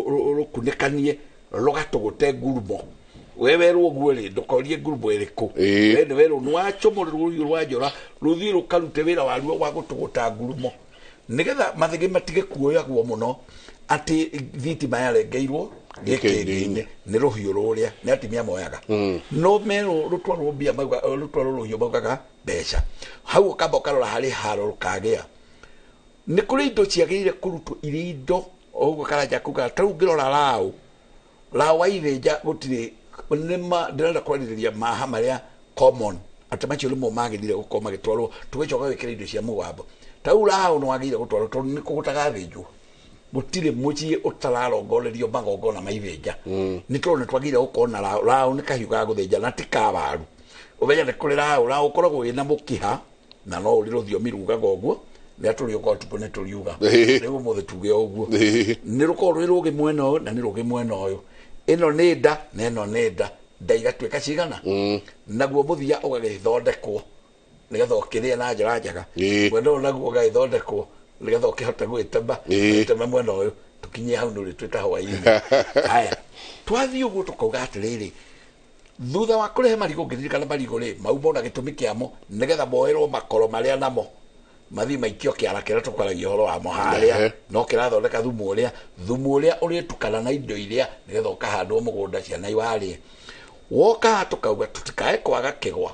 rũkunĩkanie rũgatũgũte ngurumo we werwo ũguo rĩ ndũkorie ngurumo ĩrĩkũ we nĩ werwo nĩ wacomorerwo rũhiũ rwa njora rũthiĩ rũkarute wĩra waruo wa gũtũgũta ngurumo nĩgetha mathĩgĩ matige kuoyagwo mũno atĩ thitima yarengeirwo gĩkĩndĩ-inĩ nĩ rũhiũ rũrĩa nĩ atumia moyaga no merwo rũtwarwo mbia rũtwarwo rũhiũ maugaga mbeca hau ũkamba ũkarora harĩ haro rũkagĩa nĩ kũrĩ indo ciagĩrĩire kũrutwo irĩ indo ũguo karanja kuga ta rĩu ngĩrora raũ raũ wa ithĩnja gũtirĩ nĩma ndĩrenda kwarĩrĩria maha marĩa common atĩ macio nĩmo magĩrĩire gũkorwo magĩtwarwo tũgĩcoka gwĩkĩra indo cia mũgambo ta rĩu raũ nĩ wagĩrĩire gũtwarwo tondũ nĩ kũgũtagathĩnjwo gũtirĩ mũciĩ ũtararongorerio magongona ma ithĩnja nĩ tondũ nĩ twagĩrĩire gũkorwo na raũ raũ nĩ kahiũ ga gũthĩnja na ti ka waru ũmenye nĩ kũrĩ raũ raũ ũkoragwo wĩna mũkiha na no ũrĩ rũthiomi rugaga ũguo rĩrĩa tũrĩũka ũtukũ nĩ tũriuga rĩu ũmũthĩ tuge ũguo nĩ rũkorwo rwĩ rũgĩ mwena ũyũ na nĩ rũgĩ mwena ũyũ ĩno nĩ nda na ĩno nĩ nda nda igatuĩka cigana naguo mũthia ũgagĩthondekwo nĩgetha ũkĩrĩe na njĩra njega mwena ũyũ naguo ũgagĩthondekwo nĩgetha ũkĩhote gwĩtema gwĩtema mwena ũyũ tũkinyie hau nĩ ũrĩtwĩta hwaĩ-inĩ haya twathiĩ ũguo tũkauga atĩrĩrĩ thutha wa kũrehe marigũ ngĩririkana marigũ rĩ mauma na gĩtũmi kĩamo nĩgetha moerwo makoro marĩa namo mathiĩ maikio kĩara kĩrĩa tũkwaragia ũhoro wamo harĩa no kĩrathondeka thumu ũrĩa ũrĩtukana na indo iria nĩgetha ũkahandwo mũgũnda ciana iwarĩe woka tũkauga tũtikae kwaga kĩgwa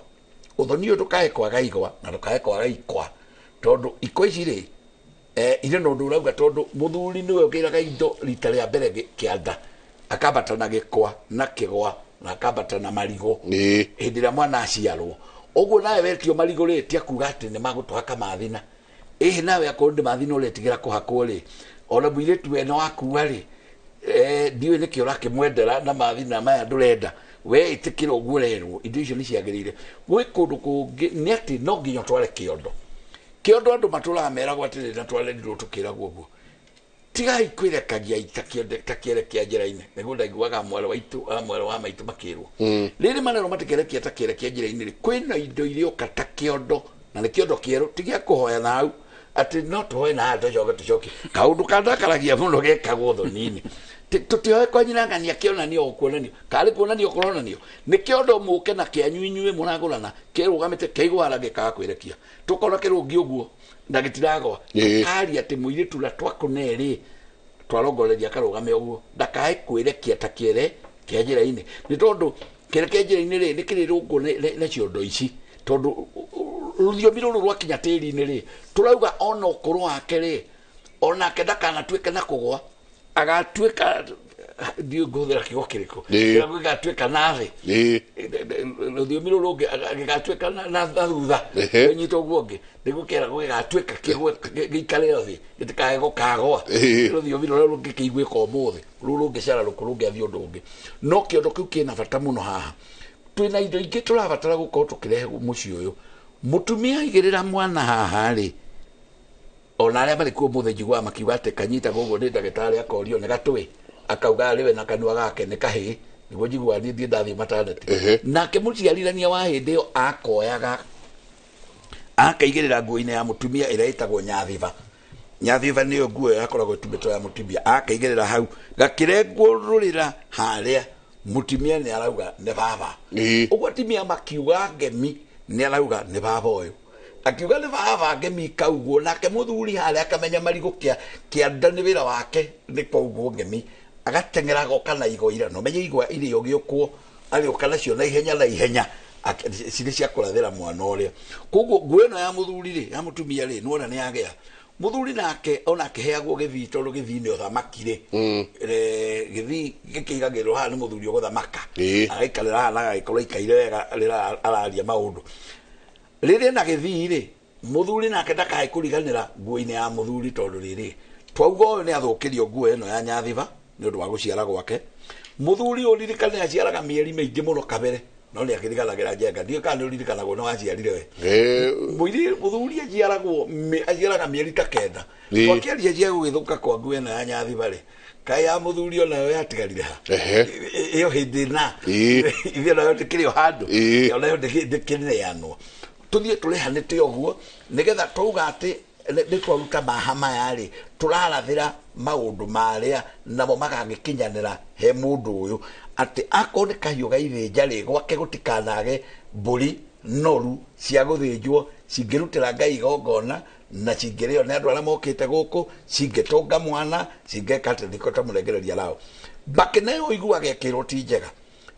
ũthoni ũyũ ndũkae kwaga igwa na ndũkae kwaga ikwa tondũ ikwa ici rĩ irĩ na ũndũ ũrauga tondũ mũthuri nĩwe ũgĩraga indo rita rĩa mbere kĩanda akambata na gĩkwa na kĩgwa na akambata na marigũ hĩndĩ ĩrĩa mwana aciarwo Ũguo nawe wetio marigũ rĩ tia kuga atĩ nĩ magũtũhaka mathina. Ĩhĩ nawe akorwo ndĩ mathina ũretigĩra kũhakwo rĩ, ona mũirĩtu we no akua rĩ, ndiũĩ nĩkĩ ũrakĩmwendera na mathina maya ndũrenda. We ĩtĩkĩra ũguo ũrerwo, indo icio nĩ ciagĩrĩire. Gwĩ kũndũ kũngĩ nĩ atĩ no nginya ũtware kĩondo. Kĩondo andũ matũraga meragwo atĩrĩrĩ na twarerirwo tũkĩragwo ũguo. Tigai kwĩrekagia ta kĩere kĩa njĩra-inĩ. Nĩguo ndaiguaga mwarĩ wa itũ, mwarĩ wa maitũ makĩrwo. Rĩrĩ marerwo matikerekia ta kĩere kĩa njĩra-inĩ rĩ, kwĩna indo irĩũka ta kĩondo, na nĩ kĩondo kĩerũ, ti gĩa kũhoya na hau, atĩ no tũhoe na haha tũcoke tũcoke. Kaũndũ kandakaragia mũno gekagwo thoni-inĩ. Tũtihoe kwa nyina ng'ania kĩonanio o kuonanio. Karĩ kuonanio kũronanio. Nĩ kĩondo mũke na kĩanyu inyuĩ mũragũrana, kĩrũgamĩte kĩaigũara gĩkaga kwĩrekia. Tũkona kĩrũngi ũguo na gĩtiragwa. Tũkaria atĩ mũirĩtu ũrĩa twakũne rĩ, twarongoreria karũgame ũguo, ndakae kwĩrekia ta kĩere kĩa njĩra-inĩ. Nĩ tondũ kĩere kĩa njĩra-inĩ rĩ, nĩ kĩrĩrũngwo na ciondo ici. Tondũ rũthiomi rũrũ rwakinya tĩri-inĩ rĩ, tũrauga ona ũkũrũ wake rĩ, onake ndakanatuĩke na kũgwa, agatuĩka ndiũĩ ngũhũthĩra kiugo kĩrĩkũ, gĩgatuĩka na thĩ, rũthiomi rũrũ rũngĩ gĩgatuĩka na thutha, nyita ũguo ũngĩ nĩguo kĩeragwo gĩgatuĩka gĩikare thĩ, gĩtikae gũkagwa. Rũthiomi rũrĩa rũngĩ kĩiguĩka ũmũthĩ, rũrũ rũngĩ cara rũkũ rũngĩathiĩ ũndũ ũngĩ. No kĩondo kĩu kĩna bata mũno haha. Twĩna indo ingĩ tũrabatara gũkorwo tũkĩrehe mũciĩ ũyũ. Mũtumia aigĩrĩra mwana haha rĩ, ona arĩa marĩ kuo ũmũthĩ njiguaga makiuga atĩ kanyitagwo ũguo nĩ ndagĩtarĩ akorio nĩ gatũĩ, akauga arĩ we na kanua gake nĩ kahĩĩ, nĩguo njiguaga niĩ thiĩ ndathiĩ maternity. Nake mũciarithania wa hĩndĩ ĩyo akoyaga akaigĩrĩra nguo-inĩ ya mũtumia ĩrĩa ĩtagwo nyathiba. Nyathiba nĩyo nguo ĩyo yakoragwo ĩtumĩtwo ya mũtumia, akaigĩrĩra hau gakĩrengwo rũrĩra harĩa mũtumia nĩ arauga nĩ baba. Ũguo atumia makiuga ngemi nĩ arauga nĩ baba ũyũ. Akiuga nĩ baba ngemi kauguo, nake mũthuri harĩa akamenya marigũ kĩanda nĩ wĩra wake nĩ kwaugwo ngemi, agateng'era agoka na igwa ira, no menye igwa iria ũgĩũkwo agĩũka nacio na ihenya na ihenya cirĩ cia kũrathĩra mwana ũrĩa. Koguo nguo ĩno ya mũthuri rĩ, ya mũtumia rĩ, nĩwona nĩ yagĩa. Mũthuri nake ona akĩheagwo gĩthii tondũ gĩthii nĩ ũthamaki rĩ, gĩthii gĩkĩigagĩrĩrwo haha nĩ mũthuri ũgũthamaka, agaikarĩra haha na agagĩkorwo aikaire wega rĩrĩa araria maũndũ. Rĩrĩa na gĩthii rĩ, mũthuri nake ndakae kũriganĩra nguo-inĩ ya mũthuri tondũ rĩrĩ, twauga ũyũ nĩ athũkĩrio nguo ĩno ya nyathiba nĩ ũndũ wa gũciara gwake. Mũthuri ũyũ ririkane aciaraga mĩeri mĩingĩ mũno kabere, no nĩ akĩriganagĩra njenga. Ndiũĩ kana nĩ ũririkanagwo nĩ waciarire we. Mũthuri aciaragwo aciaraga mĩeri ta 9. Twakĩaria cia gũgĩthũka kwa nguo ĩno ya nyathiba rĩ, kaĩ ya mũthuri onayo yatigarire ha? Ĩyo hĩndĩ na ithuĩ nayo ndĩkĩrĩ o handũ, onayo ndĩkĩneanwo. Tũthiĩ tũrehanĩte ũguo nĩgetha twauga atĩ nĩ twaruta maha maya rĩ, tũrarathĩra maũndũ marĩa namo magagĩkinyanĩra he mũndũ ũyũ, atĩ akorwo nĩ kahiũ ga ithĩnja rĩ, gwake gũtikanage mbũri noru cia gũthĩnjwo cingĩrutĩra Ngai igongona na cingĩrĩo nĩ andũ arĩa mokĩte gũkũ, cingĩtũnga mwana, cingĩka atĩ thiko ta mũrengereria lao. Mbakĩ nayo ũiguaga ĩkĩrwo ti njega,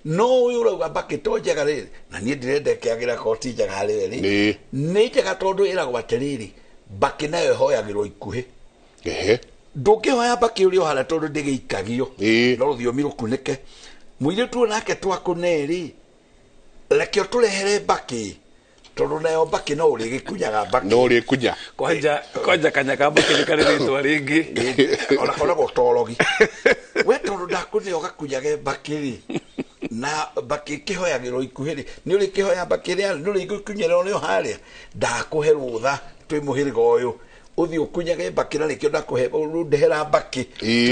no ũyũ ũrauga mbakĩ to njega rĩ, na niĩ ndĩrenda ĩkĩagĩra korwo ti njega harĩ we rĩ, nĩ njega tondũ ĩragwo atĩrĩrĩ, mbakĩ nayo ĩhoyagĩrwo ikuhĩ. Ndũngĩhoya mbakĩ ũrĩ o harĩa tondũ ndĩgĩikagio, no rũthiomi rũkunĩke. Mũirĩtu ũyũ nake twakũne rĩ, reke ũtũrehere mbakĩ, tondũ nayo mbakĩ no ũrĩgĩkunyaga mbakĩ. No ũrĩkunya. Kwanja kanya ka mbakĩ nĩ karĩ rĩtwa rĩngĩ. Ona koragwo torogi. We tondũ ndakũne ũgakunyage mbakĩ rĩ, na mbakĩ ĩkĩhoyagĩrwo ikuhĩ rĩ, nĩ ũrĩkĩhoya mbakĩ rĩa, nĩ ũrĩgĩkunyĩra ũrĩ o harĩa, ndakũhe rũtha twĩ mũhĩrĩga ũyũ, ũthiĩ ũkunyage mbakĩ na nĩkĩo ndakũhe ndehera mbakĩ.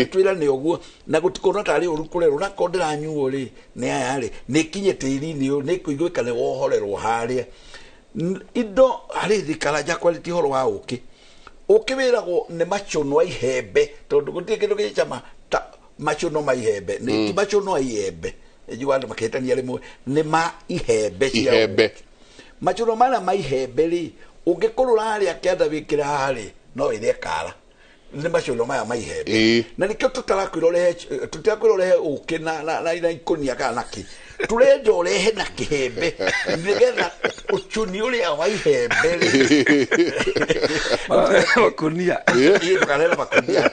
Twĩrane ũguo na gũtikorwo tarĩ ũru kũrerwo, na korwo ndĩranyuo rĩ, nĩ aya rĩ, nĩ kinye tĩri-inĩ ũyũ, nĩ kũiguĩka nĩ wohorerwo harĩa. Indo harĩ thikara njakwa ti ũhoro wa ũkĩ. Ũkĩ wĩragwo nĩ macũnwa ihembe, tondũ gũtirĩ kĩndũ gĩ cama ta macũnwa ma ihembe. Nĩ ti macũnwa ihembe, njiguaga andũ makĩhĩtania rĩmwe, nĩ ma ihembe cia ihembe. Macũnwa marĩa ma ihembe rĩ, ũngĩkũrũra harĩa kĩanda wĩkĩre haha rĩ, no ĩrĩe kara. Nĩ macũnwa maya ma ihembe. Na nĩkĩo tũtarakwĩra ũrehe ũkĩ na ikũnia kana nakĩ. Tũrenda ũrehe na kĩhembe nĩgetha ũcũni ũrĩa wa ihembe rĩ. Makunia. Ndũkarehe makunia,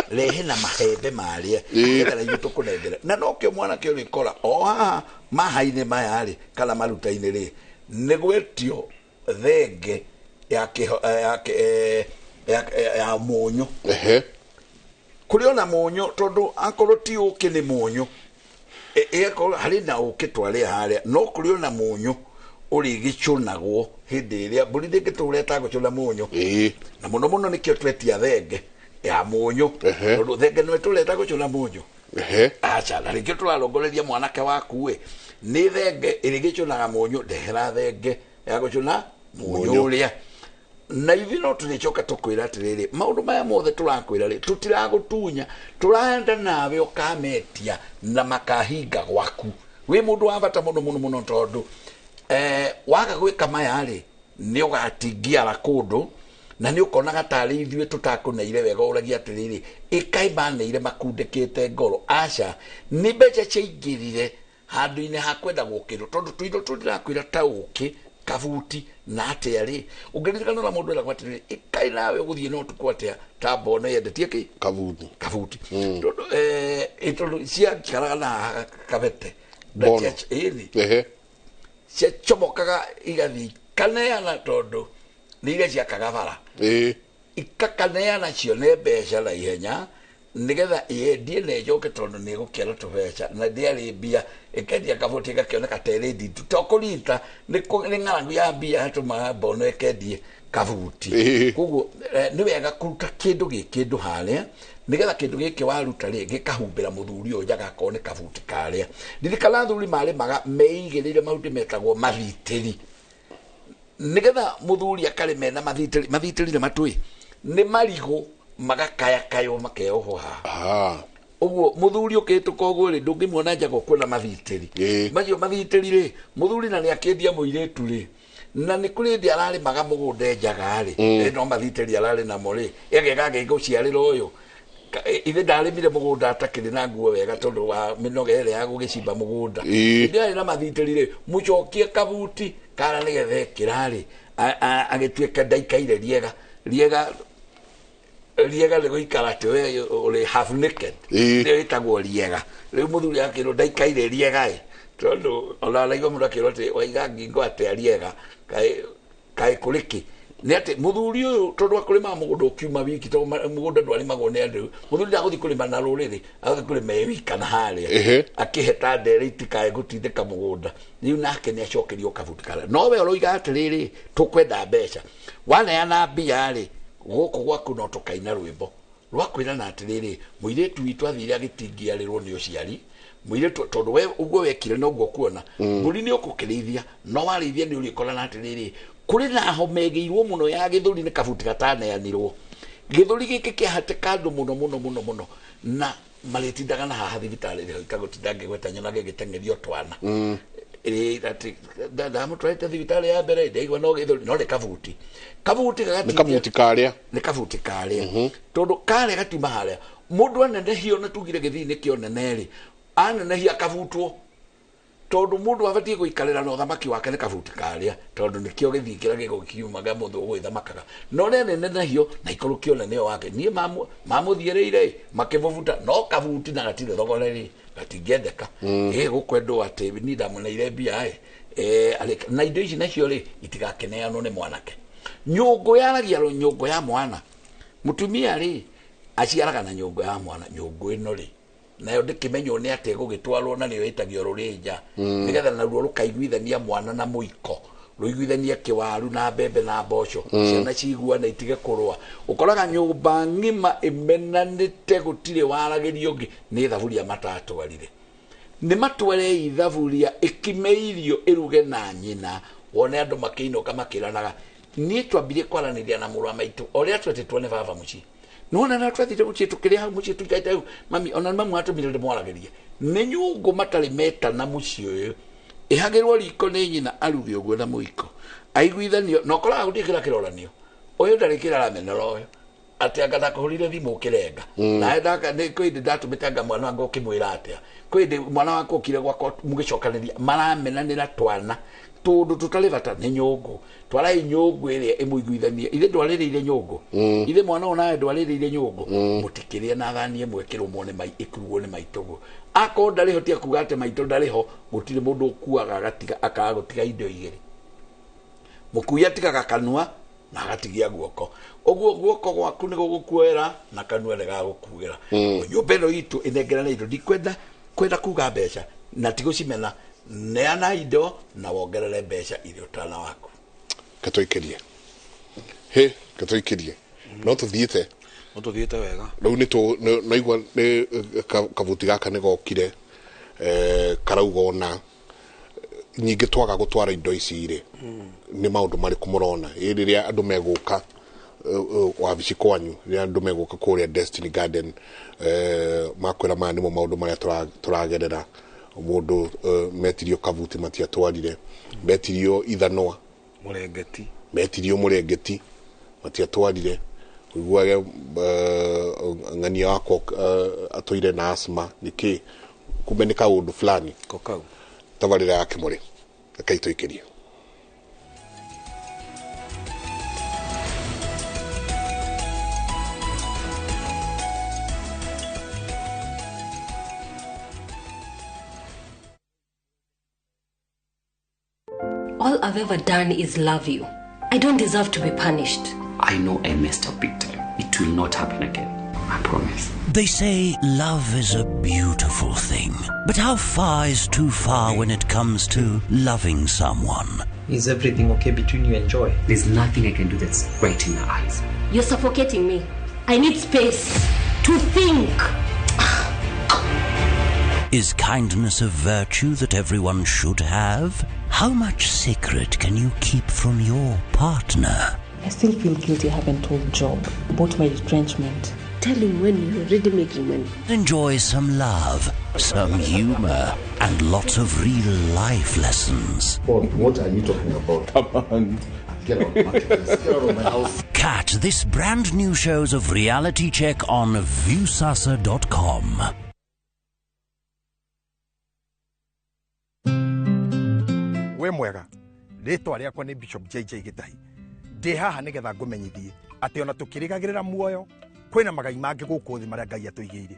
rehe na mahembe marĩa nĩgetha ithuĩ tũkũnengere. Na nokĩo mwanake ũrĩkora o haha maha-inĩ maya rĩ, kana maruta-inĩ rĩ, Nĩ gwetio thenge ya ya mũnyũ. Kũrĩ ona mũnyũ tondũ akorwo ti ũkĩ nĩ mũnyũ. Ĩgakorwo harĩ na ũkĩ twarĩa harĩa no kũrĩ ona mũnyũ ũrĩgĩcũnagwo hĩndĩ ĩrĩa mbũri ndĩngĩtũra ĩtagũcũna mũnyũ. Na mũno mũno nĩkĩo twetia thenge ya mũnyũ tondũ thenge no ĩtũra ĩtagũcũna mũnyũ. Aca na rĩngĩ tũrarongoreria mwanake waku ĩ nĩ thenge ĩrĩgĩcũnaga mũnyũ ndehera thenge ya gũcũna mũnyũ ũrĩa. Na ithuĩ no tũrĩcoka tũkwĩra atĩrĩrĩ maũndũ maya mothe tũrakwĩra rĩ tũtiragũtunya tũraenda nawe ũkametia na makahinga gwaku. Wĩ mũndũ wa bata mũno mũno mũno tondũ waga gwĩka maya rĩ nĩ ũgatingiara kũndũ na nĩ ũkonaga tarĩ ithuĩ tũtakũneire wega ũragia atĩrĩrĩ ĩkaĩ maneire makundĩkĩte ngoro. Aca nĩ mbeca ciaingĩrire handũ-inĩ ha kwenda gũkĩrwo tondũ tũindo tũndĩrakwĩra ta ũkĩ kabuti na atĩa rĩ ũngĩririkana na mũndũ eragwo atĩrĩrĩ ĩkaĩ nawe ũgũthiĩ na ũtukũ atĩa ta mbono yendetie kĩ kabuti tondũ tondũ ciaikaraga na kabete ĩni ciacomokaga igathiĩ ikaneana tondũ nĩ iria ciakaga bara ikakaneana cione mbeca na ihenya nĩgetha yendie na ĩnjoke tondũ nĩ ĩgũkĩara tũbeca na ndĩarĩ mbia ĩkendia kabuti ĩgakĩoneka ta ĩrĩ nditũ to kũrita nĩ ng'aragu ya mbia yatũmaga mbono ĩkendie kabuti. Koguo nĩ wega kũruta kĩndũ gĩ kĩndũ harĩa nĩgetha kĩndũ gĩkĩ waruta rĩ gĩkahumbĩra mũthuri ũyũ njagakorwo nĩ kabuti karĩa. Ririkana athuri marĩmaga meigĩrĩire mahuti metagwo mathitĩri nĩgetha mũthuri akarĩme na mathitĩri. Mathitĩri nĩ matũĩ nĩ marigũ magakayakaywo makeohwo haha. Ũguo mũthuri ũkĩhĩtũka ũguo rĩ ndũngĩmuona njaga ũkuona mathitĩri macio mathitĩri rĩ mũthuri na nĩakĩendia mũirĩtu rĩ na nĩ kũrĩ hĩndĩ ararĩmaga mũgũnda njaga rĩ no mathitĩri ararĩ namo rĩ ĩgeka gũciarĩra ũyũ ithe ndarĩmire mũgũnda atakĩrĩ na nguo wega tondũ wa mĩnoga ĩrĩa ya gũgĩcimba mũgũnda hĩndĩ arĩ na mathitĩri rĩ mũcokie kabuti kara nĩgetha ĩkĩra rĩ agĩtuĩke ndaikaire riega riega riega nĩ gũikara atĩ we ũrĩ half naked nĩyo ĩtagwo riega. Rĩu mũthuri akĩrwo ndaikaire riega ĩ tondũ ona araigua mũndũ akĩrwo atĩ waiga ngingo atĩa riega kaĩ kũrĩ kĩ nĩ atĩ mũthuri ũyũ tondũ akũrĩmaga mũgũnda ũkiuma wiki tondũ mũgũnda ndwarĩmagwo nĩ andũ mũthuri ndagũthiĩ kũrĩma na rũrĩrĩ agũthiĩ kũrĩma e wika na harĩa akĩheta ndere itikae gũtindĩka mũgũnda rĩu nake nĩ acokerio kabuti karĩa no we ũroiga atĩrĩrĩ tũkwenda mbeca waneana mbia rĩ gũkũ gwaku no tũkaina rwĩmbo rwa kwĩrana atĩrĩrĩ mũirĩtu witũ athire agĩtingiarĩrwo nĩ ũciari mũirĩtu tondũ we ũguo wekire noguo kuona mbũri nĩ ũkũkĩrĩithia no warĩithia nĩ ũrĩkorana atĩrĩrĩ kũrĩ na homa ĩgĩirwo mũno ya gĩthũri nĩ kabuti gataneanirwo gĩthũri gĩkĩ kĩahatĩka andũ mũno mũno mũno mũno na marĩtindaga na haha thibitarĩ rĩho ikagũtinda ngĩgweta nyonage gĩteng'erio twana ndamũtwarĩte thibitarĩ ya mbere ndaigua no gĩthũri no nĩ kabuti kabuti nĩ kabuti karĩa nĩ kabuti karĩa tondũ karĩa gatiuma harĩa mũndũ anenehio na tugire gĩthii nĩ kĩonene rĩ anenehia akabutwo tondũ mũndũ abatiĩ gũikarĩra na ũthamaki wake nĩ kabuti karĩa tondũ nĩkĩo gĩthii kĩrĩa gĩgũkiumaga mũndũ ũgwĩthamakaga no rĩa nenehio na ikorwo kĩonene wake niĩ mamũthiĩrĩire makĩmũbuta no kabuti na gatirĩ thogore rĩ gatingĩendeka ĩ gũkwendwo atĩ niĩ ndamũneire mbia ĩ na indo ici nacio rĩ itigakĩneanwo nĩ mwanake. Nyũngũ yaragia nyũngũ ya mwana mũtumia rĩ aciaraga na nyũngũ ya mwana nyũngũ ĩno rĩ nayo ndĩkĩmenywo nĩ atĩ ĩgũgĩtwarwo na nĩyo ĩtagio rũrĩnja nĩgetha naruo rũkaiguithania mwana na mũiko rũiguithanie kĩwaru na mbembe na mboco ciana ciguane itige kũrũa. Ũkoraga nyũmba ng'ima ĩmenanĩte gũtirĩ waragĩrio ũngĩ nĩ thaburia matatwarire nĩ matware ithaburia ĩkime irio ĩruge na nyina wone andũ makĩinũka makĩranaga. Niĩ twambirie kwaranĩria na mũrũ wa maitũ o ũrĩa twetĩtwo nĩ baba mũciĩ nona na twathire mũciĩ tũkĩrĩa hau mũciĩ tũikaite hau mami ona mamu atũmire ndĩmwaragĩrie nĩ nyũngũ matarĩ metana mũciĩ ũyũ ĩhagĩrwo riko nĩ nyina aruge ũguo na mũiko aiguithanio na ũkoraga gũtirĩ kĩrĩa kĩroranio ũyũ ndarĩ kĩrĩa aramenera ũyũ atĩ anga ndakũhũrire thimũ ũkĩrenga nawe nĩ kwĩ hĩndĩ ndatũmĩte anga mwana wanga ũkĩmwĩra atĩa kwĩ hĩndĩ mwana wakwa ũkire gwakwa mũgĩcokanĩria maramenanĩra twana tũndũ tũtarĩ bata nĩ nyũngũ twarai nyũngũ ĩrĩa ĩmũiguithanie ithe ndwarĩrĩire nyũngũ ithe mwana ũyũ nawe ndwarĩrĩire nyũngũ mũtikĩrĩe na thani ĩmwe ĩkĩrũmwo nĩ mai ĩkurwo nĩ maitũguo akorwo ndarĩ ho tiga kuga atĩ maitũ ndarĩ ho gũtirĩ mũndũ ũkuaga agatiga akaga gũtiga indo igĩrĩ. Mũkui atigaga kanua na agatigia guoko. Ũguo guoko gwaku nĩ gũgũkuoera na kanua nĩ gagũkuĩra. Nyũmba ĩno itũ ĩnengerane indo, ndikwenda kwenda kuga mbeca na tigũcimena, neana indo na wongerere mbeca irĩ ũtana waku. Katũikĩrie. He, katũikĩrie. No tũthiĩte. No tũthiĩte wega. Rĩu nĩ naigua nĩ kabuti gaka nĩ gokire karauga ona nyingĩ twaga gũtwara indo ici rĩ nĩ maũndũ marĩkũ mũrona rĩrĩa andũ megũka wabici kwanyu, rĩrĩa andũ megũka kũrĩa Destiny Garden makwĩra maya nĩmo maũndũ marĩa tũragerera. Mũndũ metirio kabuti matiatwarire, metirio ithanwa mũrengeti, metirio mũrengeti matiatwarire, ũiguage ng'ania wakwa atũire na asthma nĩkĩ, kumbe nĩ kaũndũ fulani ko kau. Tabarĩra ya Kĩmũrĩ rekei tũikĩrie. All I've ever done is love you. I don't deserve to be punished. I know I messed up big time. It will not happen again. I promise. They say love is a beautiful thing. But how far is too far when it comes to loving someone? Is everything okay between you and Joy? There's nothing I can do that's right in her eyes. You're suffocating me. I need space to think. Is kindness a virtue that everyone should have? How much secret can you keep from your partner? I still feel guilty I haven't told Job about my retrenchment. Tell him when you're already making money. Enjoy some love, some humor, and lots of real life lessons. Paul, what are you talking about? Come on. Get out, get out of my house. Catch this brand new shows of Reality Check on Viusasa.com. We mwega, rĩtwa rĩakwa nĩ Bishop JJ Gĩtahi. Ndĩ haha nĩgetha ngũmenyithie atĩ ona tũkĩrĩgagĩrĩra muoyo kwĩna magai mangĩ gũkũ thĩ marĩa Ngai atũigĩire.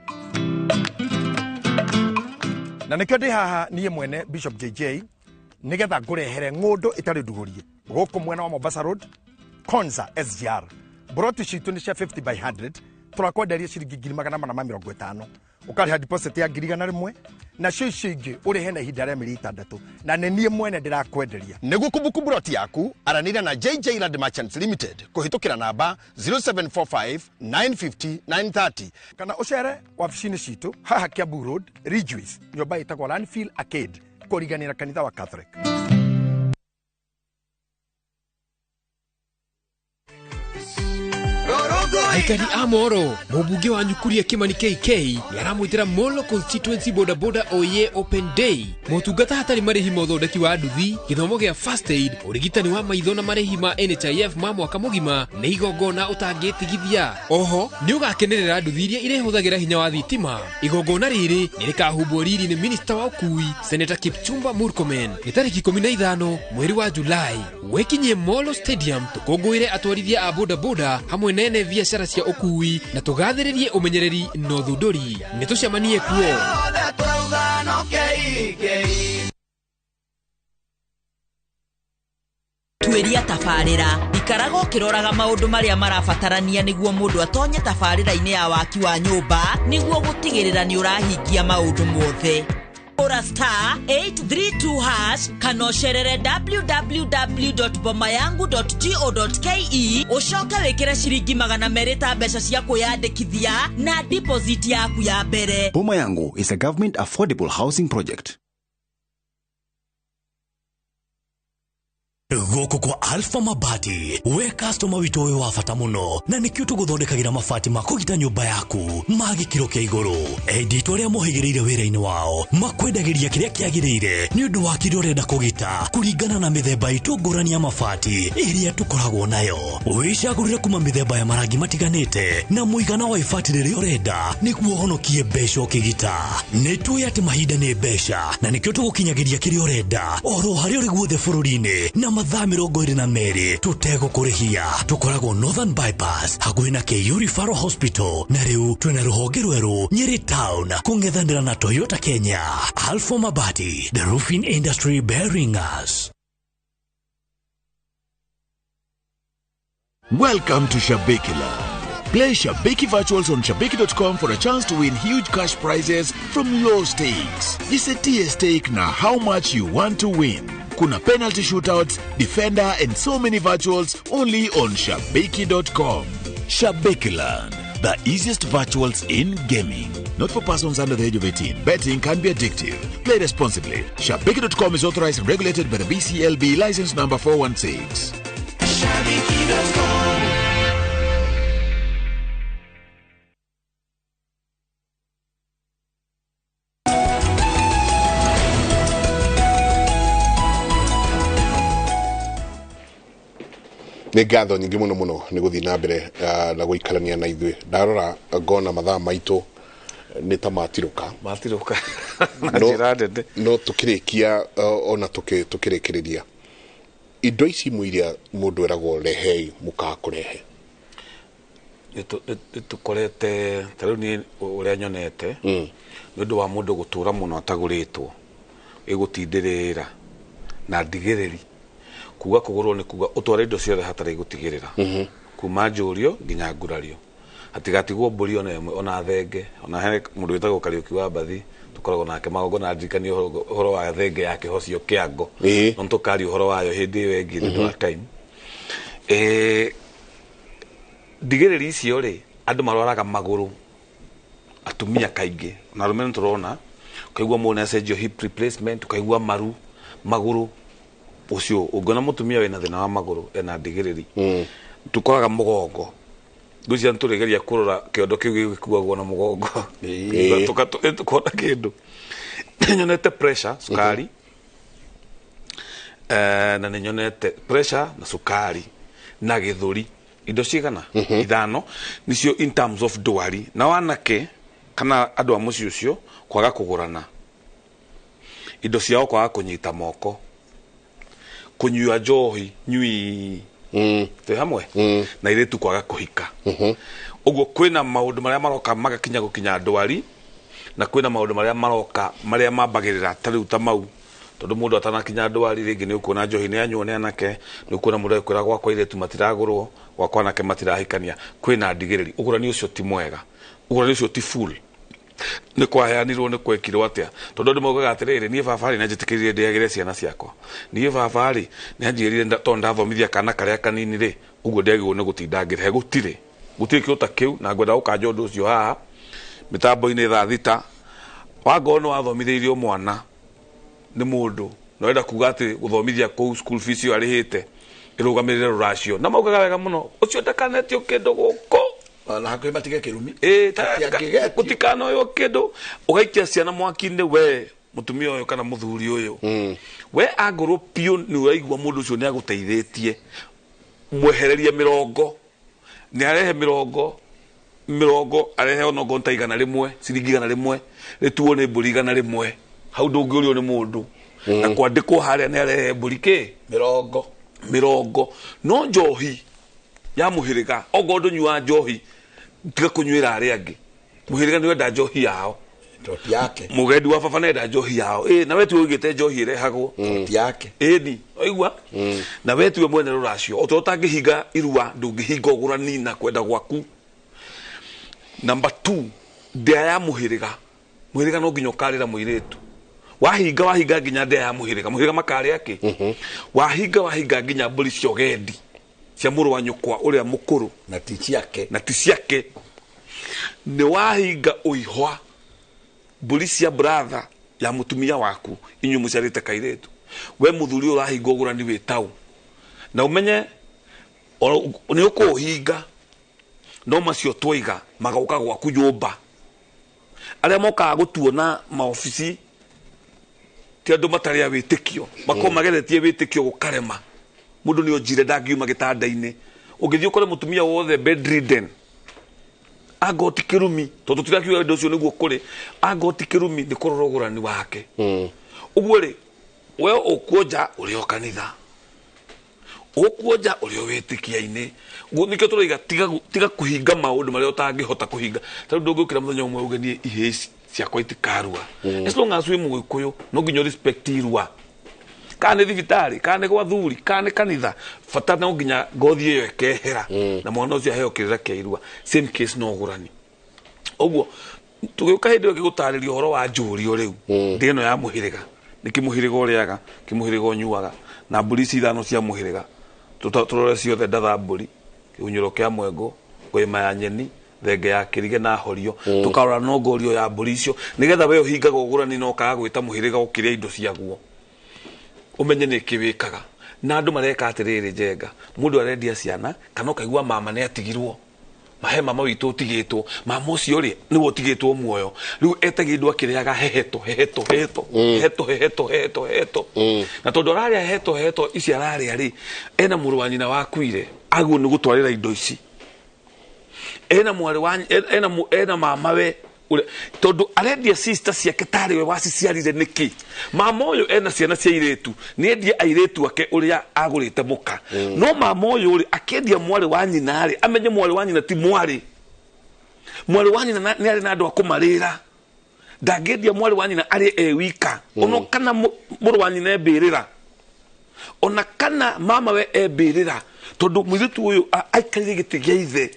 Na nĩkĩo ndĩ haha niĩ mwene Bishop JJ nĩgetha ngũrehere ng'ũndũ ĩtarĩ ndugũrie gũkũ mwena wa Mombasa Road, Konza SGR. Broti citũ nĩ cia 50 by 100, tũrakwenderia ciringi 450,000. Ũkarĩha deposit ya 100,000 nacio icio ingĩ ũrĩhe na ihinda rĩa mĩeri 6 na nĩ niĩ mwene ndĩrakwenderia. Nĩguo kũbuku broti yaku aranĩria na JJ Land Merchants Limited kũhĩtũkĩra namba 0745 950 930 kana ũcere wabici-inĩ citũ haha Kiambu Road, Ridgeways, nyũmba ĩtagwo Landfill Arcade kũriganĩra kanitha wa Catholic. Aikari a Moro, mũmbunge wanyu Kuria Kimani KK nĩ aramwĩtĩra Molo Constituency Boda Boda Oye Open Day. Motungata hatarĩ marĩhi ma ũthondeki wa nduthi, gĩthomo gĩa first aid, ũrigitani wa maitho na marĩhi ma NHIF ma mwaka mũgima nĩ igongona ũtangĩtigithia. Oho, nĩ ũgakenerera nduthi iria irĩhũthagĩra hinya wa thitima. Igongona rĩrĩ nĩ rĩkahumbwo riri nĩ minista wa ũkui Senator Kipchumba Murkomen. Nĩ tarĩki 15 mweri wa Julai. Wekinyie Molo Stadium tũkũngũĩre atwarithia a boda boda hamwe na ene biacara cia ũkui na tũgathĩrĩrie ũmenyereri na ũthundũri. Nĩ tũcemanie kuo. Tuĩria tabarĩra ikaraga ũkĩroraga maũndũ marĩa marabatarania nĩguo mũndũ atonye tabarĩra-inĩ ya waki wa nyũmba nĩguo gũtigĩrĩra nĩ ũrahingia maũndũ mothe. Ora star 832 hash kana ũcerere www.bomayangu.go.ke ũcoke wĩkĩre ciringi 200 ta mbeca cia kwĩyandĩkithia na deposit yaku ya mbere. Boma Yangu is a government affordable housing project. Gũkũ kwa Alpha Mabati, we customer witũ wĩ wa bata mũno na nĩkĩo tũgũthondekagĩra mabati ma kũgita nyũmba yaku ma gĩkĩro kĩa igũrũ. Endi arĩa mohĩgĩrĩire wĩra-inĩ wao makwendagĩria kĩrĩa kĩagĩrĩire nĩ ũndũ wa kĩrĩa ũrenda kũgita kũringana na mĩthemba itũ ngũrani ya mabati ĩrĩa tũkoragwo nayo. Wĩcagũrĩre kuma mĩthemba ya marangi matiganĩte na mũigana wa ibati rĩrĩa ũrenda nĩguo ũhonokie mbeca ũkĩgita. Nĩ tũĩ atĩ mahinda nĩ mbeca na nĩkĩo tũgũkinyagĩria kĩrĩa ũrenda oro harĩa ũrĩ guothe bũrũri-inĩ na mathaa 22 tũtegũkũrĩhia. Tũkoragwo Northern Bypass hakuhĩ na KU Referral Hospital na rĩu twĩna rũhonge rwerũ Nyeri Town kũng'ethanĩra na Toyota Kenya. Alpha Mabati, the roofing industry bearing us. Welcome to Shabiki Land. Play Shabiki Virtuals on Shabiki.com for a chance to win huge cash prizes from low stakes. Jisetie stake na how much you want to win. Kuna penalty shootouts, defender and so many virtuals only on Shabiki.com. Shabiki Land, the easiest virtuals in gaming. Not for persons under the age of 18. Betting can be addictive. Play responsibly. Shabiki.com is authorized and regulated by the BCLB license number 416. Shabiki.com. Nĩ ngatho nyingĩ mũno mũno nĩ gũthiĩ na mbere na gũikarania na ithuĩ. Ndarora ngona mathaa maitũ nĩ ta matirũka na njĩra nene, no tũkĩrĩkia ona tũkĩrĩkĩrĩria indo ici imwe iria mũndũ eragwo rehei mũkakũrehe, nĩ tũkorete ta rĩu niĩ ũrĩa nyonete nĩ ũndũ wa mũndũ gũtũra mũno atagũrĩtwo ĩgũtindĩrĩra na ndigĩrĩri kuga kũgũrwo nĩ kuga ũtware indo ciothe hatarĩ gũtigĩrĩra kuma njũrio nginya ngurario hatigatigwo mbũri ona ĩmwe ona thenge ona he mũndũ wĩtagwo Kariũki wa Mbathi tũkoragwo nake magongona ndirikanie ũhoro wa thenge ya kĩhocio kĩango no nĩtũkaria ũhoro wayo hĩndĩ ĩyo ĩngĩ nĩ ũndũ wa time. Ndigĩrĩri icio rĩ andũ marwaraga magũrũ atumia kaingĩ na arũme nĩ tũrona ũkaigua mũndũ nĩacenjio hip replacement ũkaigua maru magũrũ ucio ũngĩona mũtumia wĩna thĩna wa magũrũ ena ndigĩrĩri tũkoraga mũgongo ngwĩciria nĩtũrĩgeria kũrora kĩondo kĩu gĩgĩkuagwo na mũgongo tũkona kĩndũ nyonete pressure cukari na nĩnyonete pressure na cukari na gĩthũri indo cigana ithano nicio in terms of ndwari na wanake kana andũ a mũciĩ ũcio kwaga kũgũrana indo ciao kwaga kũnyita moko kunyua njohi nyui twĩ hamwe na irĩtu kwaga kũhika ũguo kwĩna maũndũ marĩa maroka magakinya gũkinya ndwari na kwĩna maũndũ marĩa maroka marĩa mambagĩrĩra ta rĩu ta mau tondũ mũndũ atanakinya ndwari rĩngĩ nĩ ũkuona njohi nĩ anyuo nĩ anake nĩ ũkuona mũndũ agĩkwĩra gwakwa irĩtu matiragũrwo gwakwa anake matirahikania kwĩna ndigĩrĩri ũgũrani ũcio ti mwega ũgũrani ũcio ti full nĩ kwaheanirwo nĩ kwekirwo atĩa tondũ andũ maugaga atĩrĩrĩ niĩ baba rĩ nĩanjĩtĩkĩrire ndĩagĩre ciana ciakwa niĩ baba rĩ nĩanjĩrire tondũ ndathomithia kana karĩa kanini rĩ ũguo ndĩagĩrĩirwo nĩ gũtinda ngĩrehe gũtirĩ kĩndũ ta kĩu na ngwenda gũkanja ũndũ ũcio haha mĩtambo-inĩ thaa thita wangorwo nĩ wathomithĩirio mwana nĩ mũndũ na ũrenda kuga atĩ gũthomithia kũu school fees ĩyo arĩhĩte ĩrũgamĩrĩre rũracio na maugaga wega mũno ũcio ndakanetio kĩndũ gũkũ na hakuhĩ matige kĩrumi gũtikanoywo kĩndũ ũgaikia ciana mwaki-inĩ we mũtumia ũyũ kana mũthuri ũyũ we angorwo piũ nĩ ũraigua mũndũ ũcio nĩ agũteithĩtie mwehererie mĩrongo nĩ arehe mĩrongo arehe onokorwo nĩ ta 100 ciringi 100 rĩtuo nĩ mbũri 100 hau ndũngĩũrio nĩ mũndũ na kwandĩkwo harĩa nĩ arehe mbũri kĩ mĩrongo no njohi ya mũhĩrĩga ongorwo ndũnyuaga njohi tiga kũnyuĩra arĩa angĩ mũhĩrĩga nĩ wenda njohi yao yake mũgendi wa baba nenda njohi yao na we tiwe ũigĩte njohi ĩrehagwo yake ĩni waigua na we tiwe mwene rũracio o ta ũtangĩhinga irua ndũngĩhinga ũgũrani na kwenda gwaku. Number 2 ndĩa ya mũhĩrĩga mũhĩrĩga no nginya ũkarĩra mũirĩtu wahinga nginya ndĩa ya mũhĩrĩga mũhĩrĩga makarĩa kĩ wahinga nginya mbũri cia ũgendi cia mũrũ wa nyũkwa ũrĩa mũkũrũ na ti ciake na ti ciake nĩ wahinga ũihwa mbũri cia brother ya mũtumia waku inyuĩ mũciarĩte kairĩtu we mũthuri ũrahinga ũgũrani wĩ tau na ũmenye nĩ ũkũũhinga no macio twaiga magoka gwaku nyũmba arĩa mokaga gũtuona maobici ti andũ matarĩ a wĩtĩkio makorwo mageretie wĩtĩkio gũkarema mũndũ nĩ onjire ndangiuma gĩtanda-inĩ ũngĩthiĩ ũkore mũtumia wothe bedridden angoti kĩrumi tondũ tũtirakiuga ũndũ ũcio nĩguo kũrĩ angoti kĩrumi nĩ kũrora ũgũrani wake ũguo rĩ we ũkuonja ũrĩ o kanitha ũkuonja ũrĩ o wĩtĩkia-inĩ nĩkĩo tũroiga tiga kũhinga maũndũ marĩa ũtangĩhota kũhinga ta rĩu ndũngĩũkĩra mũthenya ũmwe uge niĩ ihĩĩ ciakwa itikarua as long as wĩ mũgĩkũyũ no nginya respect irua Kana nĩ thibitarĩ, kana nĩ gwa thuri, kana nĩ kanitha, bata no nginya ngothi ĩyo ĩkehera na mwana ũcio aheo kĩrĩra kĩa irua. Same case no ũgũrani. Ũguo tũgĩũka hĩndĩ ĩyo ngĩgũtarĩria ũhoro wa njũrio rĩu ndĩ ĩno ya mũhĩrĩga, nĩ kĩmũhĩrĩga ũrĩaga, kĩmũhĩrĩga ũnyuaga, na mbũri ici ithano cia mũhĩrĩga tũrore ciothe, ndatha mbũri, kĩhunyũro kĩa mwengo, ngũĩma ya nyeni, thenge ya kĩrige na horio. Tũkarora no ngorio ya mbũri icio nĩgetha we ũhingaga ũgũrani na ũkaga gwĩta mũhĩrĩga ũkĩrĩa indo ciaguo, ũmenye nĩ kĩ wĩkaga. Na andũ mareka atĩrĩrĩ, Njenga, mũndũ arendia ciana kana ũkaigua mama nĩ atigirwo, mahe mama witũ ũtigĩtwo, mama ũcio rĩ nĩwe ũtigĩtwo muoyo, rĩu etagia indo akĩrĩaga heheto heheto heheto heheto heheto heheto heheto, na tondũ ararĩa heheto heheto ici ararĩa rĩ, ena mũrũ wa nyina wakuire aguo nĩ gũtwarĩra indo ici, ena mwarĩ wa ena mama we tondũ arendia sister ciake tarĩ we waciciarire nĩkĩ. Mama ũyũ ena ciana cia airĩtu, nĩendie airĩtu ake ũrĩa agũrĩte mũka, no mama ũyũ rĩ akĩendia mwarĩ wa nyina rĩ, amenye mwarĩ wa nyina ti mwarĩ, mwarĩ wa nyina nĩ arĩ na andũ a kũmarĩra, ndangĩendia mwarĩ wa nyina arĩ e wika, ona kana mũrũ wa nyina embĩrĩra, ona kana mama we embĩrĩra, tondũ mũirĩtu ũyũ aikarire gĩtĩ gĩa ithe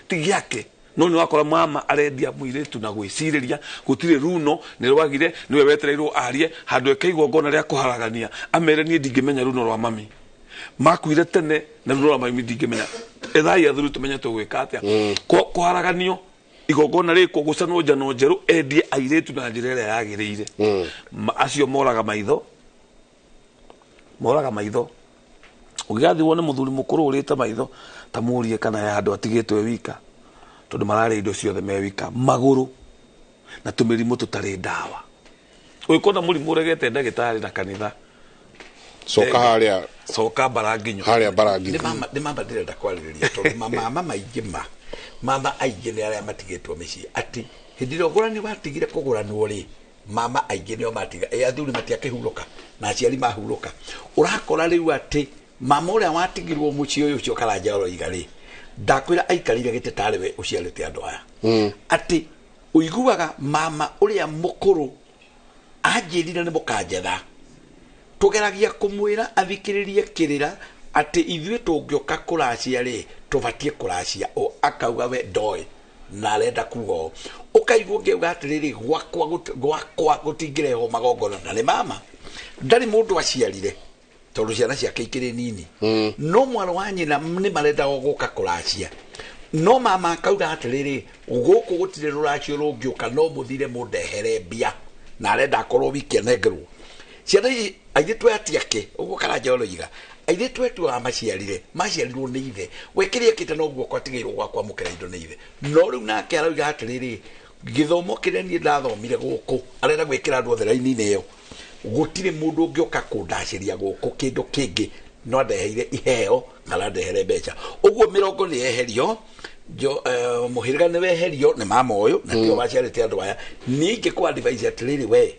ti gĩake. No nĩ wakora mama arendia mũirĩtu na gwĩcirĩria gũtirĩ runo nĩ rwagire, nĩwe wetereirwo arie handũ eke igongona rĩa kũharagania, amere niĩ ndingĩmenya runo rwa mami, makuire tene na runo rwa mami ndingĩmenya, ethai athuri tũmenye tũgwĩka atĩa. Kũharaganio igongona rĩkwo gũcanwo njano njerũ, endie airĩtu na njĩra ĩrĩa yagĩrĩire. Acio moraga maitho, moraga maitho. Ũngĩgathirwo nĩ mũthuri mũkũrũ ũrĩte maitho, ta mũrie kana ya handũ atigĩtwo e wika, tondũ mararĩa indo ciothe me wika, magũrũ na tũmĩrimũ tũtarĩ ndawa. Ũngĩkona mũrimũ ũregete ndagĩtarĩ na kanitha, coka harĩa, coka mbaranginyo, harĩa mbaranginyo. Nĩ mama ndĩrenda kwarĩrĩria tondũ mama maingĩ mama aingĩ nĩ arĩa matigĩtwo mĩciĩ, atĩ hĩndĩ ĩrĩa ũgũrani watigire kũgũranwo rĩ, mama aingĩ nĩo matiga, athuri matiakĩhurũka na aciari mahurũka, ũrakora rĩu atĩ mama ũrĩa watigirwo mũciĩ ũyũ ũcio Karanja ũroiga rĩ, ndakwĩra aikarire gĩtĩ tarĩ we ũciarĩte andũ aya, atĩ ũiguaga mama ũrĩa mũkũrũ anjĩrire nĩ mũkanjetha, tũgeragia kũmwĩra athikĩrĩrie kĩrĩra atĩ ithuĩ tũngĩũka kũracia rĩ, tũbatiĩ kũracia o, akauga we ndoĩ na arenda kuga ũũ. Ũkaigua ũngĩuga atĩrĩrĩ, gwakwa gũtingĩrehwo magongona, na nĩ mama ndarĩ mũndũ aciarire tondũ ciana ciake ikĩrĩ nini, no mwarĩ wa nyina nĩ marenda gũka kũracia, no mama akauga atĩrĩrĩ, gũkũ gũtirĩ rũracio rũngĩũka, no mũthire mũndehere mbia, na arenda akorwo wiki anengerwo ciana ici. Airĩtu aya ti ake, ũguo Karanja ũroiga, airĩtu aya tu amaciarire, maciarirwo nĩ ithe, we kĩrĩa ekĩte no guoko atigĩirwo gwa kwamũkĩra indo nĩ ithe. No rĩu nake arauga atĩrĩrĩ, gĩthomo kĩrĩa niĩ ndathomire gũkũ, arenda gwĩkĩra andũ othe raini-inĩ ĩyo, gũtirĩ mũndũ ũngĩũka kũndacĩria gũkũ kĩndũ kĩngĩ no andeheire iheo kana andehere mbeca. Ũguo mĩrongo nĩ yeherio, mũhĩrĩga nĩ weherio nĩ mama ũyũ na tio waciarĩte andũ aya. Niĩ ingĩkũ advise atĩrĩrĩ, we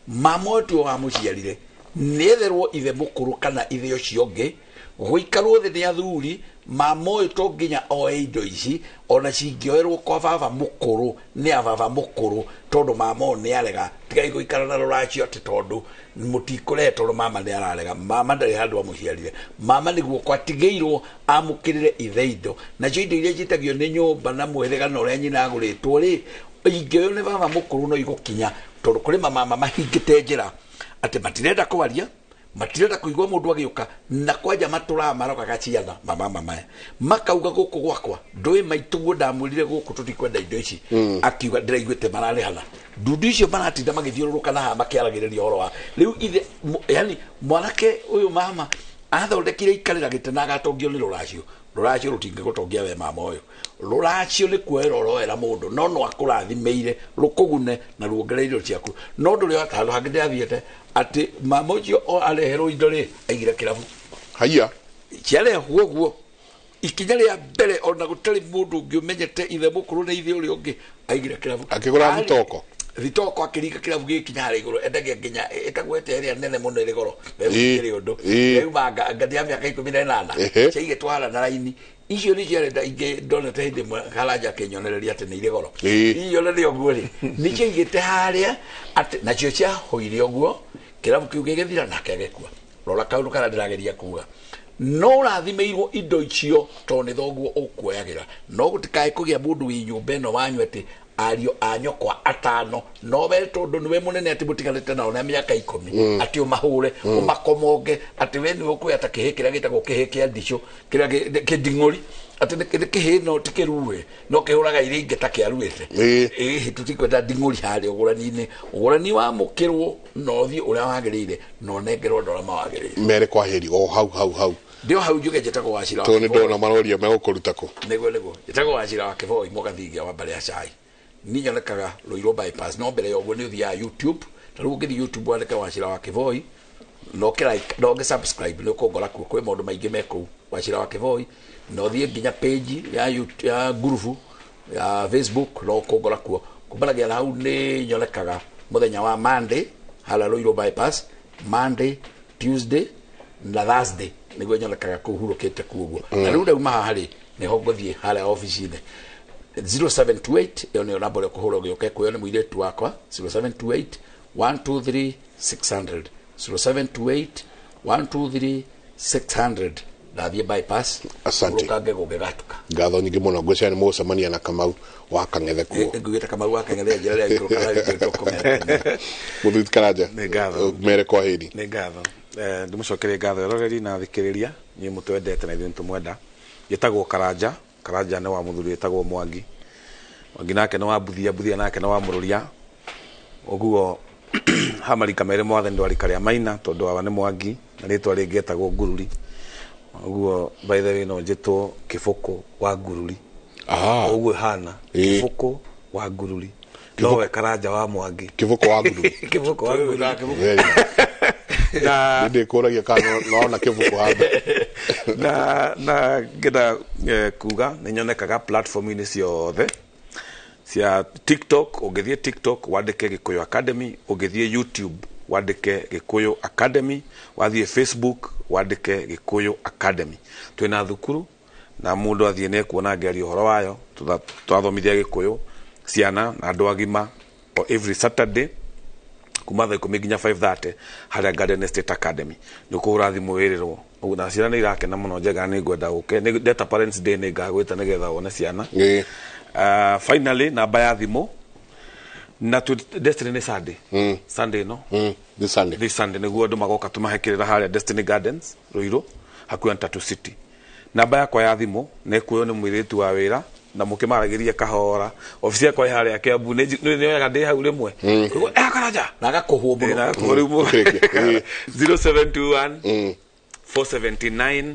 mama ũyũ tiwe wamũciarire, nĩetherwo ithe mũkũrũ kana ithe ũcio ũngĩ, gũikarwo thĩ nĩ athuri, mama ũyũ to nginya oe indo ici, ona cingĩoerwo kwa baba mũkũrũ nĩ a baba mũkũrũ, tondũ mama ũyũ nĩ arega, tigai gũikara na rũracio atĩ tondũ mũtikũrehe, tondũ mama nĩ ararega. Mama ndarĩ handũ amũciarire, mama nĩguo kwatigĩirwo amũkĩrĩre ithe indo, nacio indo iria ciĩtagio nĩ nyũmba na mũhĩrĩga na ũrĩa nyina agũrĩtwo rĩ, ingĩoywo nĩ baba mũkũrũ no igũkinya, tondũ kũrĩ mamama mahingĩte njĩra atĩ matirenda kwaria, matirenda kũigua mũndũ agĩũka, na kwanja matũraga marogaga ciana mamama maya makauga gũkũ gwakwa ndũĩ maitũguo ndamwĩrire gũkũ tũtikwenda indo ici, akiuga ndĩraiguĩte mararĩhana ndundu icio maratinda magĩthiũrũrũka na haha makĩaragĩrĩria ũhoro wa rĩu ithe, yani mwanake ũyũ mama athondekire ikarĩra gĩtĩ na agatongio nĩ rũracio, rũracio rũtingĩgũtongia we mama ũyũ, rũracio nĩ kuoera ũroera mũndũ, no no akũrathimĩire rũkũgune na ruongerere indo ciaku, no ndũrĩ handũ hangĩ ndĩrathiĩte atĩ mama ũcio areherwo indo rĩ, aigire kĩrabu haiya ciarehwo ũguo ikinya rĩa mbere, ona gũtarĩ mũndũ ũngĩ ũmenyete ithe mũkũrũ na ithe ũrĩa ũngĩ, aigire kĩrabu akĩgũra thitoko, thitoko akĩringa kĩrabu gĩkinya harĩa igũrũ, endagia nginya ĩtagwo ĩte ĩrĩa nene mũno ĩrĩ goro, ĩrĩ ũndũ yauma ngandi ya mĩaka 18 ciaigĩtwo harĩa na raini icio nĩ ciarenda ingĩ ndonete hĩndĩ ĩmwe Karanja akĩnyonereria atĩ nĩ irĩ goro, icio nĩ ũguo rĩ, nĩ ciaigĩte harĩa atĩ nacio ciahũire ũguo, kĩrabu kĩu gĩgĩthira nake agĩkua. Rora kaundu karia ndirageria kuga. No ũrathimĩirwo indo icio tondũ nĩ thoguo ũkuoyagĩra. No gũtikae kũgĩa mũndũ wĩ nyũmba ĩno wanyu atĩ ariũ a nyũkwa atano no we tondũ nĩwe mũnene atĩ mũtiganĩte nao na mĩaka 10 atĩ ũmahũre ũmakomonge atĩ we nĩwe ũkuoya ta kĩhĩ kĩrĩa gĩtagwo kĩhĩ kĩa ndicũ kĩrĩa kĩnding'ũri atĩ nĩ kĩhĩ no ti kĩrue no kĩhũraga iria ingĩ ta kĩaruĩte. Ĩĩ tũtikwenda nding'ũri harĩa ũgũrani-inĩ. Ũgũrani wamũkĩrwo na ũthiĩ ũrĩa wagĩrĩire na ũnengerwo andũ arĩa mawagĩrĩire. Mere kwa heri o hau hau hau. Ndio hau njuge njĩtagwo Wachira wa Tondũ nĩ ndona maroria megũkũruta kũ. Nĩguo nĩguo njĩtagwo Wachira wa Kĩboi Mũgathingia wa Mbarĩ ya Cai. Niĩ nyonekaga Ruiru bypass no mbere ya ũguo nĩ ũthiaga YouTube. Ta rĩu ũngĩthiĩ YouTube wandĩke Wachira wa Kĩboi no ũkĩ like no ũngĩ subscribe nĩ ũkũngora kuo kwĩ maũndũ maingĩ me kũu Wachira wa Kĩboi. Na ũthiĩ nginya page ya YouTube, ya ngurubu ya Facebook no ũkũngora kuo. Kumbanagia na hau nĩ nyonekaga mũthenya wa Monday harĩa Ruiru bypass, Monday, Tuesday na Thursday nĩguo nyonekaga kũu hurũkĩte kuo ũguo. Na rĩu ndauma haha rĩ nĩho ngũthiĩ harĩa obici-inĩ 0728 ĩyo nĩyo namba ĩrĩa ũkũhũra ũgĩũke kuoyo nĩ mũirĩtu wakwa 0728 123 600 0728 123 600 ndathiĩ bypass. Asante. Ũkange gũgĩgatuka. Ngatho nyingĩ mũno ngwĩciria nĩ mũgũcemania na Kamau wa Kang'ethe kuo. Ngũgĩta Kamau wa Kang'ethe njĩra ĩrĩa aikũrũkaga rĩngĩ tũkũmenya. Mũthuri Karanja. Nĩ ngatho. Mere kwa heri. Nĩ ngatho. Ndĩmũcokerie ngatho eroreri na athikĩrĩria inyuĩ mũtwendete na ithuĩ nĩtũmwenda. Njĩtagwo Karanja. Karanja nĩ wa mũthuri wĩtagwo Mwangi. Mwangi nake nĩ wa Mbuthia, Mbuthia nake nĩ wa Mũrũria. Ũguo ha marika merĩ mwathani ndwarĩ rika rĩa Maina tondũ awa nĩ Mwangi na rĩtwa rĩngĩ etagwo Ngururi. Ũguo by the way no njĩtwo Kĩbũkũ wa Ngururi. Ũguo ĩhana Kĩbũkũ wa Ngururi. Nowe Karanja wa Mwangi. Kĩbũkũ wa Ngururi. Kĩbũkũ wa Ngururi. Na ndĩkũragia kana nona kĩbũkũ handũ. Na ngenda kuga nĩ nyonekaga platform-inĩ ciothe cia TikTok. Ũngĩthiĩ TikTok wandĩke Gĩkũyũ Academy, ũngĩthiĩ YouTube wandĩke Gĩkũyũ Academy, wathiĩ Facebook wandĩke Gĩkũyũ Academy. Twĩna thukuru na mũndũ athiĩ nĩ ekuona ngĩaria ũhoro wayo. Twathomithia Gĩkũyũ ciana na andũ agima o every Saturday kuma thaa 10 nginya 5:30 harĩa Garden Estate Academy. Nĩ ũkũhũra thimũ wĩrĩrwo. Na ciana nĩ irakena mũno njega nĩ ngwenda ũke. Nĩ ndeta Parents Day nĩ ngagwĩta nĩgetha wone ciana. Finally namba ya thimũ na Destiny nĩ Sunday. Sunday no? This Sunday. This Sunday nĩguo andũ magoka tũmahe kĩrĩra harĩa Destiny Gardens Ruiru hakuhĩ na Tatu City. Namba yakwa ya thimũ nĩ kuoywo nĩ mũirĩtu wa wĩra na mũkĩmaragĩria kahora. Obici yakwa ĩ harĩa Kiambu nĩ nĩoyaga ndĩ hau rĩmwe. Karanja na agakũhwo mũno. Na agakũhwo rĩu mũno. 0721 479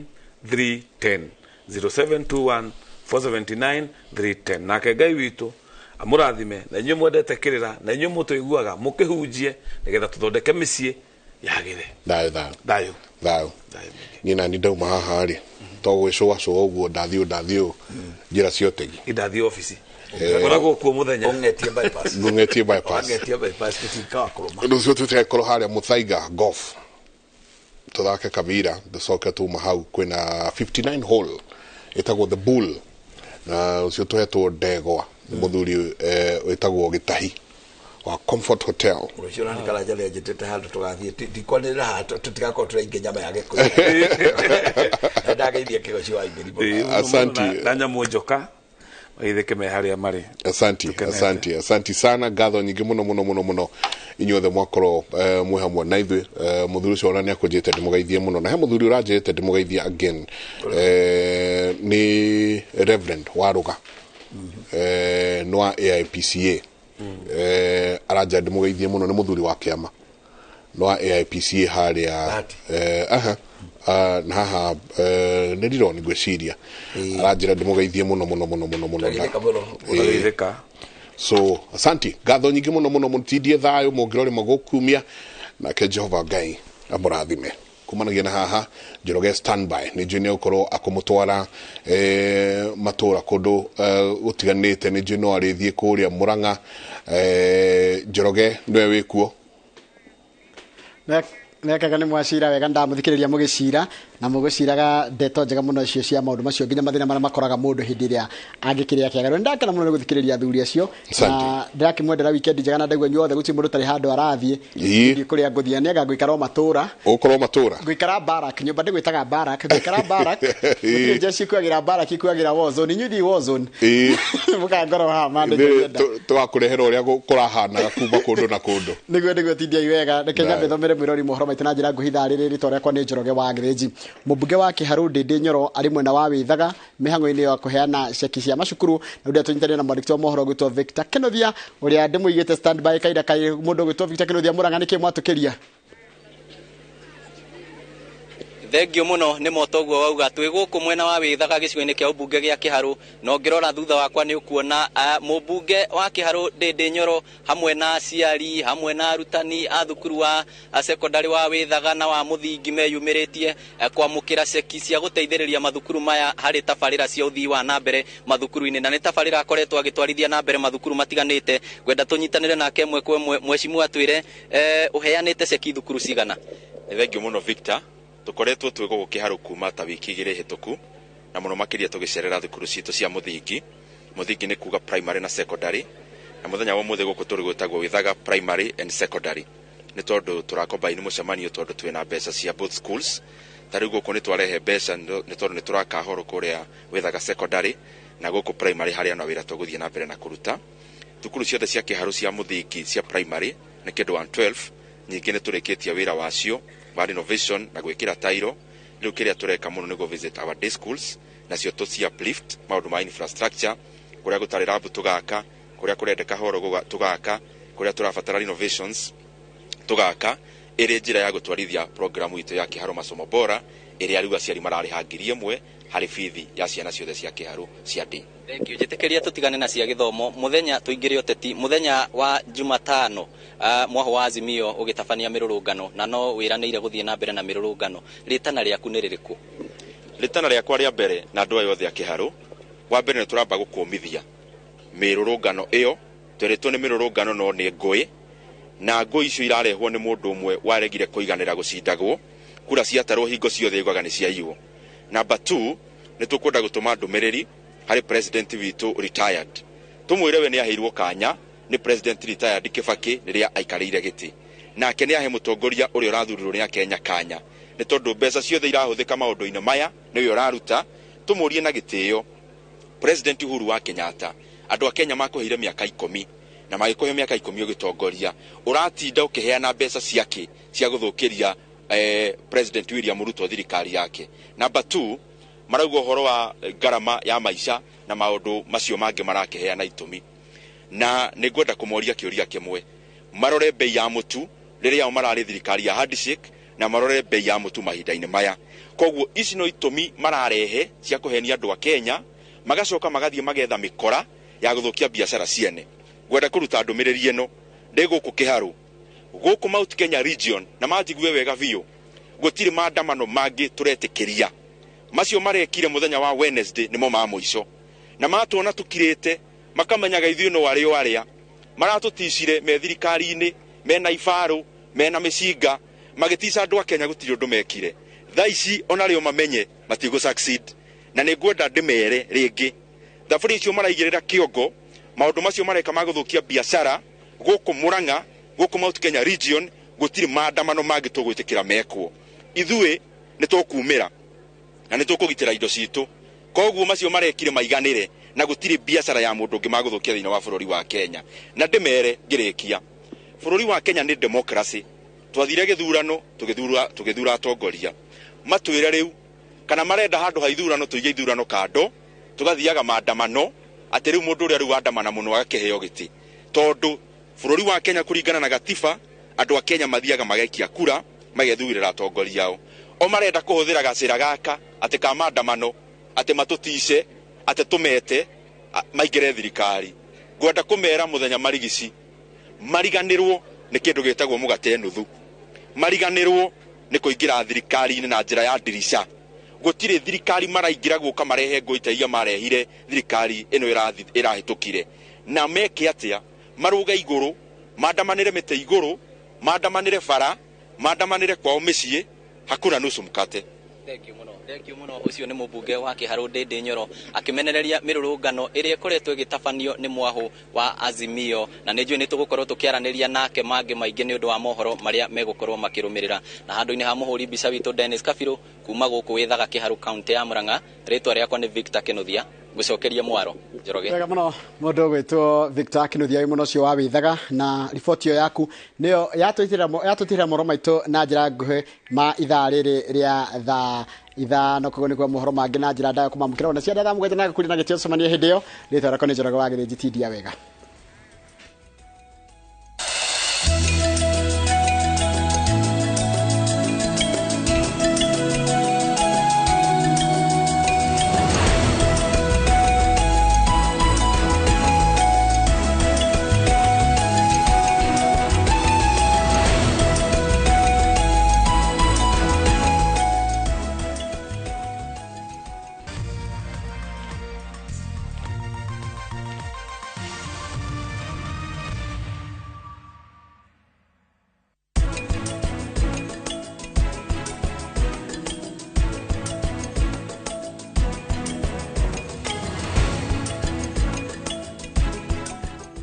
310 0721 479 310. Nake Ngai witũ amũrathime na inyuĩ mwendete kĩrĩra na inyuĩ mũtũiguaga mũkĩhunjie nĩgetha tũthondeke mĩciĩ yagĩre. Thayũ thayũ. Thayũ. Thayũ. Niĩ nani ndauma haha rĩ to gwĩcũacũa ũguo ndathiĩ ndathiĩ njĩra cia ũtegi. Ndathiĩ obici. Ngoragwo kuo mũthenya. Ũng'etie bypass. Ngũng'etie bypass. Ũng'etie bypass tũtikawa kũrũma. Rũciũ tũtigakorwo harĩa Muthaiga golf tũthake kabira tũcoke tuma hau kwĩna 59 hole ĩtagwo The Bull na ũcio tũhetwo ndegwa nĩ mũthuri wĩtagwo Gĩtahi wa Comfort Hotel. Rũciũ nani Karanja nĩ anjĩtĩte handũ tũgathiĩ ndikwanĩrĩra haha tũtigakorwo tũraingĩ nyama ya Gĩkũyũ. Na ndageithia kĩgoci wa Ingeri mũno. Asante. Na nyamũ njoka magithĩke me harĩa marĩ. Asante, asante, asante sana. Ngatho nyingĩ mũno mũno mũno mũno inyuothe mwakorwo mwĩ hamwe na ithuĩ. Mũthuri ũcio ona nĩ akũnjĩte ndĩmũgeithie mũno na he mũthuri ũranjĩrĩte ndĩmũgeithie again. Nĩ Reverend Waruga nĩ wa AIPCA. Aranja ndĩmũgeithie mũno nĩ mũthuri wa kĩama nĩ wa AIPCA harĩa na haha nĩ ndironi ngwĩciria aranjĩra ndĩmũgeithie mũno mũno mũno mũno mũno. So asante, ngatho nyingĩ mũno mũno mũtindie thayũ mũngĩrore mũgũkumia nake Jehova Ngai amũrathime. Kumanagia na haha Njoroge standby nĩ njũĩ nĩ ũkorwo akũmũtwara matũra kũndũ gũtiganĩte nĩ njũĩ no arĩthiĩ kũrĩa Mũrang'a. Njoroge nĩwe wĩkuo. Nekaga nĩ mwacira wega ndamũthikĩrĩria mũgĩcira Na mũgũciraga ndeto njega mũno icio cia maũndũ macio nginya mathĩna marĩa makoraga mũndũ hĩndĩ ĩrĩa angĩkĩrĩa kĩagarwo. Nĩndakena mũno nĩ gũthikĩrĩria athuri acio. Na ndĩrakĩmwendera weekend njega na ndaigua inyuothe gũtirĩ mũndũ ũtarĩ handũ arathiĩ. Thiĩ kũrĩa ngũthiĩ nĩanga ngũikara o matũra. Ũkorwo matũra. Ngũikara barak, nyũmba ndĩgwĩtaga barak, ngũikara barak. Gũtirĩ jeshi ikuagĩra barak, ikuagĩra war zone. Inyuĩ thiĩ war zone. Mũkangorwo haha mandĩkĩenda. Tũgakũrehera ũrĩa kũrahanaga kuma kũndũ na kũndũ. Nĩguo tindiai wega. Reke nyambe thomere mwĩrori mohoro maitũ na njĩra nguhĩ ithaa rĩrĩ. Rĩtwa rĩakwa nĩ Njoroge wa Gĩthĩnji. Mũmbunge wa Kĩharũ Ndĩndĩ Nyoro arĩ mwena wa Wĩthaga mĩhang'o-inĩ ya kũheana ceki cia macukuru, na ũrĩa tũnyitanĩire na mwandĩki wa mohoro gwĩtwo Victor Kenothia, ũrĩa ndĩmũigĩte standby kahinda kaĩ mũndũ gwĩtwo Victor Kenothia. Mũrang'a, nĩkĩ mwatũkĩria? Thengio muno nĩ moto ũguo wauga. Twĩ gũkũ mwena wa Wĩthaga gĩcigo-inĩ kĩa ũmbunge gĩa Kĩharũ, na ũngĩrora thutha wakwa nĩ ũkuona mũmbunge wa Kĩharũ Ndĩndĩ Nyoro hamwe na aciari hamwe na arutani a thukuru wa secondary wa Wĩthaga na wa mũthingi meyumĩrĩtie kwamũkĩra ceki cia gũteithĩrĩria mathukuru maya harĩ tabarĩra cia ũthii wa na mbere mathukuru-inĩ, na nĩ tabarĩra akoretwo agĩtwarithia na mbere mathukuru matiganĩte. Ngwenda tũnyitanĩre nake ĩmwe kwa ĩmwe. Mheshimiwa, atwĩre ũheanĩte ceki thukuru cigana? Thengio mũno Victor. Tukoretwo twĩ gũkũ Kĩharũ kuma ta wiki igĩrĩ hĩtũku, na mũno makĩria tũgĩcerera thukuru citũ cia mũthingi. Mũthingi nĩ kuga primary na secondary, na mũthenya wa ũmũthĩ gũkũ tũrĩ gwĩtagwo Wĩthaga Primary and Secondary, nĩ tondũ tũrakombaini mũcemanio tondũ twĩna mbeca cia both schools. Ta rĩu gũkũ nĩ twarehe mbeca nĩ tondũ nĩ tũraka horo kũrĩa Wĩthaga Secondary, na gũkũ primary harĩa na wĩra tũgũthiĩ na mbere na kũruta. Thukuru ciothe cia Kĩharũ cia mũthingi cia primary nĩ kĩndũ 112, nyingĩ nĩ tũrĩkĩtie wĩra wacio wa renovation na gwĩkĩra tairo. Rĩu kĩrĩa tũreka mũno nĩ go visit our day schools, nacio tũci uplift maũndũ ma infrastructure, kũrĩa gũtarĩ rabu tũgaka, kũrĩa kũrendeka horo tũgaka, kũrĩa tũrabatara renovations tũgaka, ĩrĩ njĩra ya gũtwarithia programu itũ ya Kĩharũ Masomo Bora, ĩrĩa rĩu aciari mararĩha 1,000 harĩ bithi ya ciana ciothe cia Kĩharũ cia day. Thank you. Njĩtĩkĩria tũtigane na cia gĩthomo. Mũthenya tũingĩre ũteti, mũthenya wa Jumatano mwaho wa Azimio ũgĩtabania mĩrũrũngano, na no wĩranĩire gũthiĩ na mbere na mĩrũrũngano. Rĩtana rĩaku nĩ rĩrĩkũ? Rĩtana rĩakwa rĩa mbere na andũ aya othe a Kĩharũ, wa mbere nĩ tũramba gũkũmithia mĩrũrũngano ĩyo. Twerĩtwo nĩ mĩrũrũngano no nĩ ngũĩ, na ngũĩ icio irarehwo nĩ mũndũ ũmwe waregire kũiganĩra gũcindagwo. Kura ciatarwo hingo ciothe yugaga nĩ ciaiywo. Number 2, nĩ tũkwenda gũtũma ndũmĩrĩri harĩ president witũ retired. Tũmwĩre we nĩ aheirwo kanya nĩ president retired Kibaki rĩrĩa aikarĩire gĩtĩ, nake nĩ ahe mũtongoria ũrĩa ũrathurirwo nĩ Akenya kanya, nĩ tondũ mbeca ciothe irahũthĩka maũndũ-inĩ maya nĩwe ũraruta. Tũmũrie na gĩtĩo President Uhuru wa Kenyatta, andũ a Kenya makũheire mĩaka 10 na magĩkũhe mĩaka 10 ũgĩtongoria, ũratinda ũkĩheana mbeca ciake cia gũthũkĩria President William Ruto thirikari yake. Number 2, marauga ũhoro wa ngarama ya maica na maũndũ macio mangĩ marakĩheana itũmi, na nĩ ngwenda kũmoria kĩũria kĩmwe. Marore bei ya mũtu rĩrĩa o mararĩ thirikari ya handshake, na marore bei ya mũtu mahinda-inĩ maya. Koguo ici no itũmi mararehe cia kũhenia andũ a Kenya, magacoka magathiĩ magetha mĩkora ya gũthũkia biacara ciene. Ngwenda kũruta ndũmĩrĩri ĩno ndĩ gũkũ Kĩharũ, gũkũ Mount Kenya region, na manjigue wega biũ, gũtirĩ maandamano mangĩ tũretĩkĩria. Macio marekire mũthenya wa Wednesday nĩmo ma mũico, na matuona tũkirĩte makamenyaga ithuĩ no arĩ o arĩa maratũticire me thirikari-inĩ, mena ibarũ, mena mĩcinga, magĩtica andũ a Kenya gũtirĩ ũndũ mekire. Thaa ici onarĩo mamenye matigũ succeed, na nĩ ngwenda ndĩmere rĩngĩ thaburia icio maraigĩrĩra kĩongo maũndũ macio mareka ma gũthũkia biacara gũkũ Murang'a, gũkũ Mount Kenya region, gũtirĩ maandamano mangĩ tũgwĩtĩkĩra mekwo. Ithuĩ nĩ tũkumĩra na nĩ tũkũgitĩra indo citũ. Koguo macio marekire maiganĩre, na gũtirĩ biacara ya mũndũ ũngĩ magũthũkia thĩinĩ wa bũrũri wa Kenya. Na ndĩmere ngĩrĩkia, bũrũri wa Kenya nĩ democracy. Twathire gĩthurano tũgĩthura atongoria, matwĩre rĩu kana marenda handũ ha ithurano tũige ithurano kando, tũgathiaga maandamano atĩ rĩu mũndũ ũrĩa rĩu andamana mũno agakĩheo gĩtĩ. Tondũ bũrũri wa Kenya kũringana na gatiba, andũ a Kenya mathiaga magaikia kura magethurĩra atongoria ao. O marenda kũhũthĩra gacĩra gaka atĩ ka maandamano, atĩ matũtice, atĩ tũmete maingĩre thirikari. Ngwenda kũmera mũthenya marigici mariganĩrwo nĩ kĩndũ gĩtagwo mũgate nuthu, mariganĩrwo nĩ kũingĩra thirikari-inĩ na njĩra ya ndirica. Gũtirĩ thirikari maraingĩra gũka marehe ngũi ta iria marehire thirikari ĩno ĩrahĩtũkire. Na meke atĩa? Marũge igũrũ, mandamanĩre mĩtĩ igũrũ, mandamanĩre bara, mandamanĩre kwao mĩciĩ, hakuna nusu mkate. Thank you muno, thank you muno. Ucio nĩ mũmbunge wa Kĩharũ Ndĩndĩ Nyoro akĩmenereria mĩrũrũngano ĩrĩa ĩkoretwo ĩgĩtabanio nĩ mwahũ wa Azimio, na nĩ njũĩ nĩ tũgũkorwo tũkĩaranĩria nake mangĩ maingĩ nĩ ũndũ wa mohoro marĩa megũkorwo makĩrũmĩrĩra. Na handũ-inĩ ha mũhũri mbica witũ Dennis Kabirũ kuma gũkũ Wĩthaga Kĩharũ kaunti ya Murang'a, rĩtwa rĩakwa nĩ Victor Kĩnuthia, ngũcokeria mwaro Njoroge. Wega muno mundu gwitwo Victor Kinuthia muno cio wa Withaga, na riboti ĩyo yaku niyo yatũtirĩra mohoro maitũ na njĩra nguhĩ ma ithaa rĩrĩ rĩa thaa 5, koguo nĩguo mohoro mangĩ na njĩra ndaya kũmamũkĩra ona cia thaa 7 na gũkundi na gĩtĩo cemania hĩndĩ ĩyo. Rĩtwa rĩakwa nĩ Njoroge wa Gĩthĩnji, tindia wega.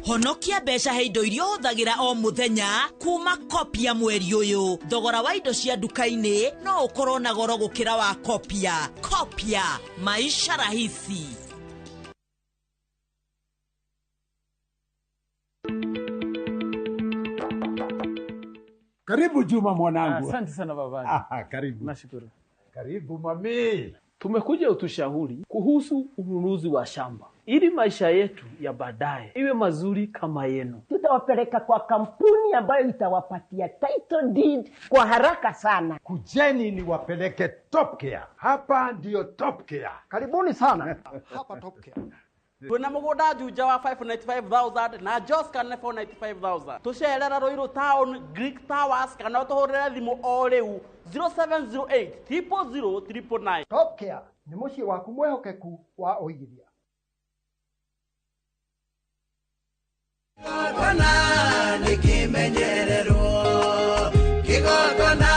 Honokia mbeca he indo iria ũhũthagĩra o mũthenya kuma Kopia mweri ũyũ. Thogora wa indo cia nduka-inĩ no ũkorwo na goro gũkĩra wa Kopia. Kopia, maisha rahisi. Karibu Juma mwanangu. Asante sana baba. Karibu. Nashukuru. Karibu mami. Tumekuja utushauri kuhusu ununuzi wa shamba ili maisha yetu ya baadaye iwe mazuri kama yenu. Tutawapeleka kwa kampuni ambayo itawapatia title deed kwa haraka sana. Kujeni niwapeleke Top Care. Hapa ndio Top Care. Karibuni sana. Hapa Top Care. Twina mugunda Juja wa 595,000 na Joska nĩ 495,000. Tucerera Ruiru Town, Greek Towers, kana utuhurire thimu o riu 0708 000 999. Top Care nĩ mũciĩ waku mwĩhokeku wa ũigithia. Kigongona nĩkĩmenyererwo, kigongona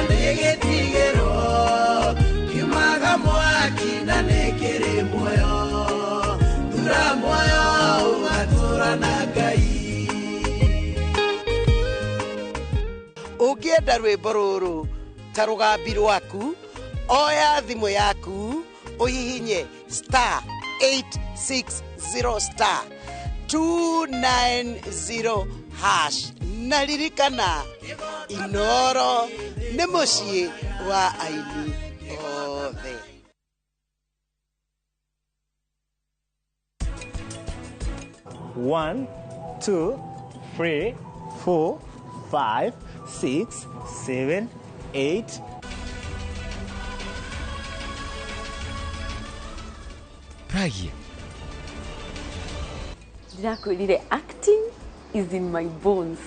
nĩgĩtigĩrwo, kiumaga mwaki na nĩkĩrĩ muoyo, tura muoyo ũgatũra na Ngai. Ũngĩenda rwĩmbo rũrũ ta rũgambi rwaku, oya thimũ yaku ũhihinye star 860 star 290 hash, na ririkana Inoro nĩ mũciĩ wa aini othe. 1, 2, 3, 4, 5, 6, 7, 8. Pragia. Ndirakwĩrire acting is in my bones.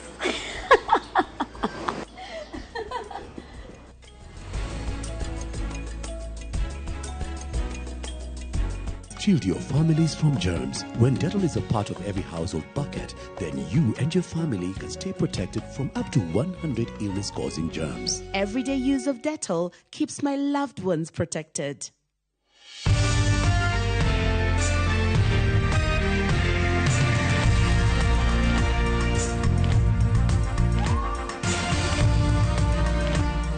Shield your families from germs. When Dettol is a part of every household bucket, then you and your family can stay protected from up to 100 illness-causing germs. Everyday use of Dettol keeps my loved ones protected.